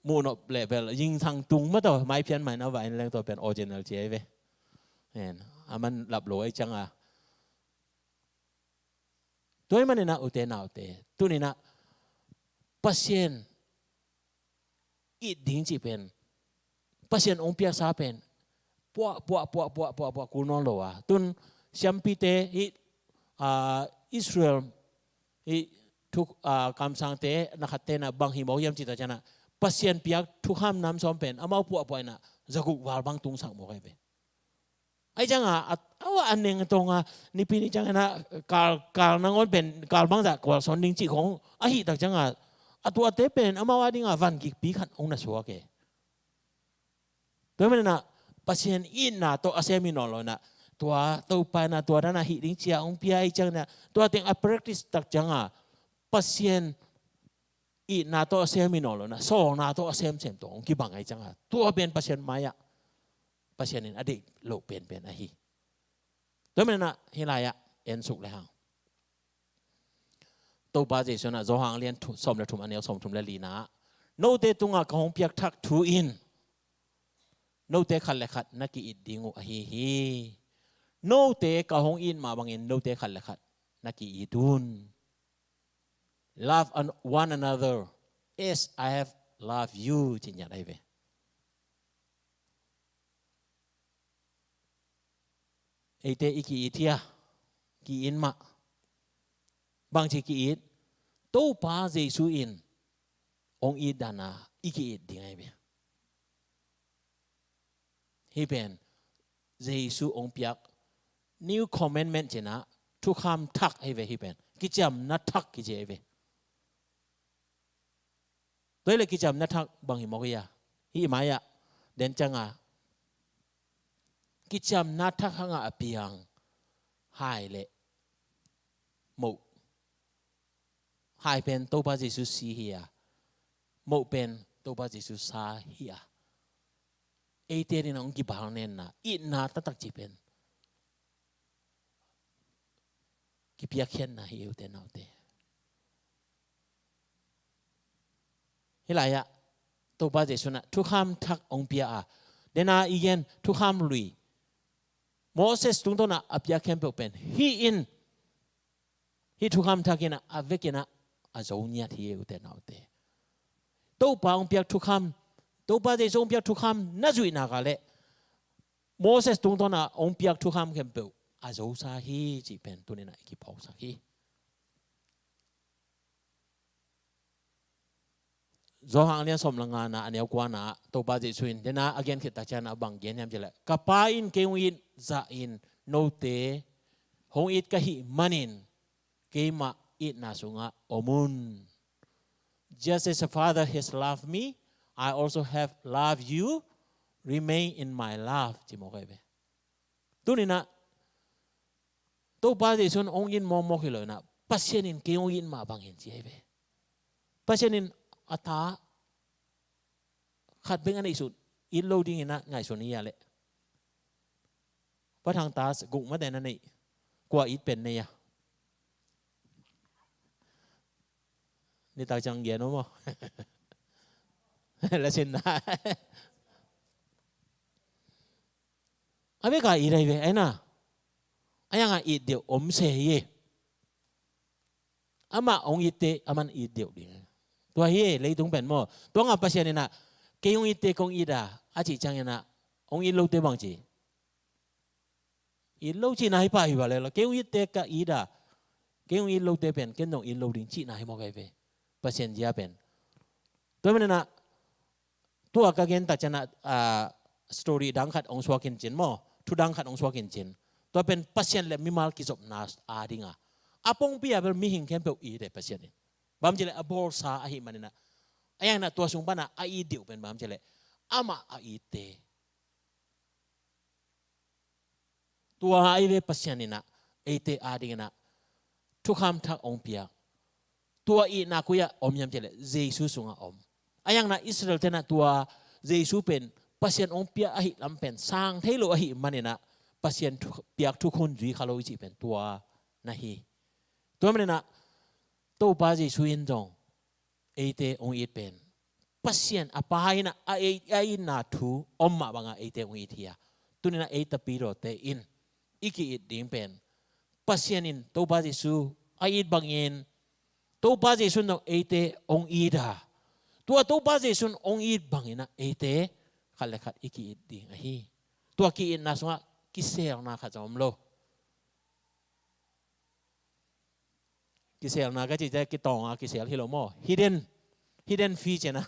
muh nop leh bel yingthang tung mah tawh maiphian mai na va in leng tua pen original ci ahi ve. En, a man lap lo ahi ciangin. Tua ahih manin a ute naute, tuni-in a Pasian it ding cih pen, Pasian hong piaksa pen puah, puah, puah, puah, puah, puah kul nawn lo a. Tun siampite hih, ah, Israel hih thu, ah, kamsangte na khatte in a bang hi mawk hiam cih tak ciangin a, Pasian piak thukham nam sawm pen amau puahpuah in a zaguk val bang tungsak mawk ahi ve. Ahi ciangin a, a, a, a neng tawng a, nipi ni ciangin a, kal, kal nangawn pen, kal bangzah kualsawn ding cih khong ahih tak ciangin a, a tuate pen amau adingin a van gikpi khat hong na suak e. Tua manin a Pasian itna tawh a sem hi nawn lo in a, tua Topa in a tua dan a hih ding ci a hong pia ahih ciangin a, tua teng a practice tak ciangin a, Pasian itna tawh a sem hi nawn lo in a, sawlna tawh a semsem tawh hong kibang ahih ciangin a, tua pen Pasian mai-ah Pasian in a deih loh penpen ahi. Tua manin a hih lai-ah en suk le hang. Topa Jesu in a Johan a lian thu, sawm le thum, a neu sawm thum le lina ah, "Note tungah ka hong piak thak thu in note khat le khat na ki-it ding uh ahi hi. Note ka hong it mah bangin note khat le khat na ki-it un. Love an-, one another as I have loved you," ci ngiat ahi ve. Eite i ki-it hia? Ki-it mah. Bangci ki-it? Topa Jesu in hong it dan a i ki-it ding ahi ve. Hih pen Jesu hong piak new commandment ci-in a, thukham thak ahi ve hih pen. Kiciamna thak kici ahi ve. Tua hi leh kiciamna thak bang hi mawk hia? Hih mai-ah den ciangin a, kiciamna thak hangah a piang hai le moh. Hai pen Topa Jesu si hi a, moh pen Topa Jesu sa hi a, eite adingin hong kibawl nenna, itna taktak cih pen kipiakkhiatna hi, ute naute. Hih lai-ah Topa Jesu in a thukham thak hong pia a, den a i gen thukham lui, Moses tungtawn a a piak khempeuh pen hih in, hih thukham thak in a, a vekin a, a zo ngiat hi, ute naute. Topa hong piak thukham, Topa Jesu hong piak thukham na zuih nak leh Moses tungtawn a hong piak thukham khempeuh a zosa hi cih pen tuni-in a i kiphawksak hi. Johan a lian sawm le ngana a neu kuana ah Topa Jesuh in dena a gen khit tak ciangin a bang gen hiam cih leh, ka Pa in kei hong it zahin note hong it ka hih manin keimah itna sungah om un. Just as the Father has loved me, I also have loved you. Remain in my love. Ci mawk ahi ve. Tuninah Topa Jesuh in hong it mawkmawk hi lo inah Pasian in kei hong it mah bangin ci ahi ve. Pasian in a ta khat bek a neihsun it lo dinginah ngaihsun hi a leh. Pa Thang ta guk mate na neih, kua it pen nei a? Nitak ciang gen om aw. Lasin na. A beka it ahi ve, aina. A yanga it deuh om se hi e. Amah hong itte, aman it deuh ding. Tua hi e, leitung pen maw. Tua nga Pasian inah, kei hong itte kong it a, a cih cianginah, hong it lote bang ci. It lo cihna hi pah hi va le lo. Kei hong itte ka it a, kei hong it lote pen ken dong it lo ding cihna hi mawk ahi ve. Pasian zia pen. Tua maninah tua ka gen tak cianah, ah, story dang khat hong suakin cin maw, thu dang khat hong suakin cin. Tua pen Pasian le mimal kizopna a dinga a pongpi a bel mihing khempeuh it e Pasian in. Bang ci le a bawlsa ahi maninah. A yanginah tua sung panah a it deuh pen bang ci le amah a itte. Tua ahi ve Pasian inah eite a dinginah thukham thak hong piak. Tua itna koi-ah om hiam cih leh Jesu sungah om. A yanginah Israel tenah tua Jesu pen Pasian hong piak ahi lam pen sang thei lo ahi maninah Pasian thu-, piak thukhun zui kha lo i cih pen tua na hi. Tua maninah Topa Jesu in zong eite hong it pen Pasian a Pa inah a ei, a itna thu om mah bangah eite hong it hi a. Tuninah ei tapidawte in i ki-it ding pen Pasian in Topa Jesu a it bangin Topa Jesu in zong eite hong it a. Tua Topa Jesu in hong it banginah eite khat le khat i ki-it ding ahi. Tua ki-itna sungah kiselna khat zong om lo. Kiselna ka cih ciah kitawnga kisel hi lo maw? Hidden, hidden fee ci-in a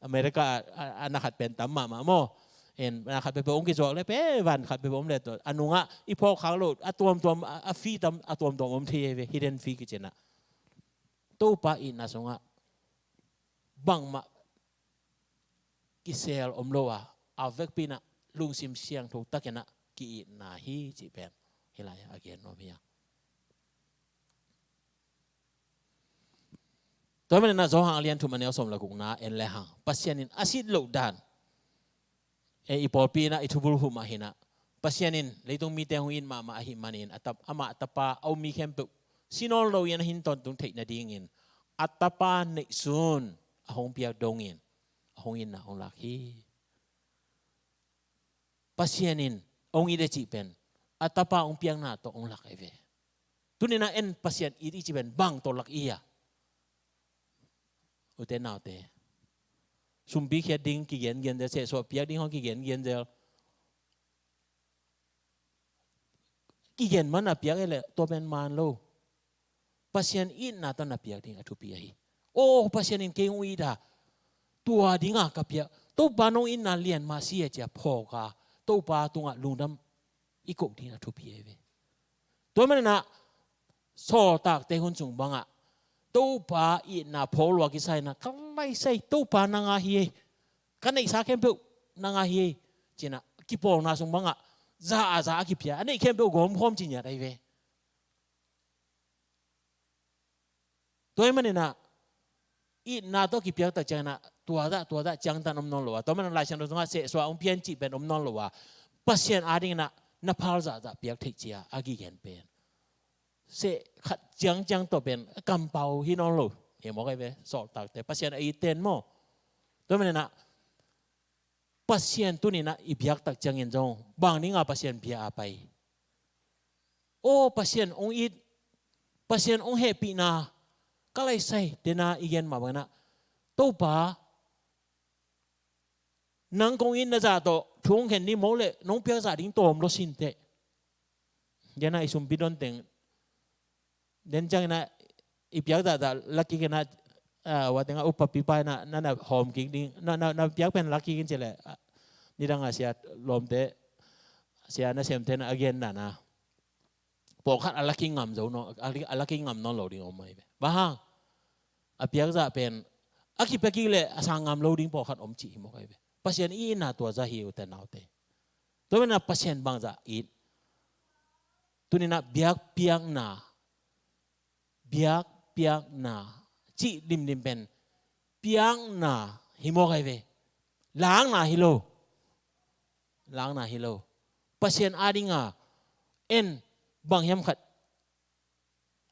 America a, a, a na khat pen tam mahmah maw? En, na khat peuhpeuh hong kizuak le pe van khat peuhpeuh om le tua a nungah i phawk khak lo a tuamtuam, a, a fee tam a tuamtuam om thei hi ve, hidden fee kici-in a. Topa itna sungah bangmah kisel om lo a, a vekpi inah lungsim siangtho takinah ki-itna hi cih pen hih lai-ah a gen nuam hi a. Tua maninah Johan a lian thum a neu sawm le gukna en le hang Pasian in a sit loh dan. E, i pawlpi inah i thubul huh mah hinah Pasian in leitung mite hong it mahmah ahi manin a tap, amah a tapa a um mi khempeuh si nawn lo in a hin tawntung theih nadingin a tapa neihsun a hong piak dongin a hong itna hong lak hi. Pasian in hong it a cih pen a tapa hong piakna tawh hong lak ahi ve. Tuninah en Pasian it i cih pen bang tawh lak i a? Ute naute, sumpi khiat ding kigengen zel, sehsuah piak ding hong kigengen zel. Kigen man a piak e le tua pen man lo. Pasian itna tawh na piak ding a thupi ahi. O, Pasian in kei hong it a, tua dinga ka piak. Topa nong itna lian mah si a cia phawk a, Topa tungah lungdam i koh ding a thupi ahi ve. Tua maninah sawltakte hun sung bangah Topa itna phawk lua kisa inah ka laisai Topa nang a hi ei. Ka neihsa khempeuh nang a hi ei. Cinah kipawlna sung bangah za a za a kipia a neih khempeuh gawmkhawm ci ngiat ahi ve. Tua hi maninah itna tawh kipiak tak cianginah tua dah tua dah ciangtan om nawn lo a, tua maninah Lai Siangtho sungah sehsuah hong pian cih pen om nawn lo a, Pasian a dinginah na phal zahzah piak theih cia a kigen pen seh khat ciangciang tawh pen a kampau hi nawn lo. Hi mawk ahi ve sawltakte Pasian a it ten maw. Tua maninah Pasian tuninah i biak tak ciangin zong bang dinga Pasian bia a pai? O, Pasian hong it, Pasian hong hehpihna ka laisai tena i gen mah banginah Topa nang kong itna zah tawh thu hong khen ni mawk leh nong piak zah ding tawm lua sinteh. Gena i sumpi don teng den cianginah i piak zahzah la kik inah ah, ua tengah upapi pa in ah na, na hawm kik ding, na, na, na piak pen la kik in ci leh, ah, nidang a sia lawmte, sia nasemte na a gen dan a, pawlkhat a la kik ngam zo nawn, a la, a la kik ngam nawn lo ding om ahi ve. Bang hang? A piak zah pen a kipia kik leh a sang ngam lo ding pawlkhat om cih hi mawk ahi ve. Pasian i itna tua zah hi, ute naute. Tua manin ah Pasian bangzah it? Tuni in ah biakpiakna, biakpiakna cih limlim pen piakna hi mawk ahi ve. Lakna hi lo. Lakna hi lo. Pasian a ding a, en, bang hiam khat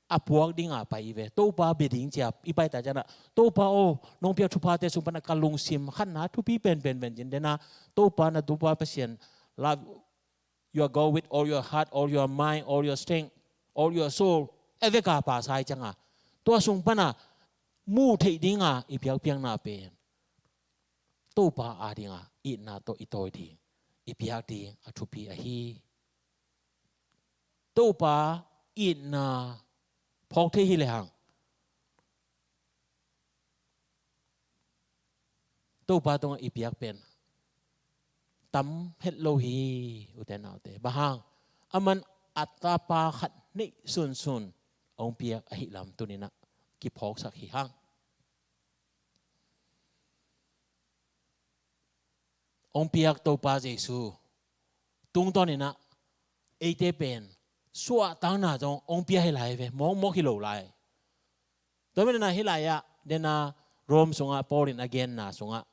a puak ding a pai hi ve. Topa bia ding ci a i pai ta ciang ah, Topa aw, nong piak thuphate sung pan ah ka lungsim khatna thupi penpen pen cin den a, Topa, na Topa Pasian love you, go with all your heart, all your mind, all your strength, all your soul, a vek a pha sa hi ciang a, tua sung pan ah mu theih ding a i piakpiakna pen Topa a ding a itna tawh i tawi ding, i piak ding a thupi ahi. Topa itna phawk thei hi lehang, Topa tungah i piak pen tam het lo hi, ute naute. Bang hang? Aman a tapa khat neih sunsun hong piak ahih lam tuni in ah kiphawksak hi hang. Hong piak Topa Jesu tungtawn in ah eite pen suahtakna zong hong pia hi lai ve, mawkmawk hi lo lai. Tua manin ah hih lai-ah den a Rome sungah Paul in a genna sungah,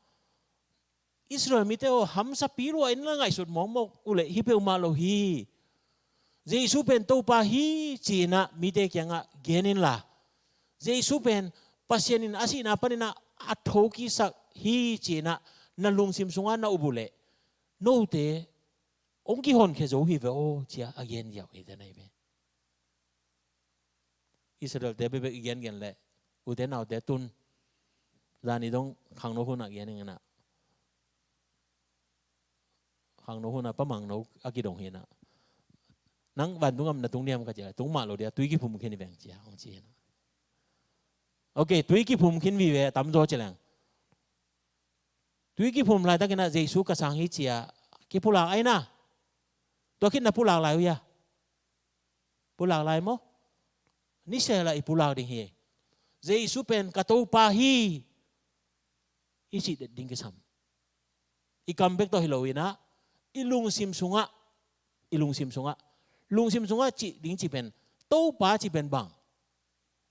Israel mite aw, hamsapi lua in la ngaihsut mawkmawk uh leh hi peuhmah lo hi. Jesu pen Topa hi ci-in ah mite kiangah gen inla, Jesu pen Pasian in a sihna panin ah a thokisak hi ci-in ah na lungsim sungah na up uh leh, note hong kihonkhia zo hi ve aw, ci-a a gen ziau hi den ahi ve. Israel-te bekbek i gengen leh, ute naute, tun zani dong khangno hunah gen ing in ah, khangno hunah Pa Mangno a kidong hi in ah, nang vantung am na tung diam ka ci a, tung mah lo dia, tui kiphum khin hi veng, ci a hong ci hi in ah. Ok, tui kiphum khin vive, tamzaw ci leng. Tui kiphum laitakin ah Jesu ka sang hi ci a kipulak ai na. Tua khit na pulak lai uh hia? Pulak lai maw? Nisel ah i pulak ding hi. Jesu pen ka Topa hi, i cih det ding kisam. I kam bek tawh hi lo in ah, i lungsim sungah, i lungsim sungah, lungsim sungah cih ding cih pen, Topa cih pen bang?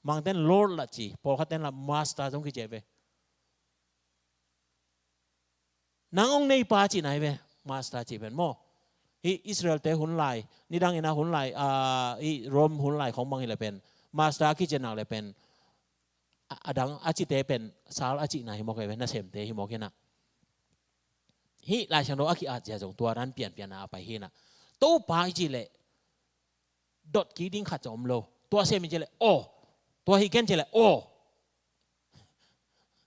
Mangte'n Lord lah ci, pawlkhatte'n lah Master zong kici ve. Nang hong neipa cihna hi ve, Master cih pen maw. Hih Israel-te hun lai, nidang in ah hun lai, ah, hih Rome hun lai khong bang hi leh pen, Master a kici nak leh pen, a, a dang a cite pen sal a cihna hi mawk hi ve, nasemte hi mawk hi in ah. Hih Lai Siangtho a ki-at zia zong tua dan pianpian a pai hi in ah. Topa i cih leh dot kik ding khat zong om lo. Tua sem in ci leh aw. Tua hi ken ci leh aw.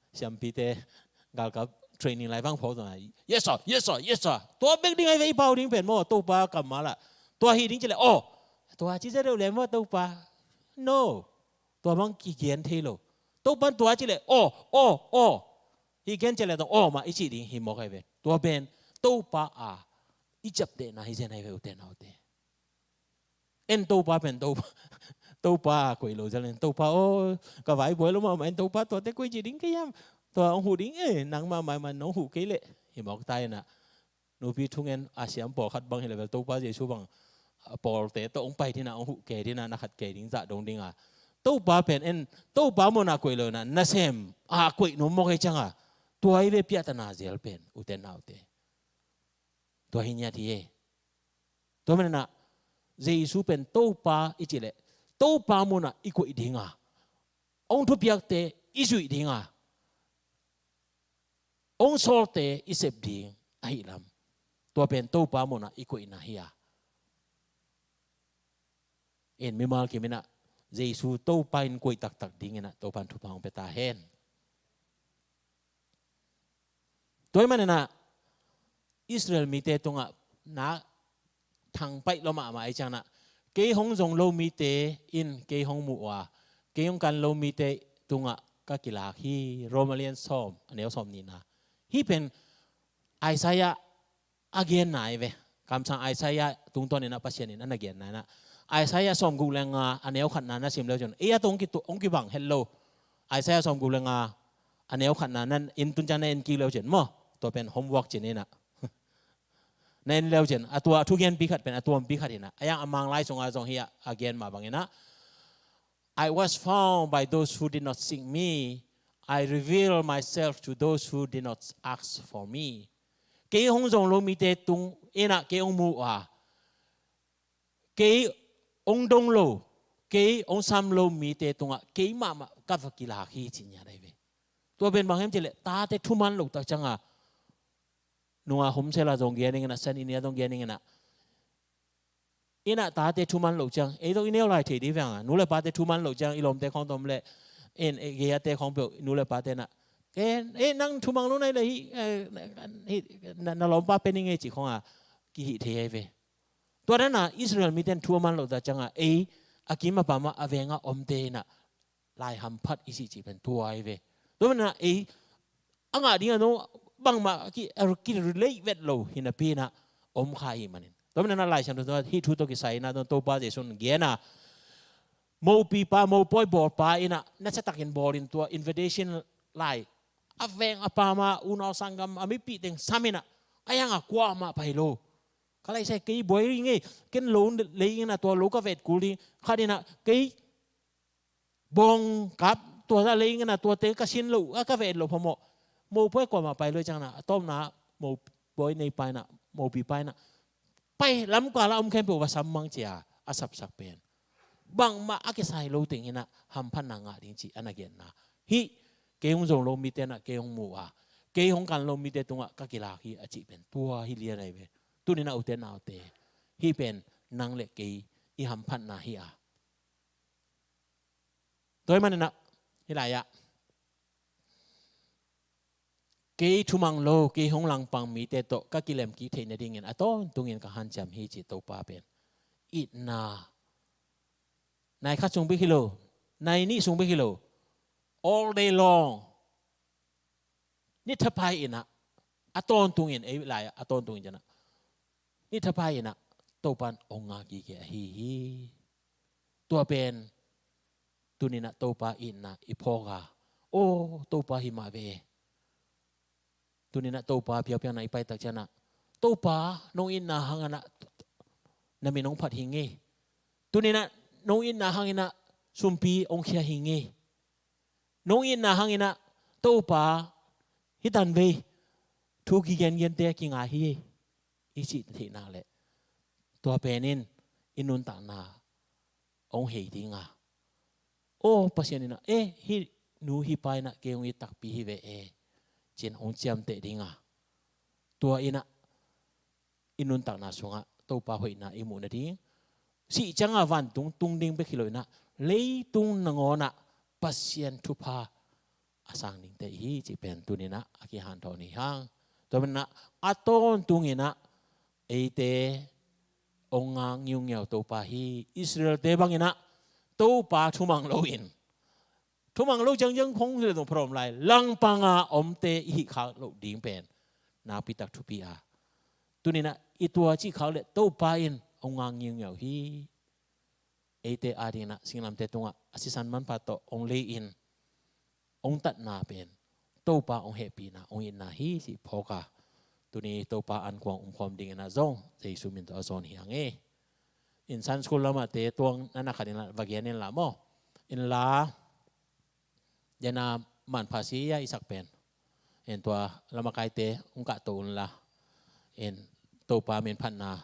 Siampite galkap training lai bang phawk zong a, "Yes sir, yes sir, yes sir." Tua bek ding ahi ve, i pau ding pen maw, Topa kammal ah. Tua hi ding ci leh aw. Tua ci zia deuh leh maw Topa. No. Tua bang kigen thei lo. Topa'n tua ci leh aw, aw, aw. Hi ken ci leh tawh aw mah i cih ding hi mawk ahi ve. Tua pen Topa a i ciaptehna hi zen ahi ve, ute naute. En Topa pen Topa, Topa a koih lo zel en, Topa aw, ka vai buai lo mahmah en, Topa tuate koih cih ding kei hiam? Tua hong huh ding e, nangmah maiman nong huh kei leh. Hi mawk ta in ah. Nupi thungen a siam pawlkhat bang hi leh bel Topa Jesu bang, a, pawlte tawh hong pai ding a, hong huh kei ding a, na khat kei ding zah dong ding a. Topa pen en, Topa mun a koih lo in ah, nasem a koih nuam mawk hi ciang a. Tua hi ve piahtana zel pen, ute naute. Tua hi ngiat hi e. Tua manin ah Jesu pen Topa i cih leh, Topa mun ah i koih ding a, hong thupiakte i zuih ding a, hong sawlte i sep ding ahih lam. Tua pen Topa mun ah i koihna hi a. En mimal kim in ah Jesu Topa in koih taktak ding in ah Topa'n thupha hong pia ta hen. Tua ahih manin ah Israel mite tungah na thangpaih lua mahmah ahih ciangin ah, kei hong zong lo mite in kei hong muh uh a, kei hong kan lo mite tungah ka kilak hi. Roma lian sawm, a neu sawm nihna. Hih pen Isaiah a genna hi ve. Kamsang Isaiah tungtawn inah Pasian in a na genna inah, Isaiah sawmguk le nga a neu khatna na sim leu cin, ei a tawh hong kitu-, hong kibang het lo. Isaiah sawmguk le nga a neu khatna na en tun ciang na en kik leu cin maw. Tua pen homework cin inah. Na en leu cin, a tua thugenpi khat pen a tuampi khat inah. A yang a Manglai sungah zong hi a, a gen mah bang inah, "I was found by those who did not seek me. I reveal myself to those who did not ask for me." Kei hong zong lo mite tung inah kei hong mu a, kei hong dong lo, kei hong sam lo mite tungah kei mahmah ka va kilak hi, ci ngiat ahi ve. Tua pen bang hiam cih leh tate thuman loh tak ciangah, nunga homsela zong gen ing inah, san in a zong gen ing inah, inah tate thuman loh ciang, ei zong i neu lai thei dih veng a, nu le pate thuman loh ciang i lawmte khawng tom le, in, gei-ate khawng peuh nu le pate inah, "Eh, eh, nang thumang lo nai le hih, eh, hih, na, na lawmpa pen ing ei," cih khawng a kihih thei ahi ve. Tua dan a Israel mite in thu a man loh tak ciangah ei a kim a pam a veng a omte inah lai hamphat i cih cih pen tua ahi ve. Tua manin ah ei a ngah ding a no bangmah ki, a ki relate vet lo hi napi inah om kha ahih manin. Tua manin ah Lai Siangtho tungah hih thu tawh kisai inah Topa Jesuh in gen a, mopipa, mopawi bawlpa inah na ciatakin bawl in, tua invitation lai a veng a pam a unau sanggam a mipih teng sam inah, a yang a kuamah pai lo. Ka laisai kei buai ring ei, ken lo lei ing inah tua lo ka vet kul ding. Khat inah kei bawng kap tua zah lei ing inah tuate ka sin lo a ka vet lo phamawh. Mopawi kuamah pai lo ciang inah a tawpna mopawi neipa inah, mopipa inah pai lamkal a om khempeuh va sam mang cia a sapsak pen bangmah a kisai lo teng inah hamphatna ngah ding cih a na genna. Hih kei hong zong lo mite inah kei hong mu a, kei hong kan lo mite tungah ka kilak hi a cih pen tua hi lian ahi ve. Tuni inah ute naute, hih pen nang le kei i hamphatna hi a. Tua ahih manin ah hih lai-ah kei thumang lo, kei hong langpang mite tawh ka kilem kik theih nadingin a tawntungin ka hanciam hi, ci Topa pen itna. Nai khat sung bek hi lo, nai nih sung bek hi lo, all day long. Ni thapai inah a tawntungin, ei lai-ah a tawntungin cianah ni thapai inah Topa in hong ngak kik ahi hi. Tua pen tuni inah Topa itna i phawk a, aw Topa hi mah ve. Tuni inah Topa phiauphiakna i pai tak cianah, Topa nong itna hang inah na min hong phat hi ing ei. Tuni inah nong itna hang inah sumpi hong khia hi ing ei. Nong itna hang inah Topa hih tanvei thu kigengente kinga hi ei, i cih theih nak leh tua pen in i nuntakna hong hei ding a, aw Pasian inah, eh, hih nu hih pa inah kei hong it takpi hi ve e, ci-in hong ciamteh ding a, tua inah i nuntakna sungah Topa hoihna i muh nading, sih ciangah vantung tung ding bek hi lo inah leitung nangawn ah Pasian thupha a sang dingte i hi cih pen tuni inah a kihanthawn hi hang. Tua manin ah a tawntung inah eite hong ngak ngiungiau Topa hi. Israelte bang inah Topa thumang loin, thumang lo ciangciang khong le zong prom lai, langpang a omte i hih khak loh ding pen nakpi tak thupi a, tuni inah i tua cih khak leh Topa in hong ngak ngiungiau hi. Eite ading inah singlamteh tungah a sisan manpha tawh hong lei-in hong tatna pen Topa hong hehpihna, hong itna hi cih phawk a, tuni Topa ankuang umkhawm ding inah zong Jesuh min tawh a zawn hi hang e. In Sunday school lamahte tuang na na khat inla va gen inla maw. Inla dena manpha si a i sak pen, en tua lamakaite hong kahto unla, en Topa min phatna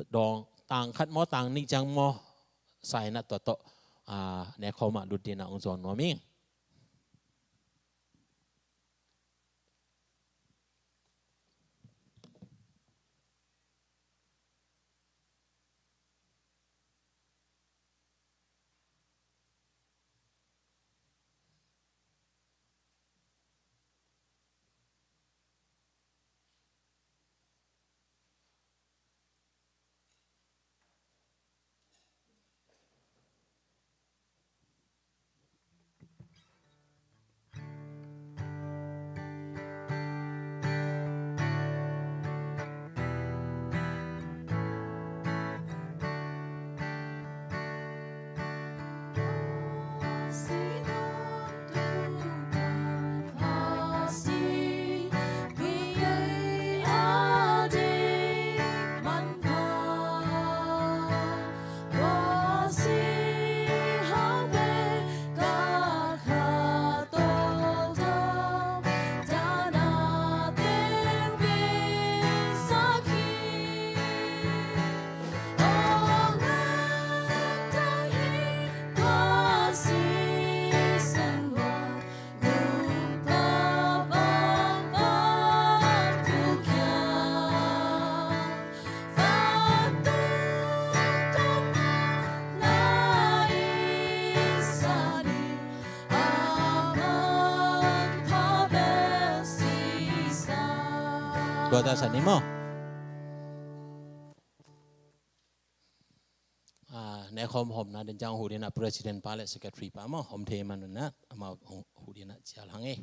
dawng tang khat maw tang nih ciang maw sa inah tua tawh, ah, nekhawm ah lut ding inah hong zawn nuam ing. Tua ta sa ni maw. Ah, nekhawm hawmna den ciang hudin a president pa le secretary pa maw, hawm thei man un a, amau hudin a cial hang e.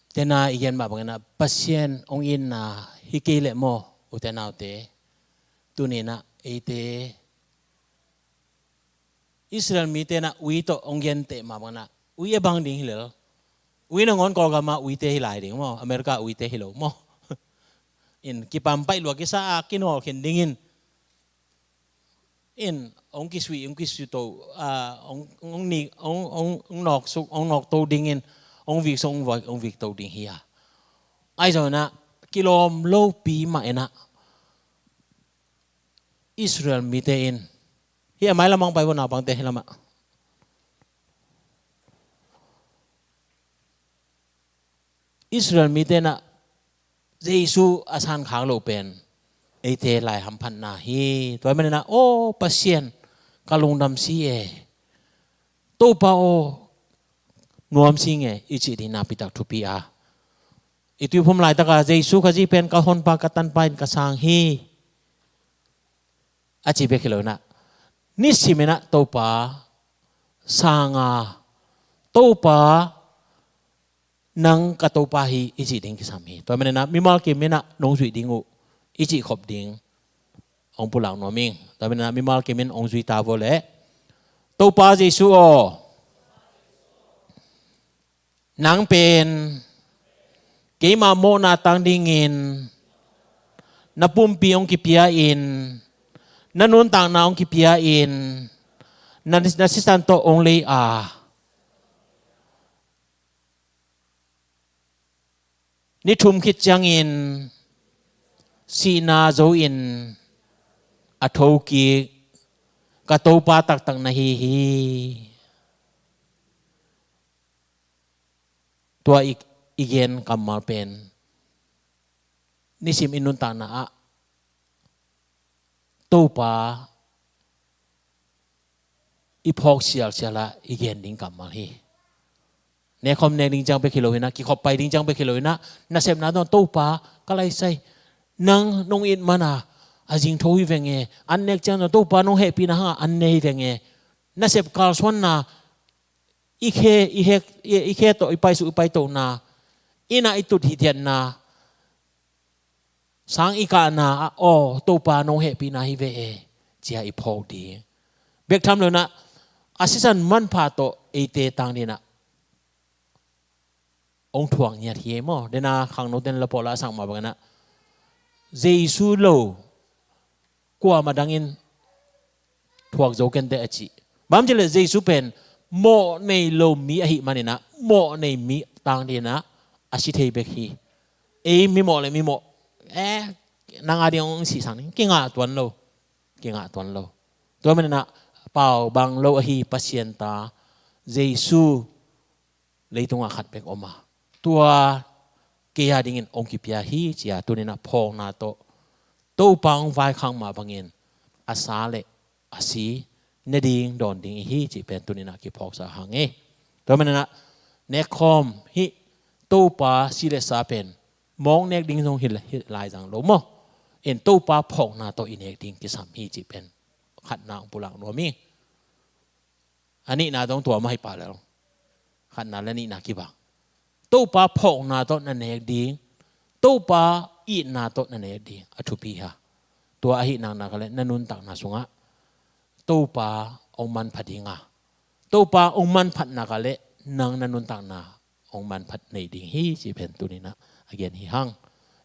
Tena i gen mah bangin a Pasian hong itna hi kei leh maw, ute naute, tuni-in a eite Israel mite na ui tawh hong genteh mah bangin a ui a bang ding hi lel. Ui nangawn Kawlgam a uite hi lai ding maw, America uite hi lo maw. In kipampaih lua kisa a kinawl khin dingin. In hong kisui, hong kisui to, ah, hong, hong nik, hong, hong, hong nawksuk, hong nawkto dingin, hong viksuk, hong vik, hong vikto ding hi a. Ahi zongin a kilawm lopi mah in a Israel mite in, hi a mailam hong pai vo naupangte hi lamah. Israel mite na Jesu a sankhak loh pen eite lai hamphatna hi. Tua manin a, "Aw Pasian, ka lungdam si e. Topa aw, nuam si nge," i cih ding nakpi tak thupi a. I tuiphum laitaka Jesu Khazih pen ka honpa, ka tanpa in ka sang hi, a ci bek hi lo in a, nisimin a Topa sanga, Topa nang ka Topa hi i cih ding kisam hi. Tua manin a mimal kimin a nong zuih ding uh i cih khop ding hong pulak nuam ing. Tua manin a mimal kimin hong zui ta vo leh, "Topa Jesu aw, nang pen keima mawhna tang dingin na pumpi hong kipia in, na nuntakna hong kipia in, na, na sisan tawh hong lei a, ni thum khit ciangin sihna zo in a thokik ka Topa taktak na hi hi." Tua i, i gen kammal pen nisim i nuntakna ah Topa i phawk sialsial a i gen ding kammal hi. Nekhawm nek ding ciang bek hi lo in a, kikhop pai ding ciang bek hi lo in a, nasepna tawh, "Topa, ka laisai, nang nong it man a a zingtho hi veng e, an nek ciang tawh Topa nong hehpihna hang a an ne hi veng e." Nasep kalsuanna, i khe, i hek, i, i khe tawh i paisuk i paitona, inn ah i tut hithiatna, sang i kahna ah, "Aw Topa, nong hehpihna hi ve e," ci a i phawk ding. Bek tham lo in a, a sisan manpha tawh eite tang ding in a hong thuak ngiat hi e maw. Dena khangnoten la pawh la a sak mah bangin a, Jesu lo kuamah dangin thuak zo kenteh a ci. Bang hang hiam cih leh Jesu pen mawh nei lo mi ahih manin a, mawh nei mi tang ding in a a si thei bek hi. Ei mimawh le mimawh, eh, nang a ding hong sihsak ning, kingah tuan lo. Kingah tuan lo. Tua manin a pau bang lo ahi Pasian ta Jesu leitungah khat bek om a, tua kei a dingin hong kipia hi ci a, tuni in a phawkna tawh Topa hong vaikhak mah bangin a sa le a si ne ding dawn ding i hi cih pen tuni in a kiphawksa hang e. Tua manin a nekkhawm hih Topa si le sa pen mawk nek ding zong hi, hi lai zang lo maw. In Topa phawkna tawh i nek ding kisam hi cih pen khatna hong pulak nuam hi. A nihna dong tua mah hi pah lel. Khatna le nihna kibang. Topa phawkna tawh na nek ding, Topa itna tawh na nek ding a thupi hi a. Tua ahih nak nak leh na nuntakna sungah Topa hong manpha ding a, Topa hong manphat nak leh nang na nuntakna hong manphat nei ding hi cih pen tuni in a a gen hi hang.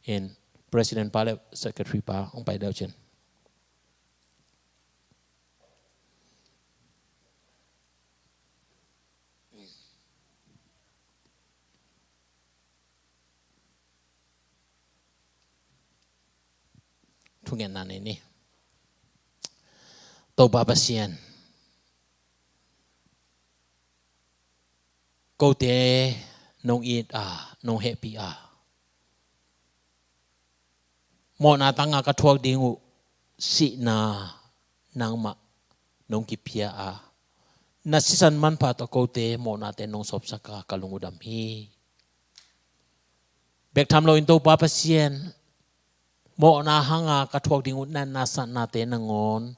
In President pa le Secretary pa hong pai leu cin. Thungetna nei ni. Topa Pasian, kote nong it a, nong hehpih a, mawhna tanga ka thuak ding uh sihna nangmah nong kipia a, na sisan manpha tawh kote mawhnate nong sawpsak a, ka lung uh dam hi. Bek tham loin Topa Pasian, mawhna hanga ka thuak ding uh natna satnate nangawn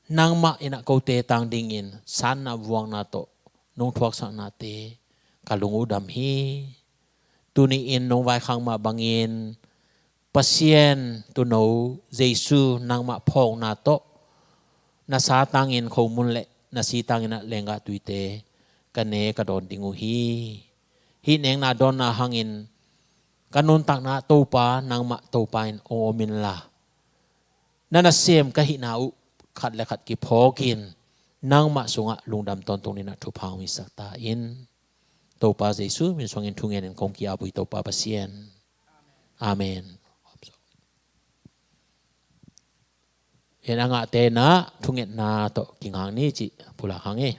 nangmah in ah kote tang dingin satna vuakna tawh nong thuaksaknate ka lung uh dam hi. Tuni-in nong vaikhak mah bangin Pasian Tuuno Jesu nangmah phawkna tawh na sa tangin khomun le na si tangin ah lenggah tuite ka ne ka dawn ding uh hi. Hih nekna dawnna hangin ka nuntakna Topa nangmah Topa in hong om inla, na nasem ka hihna uh khat le khat kiphawkin nangmah sungah lungdam tawntung dingin ah thupha hong hisak ta in. Topa Jesu min suangin thungenin kong ki-ap uh hi Topa Pasian. Amen. En a ngahte in ah thungetna tawh kingak ni cih pulak hang hi.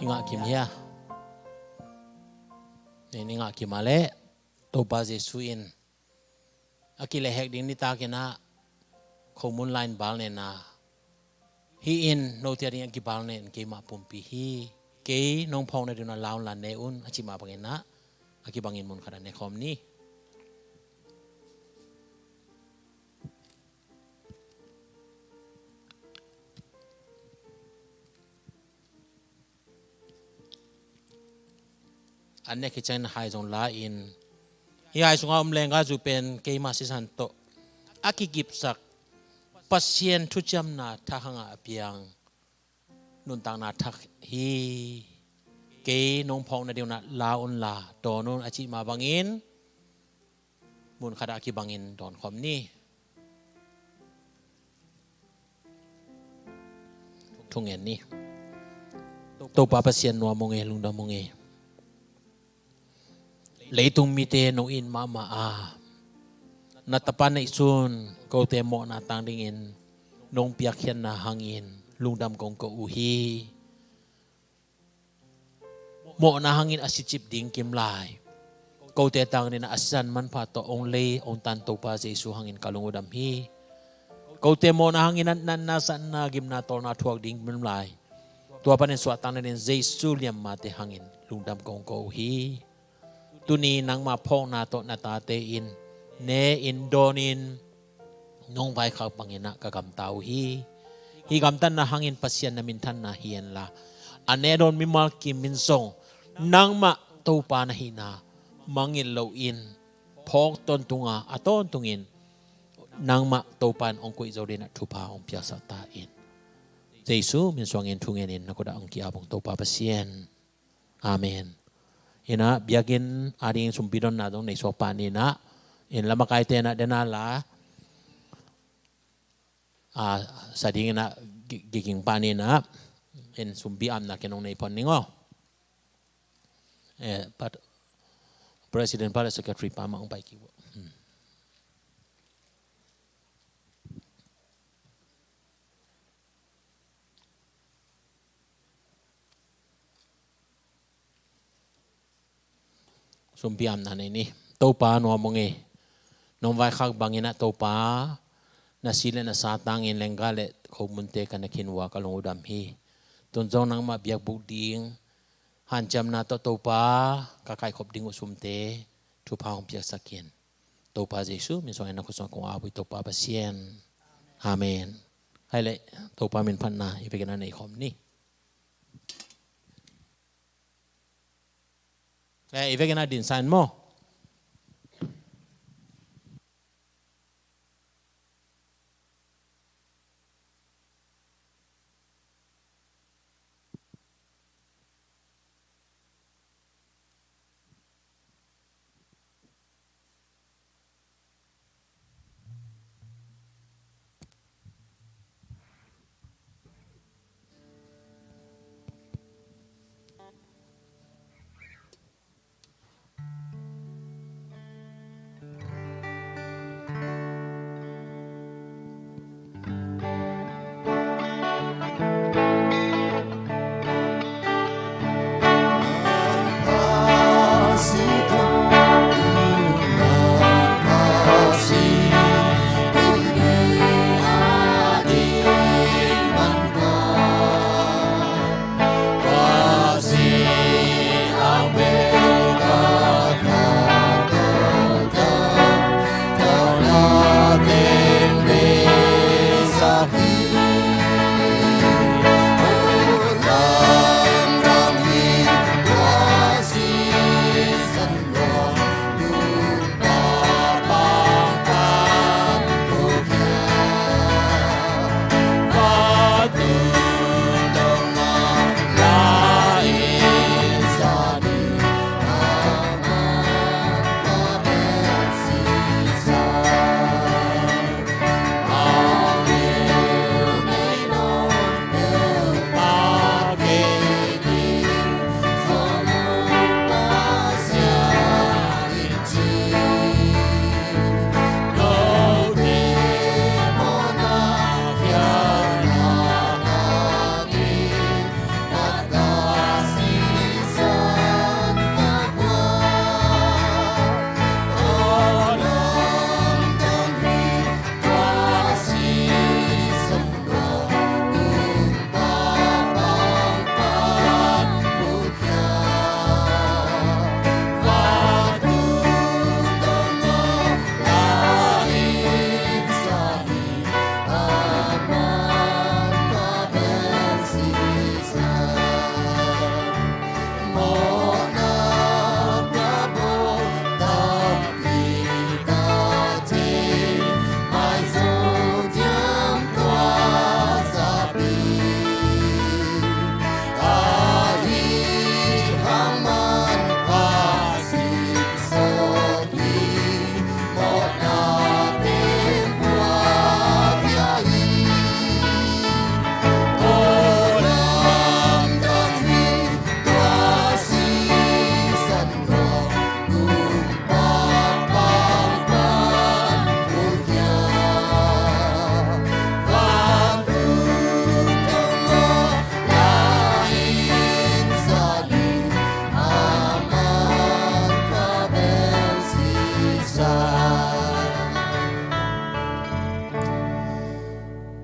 I ngah kim hia? Nin i ngah kim a leh Topa Jesu in a kilehhek ding nitakin ah khomun lai-in balnena hi in, note a ding a kibalnen keimah pumpi hi. Kei nong phawk nading un a la un la ne un a cih mah bangin ah a kibangin mun khat a nekhawm ni. An nek hi ciangin hai zong la-in Hih hai sungah om lenggazu pen keima sisan tawh a kikipsak Pasian thuciamna thak hangah a piang nuntakna thak hi. Kei nong phawk nading un ah la unla dawn un a cih mah bangin mun khatah a kibangin dawnkhawm ni. Thungen ni. Topa Pasian, nuam ung e, lungdam ung e. Leitung mite nong it mahmah a, na Tapa neihsun kote mawhna tang dingin nong piakkhiatna hangin lungdam kong ko uh hi. Mawhna hangin a sicip ding kimlai, kote tang dingin a sisan manpha tawh hong lei hong tan Topa Jesu hangin ka lung uh dam hi. Kote mawhna hangin a natna, satna, gimna, tawlna thuak ding kimlai, tua panin suahtakna dingin Jesu liammate hangin lungdam kong ko uh hi. Tuni nangmah phawkna tawh na tate in ne in dawn in nong vaikhak bangin ah ka gamta uh hi. Hih gamtatna hangin Pasian na minthanna hi henla, a ne dawn mimal kim in zong nangmah Topa na hihna mangngilh loin phawk tawntung a, a tawntungin nangmah Topa in hong koih zo dingin ah thupha hong piaksak ta in. Jesu min suangin thungen in na khut ah hong ki-ap ung, Topa Pasian. Amen. Inah biakinn ading sumpi donna zong nei suak pah ni inah, in lamakaite inah dena la, a, sa ding inah gi-, giging pah ni inah, in sumpi apna ken hong nei phot ning aw. Eh, pat, President pa le Secretary pa mah hong pai kik uh. Hmm. Sumpi apna nei ni. Topa nuam ung e. Nong vaikhak bangin ah Topa, na si le na sa tangin lengga le khomunte ka na khin uh a ka lung uh dam hi. Tun zong nangmah biakbuk ding hanciamna tawh Topa, ka kaikhop ding uh sumte thupha hong piaksak in. Topa Jesu min suangin na khut sungah kong ap uh hi, Topa Pasian. Amen. Hai le, Topa min phatna i vekin a nei khawm ni. Eh, i vekin a din sa in maw.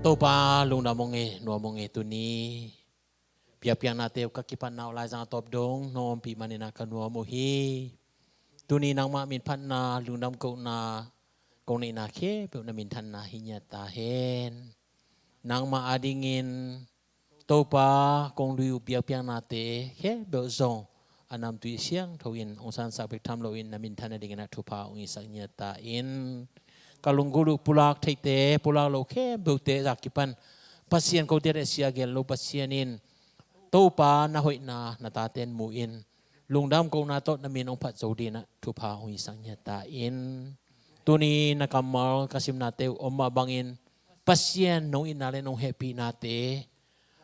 Topa, lungdam ung e, nuam ung e. Tuni biakpiaknate uh ka kipatna uh laizang a tawp dong nong ompih manin ah ka nuam uh hi. Tuni nangmah minphatna, lungdam kohna kong neihna khempeuh na minthanna hi ngiat ta hen. Nangmah adingin Topa, kong lui uh biakpiaknate khempeuh zong a namtui siangtho in hong sansak bek tham loin na minthan nadingin ah thupha hong hisak ngiat ta in. Ka lunggulh uh pulak theite, pulak lo khempeuhte zak kipan Pasian, kote leh sia gen lo Pasian in Topa, na hoihna na taten mu in lungdam kohna tawh na min hong phat zo dingin ah thupha hong hisak ngiat ta in. Tuni na kammal ka simnate uh om mah bangin Pasian nong itna leh nong hehpihnate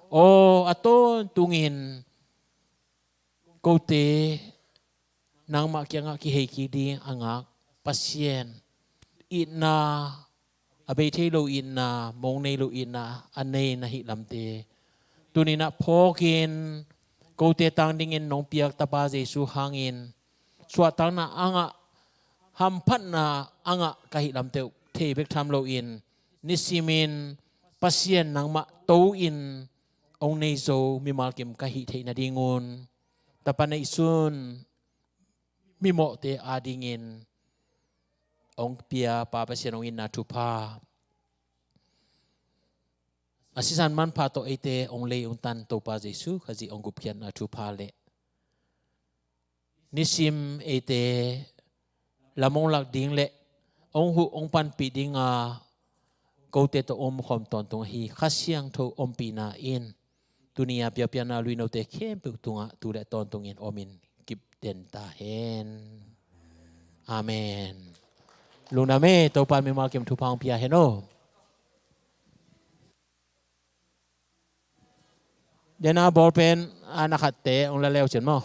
aw a tawntungin kote nangmah kiangah kihei kik ding a ngak Pasian itna, a bei thei lo itna, mong nei lo itna a nei na hih lamte tuni-in ah phawkin kote tang dingin nong piak Tapa Jesu hangin suahtakna a ngah, hamphatna a ngah ka hih lamte uh thei bek tham loin nisimin Pasian nangmah to-in hong nei zo mimal kim ka hih theih nadingun Tapa neihsun mimawhte adingin hong pia Pa Pasian hong itna thupha, a sisan manpha tawh eite hong lei hong tan Topa Jesu Khazih hong gupkhiatna thupha leh nisim eite lam hong lak ding leh hong huh hong panpih dinga kote tawh om khawm tawntung ahi Kha Siangtho ompihna in tuni-a biakpiakna luinote khempeuh tungah tu leh tawntungin omin kip den ta hen. Amen. Lungdam e, Topa in mimal kim thupha hong pia hen aw. Dena bawlpen a na khatte hong la leu cin maw?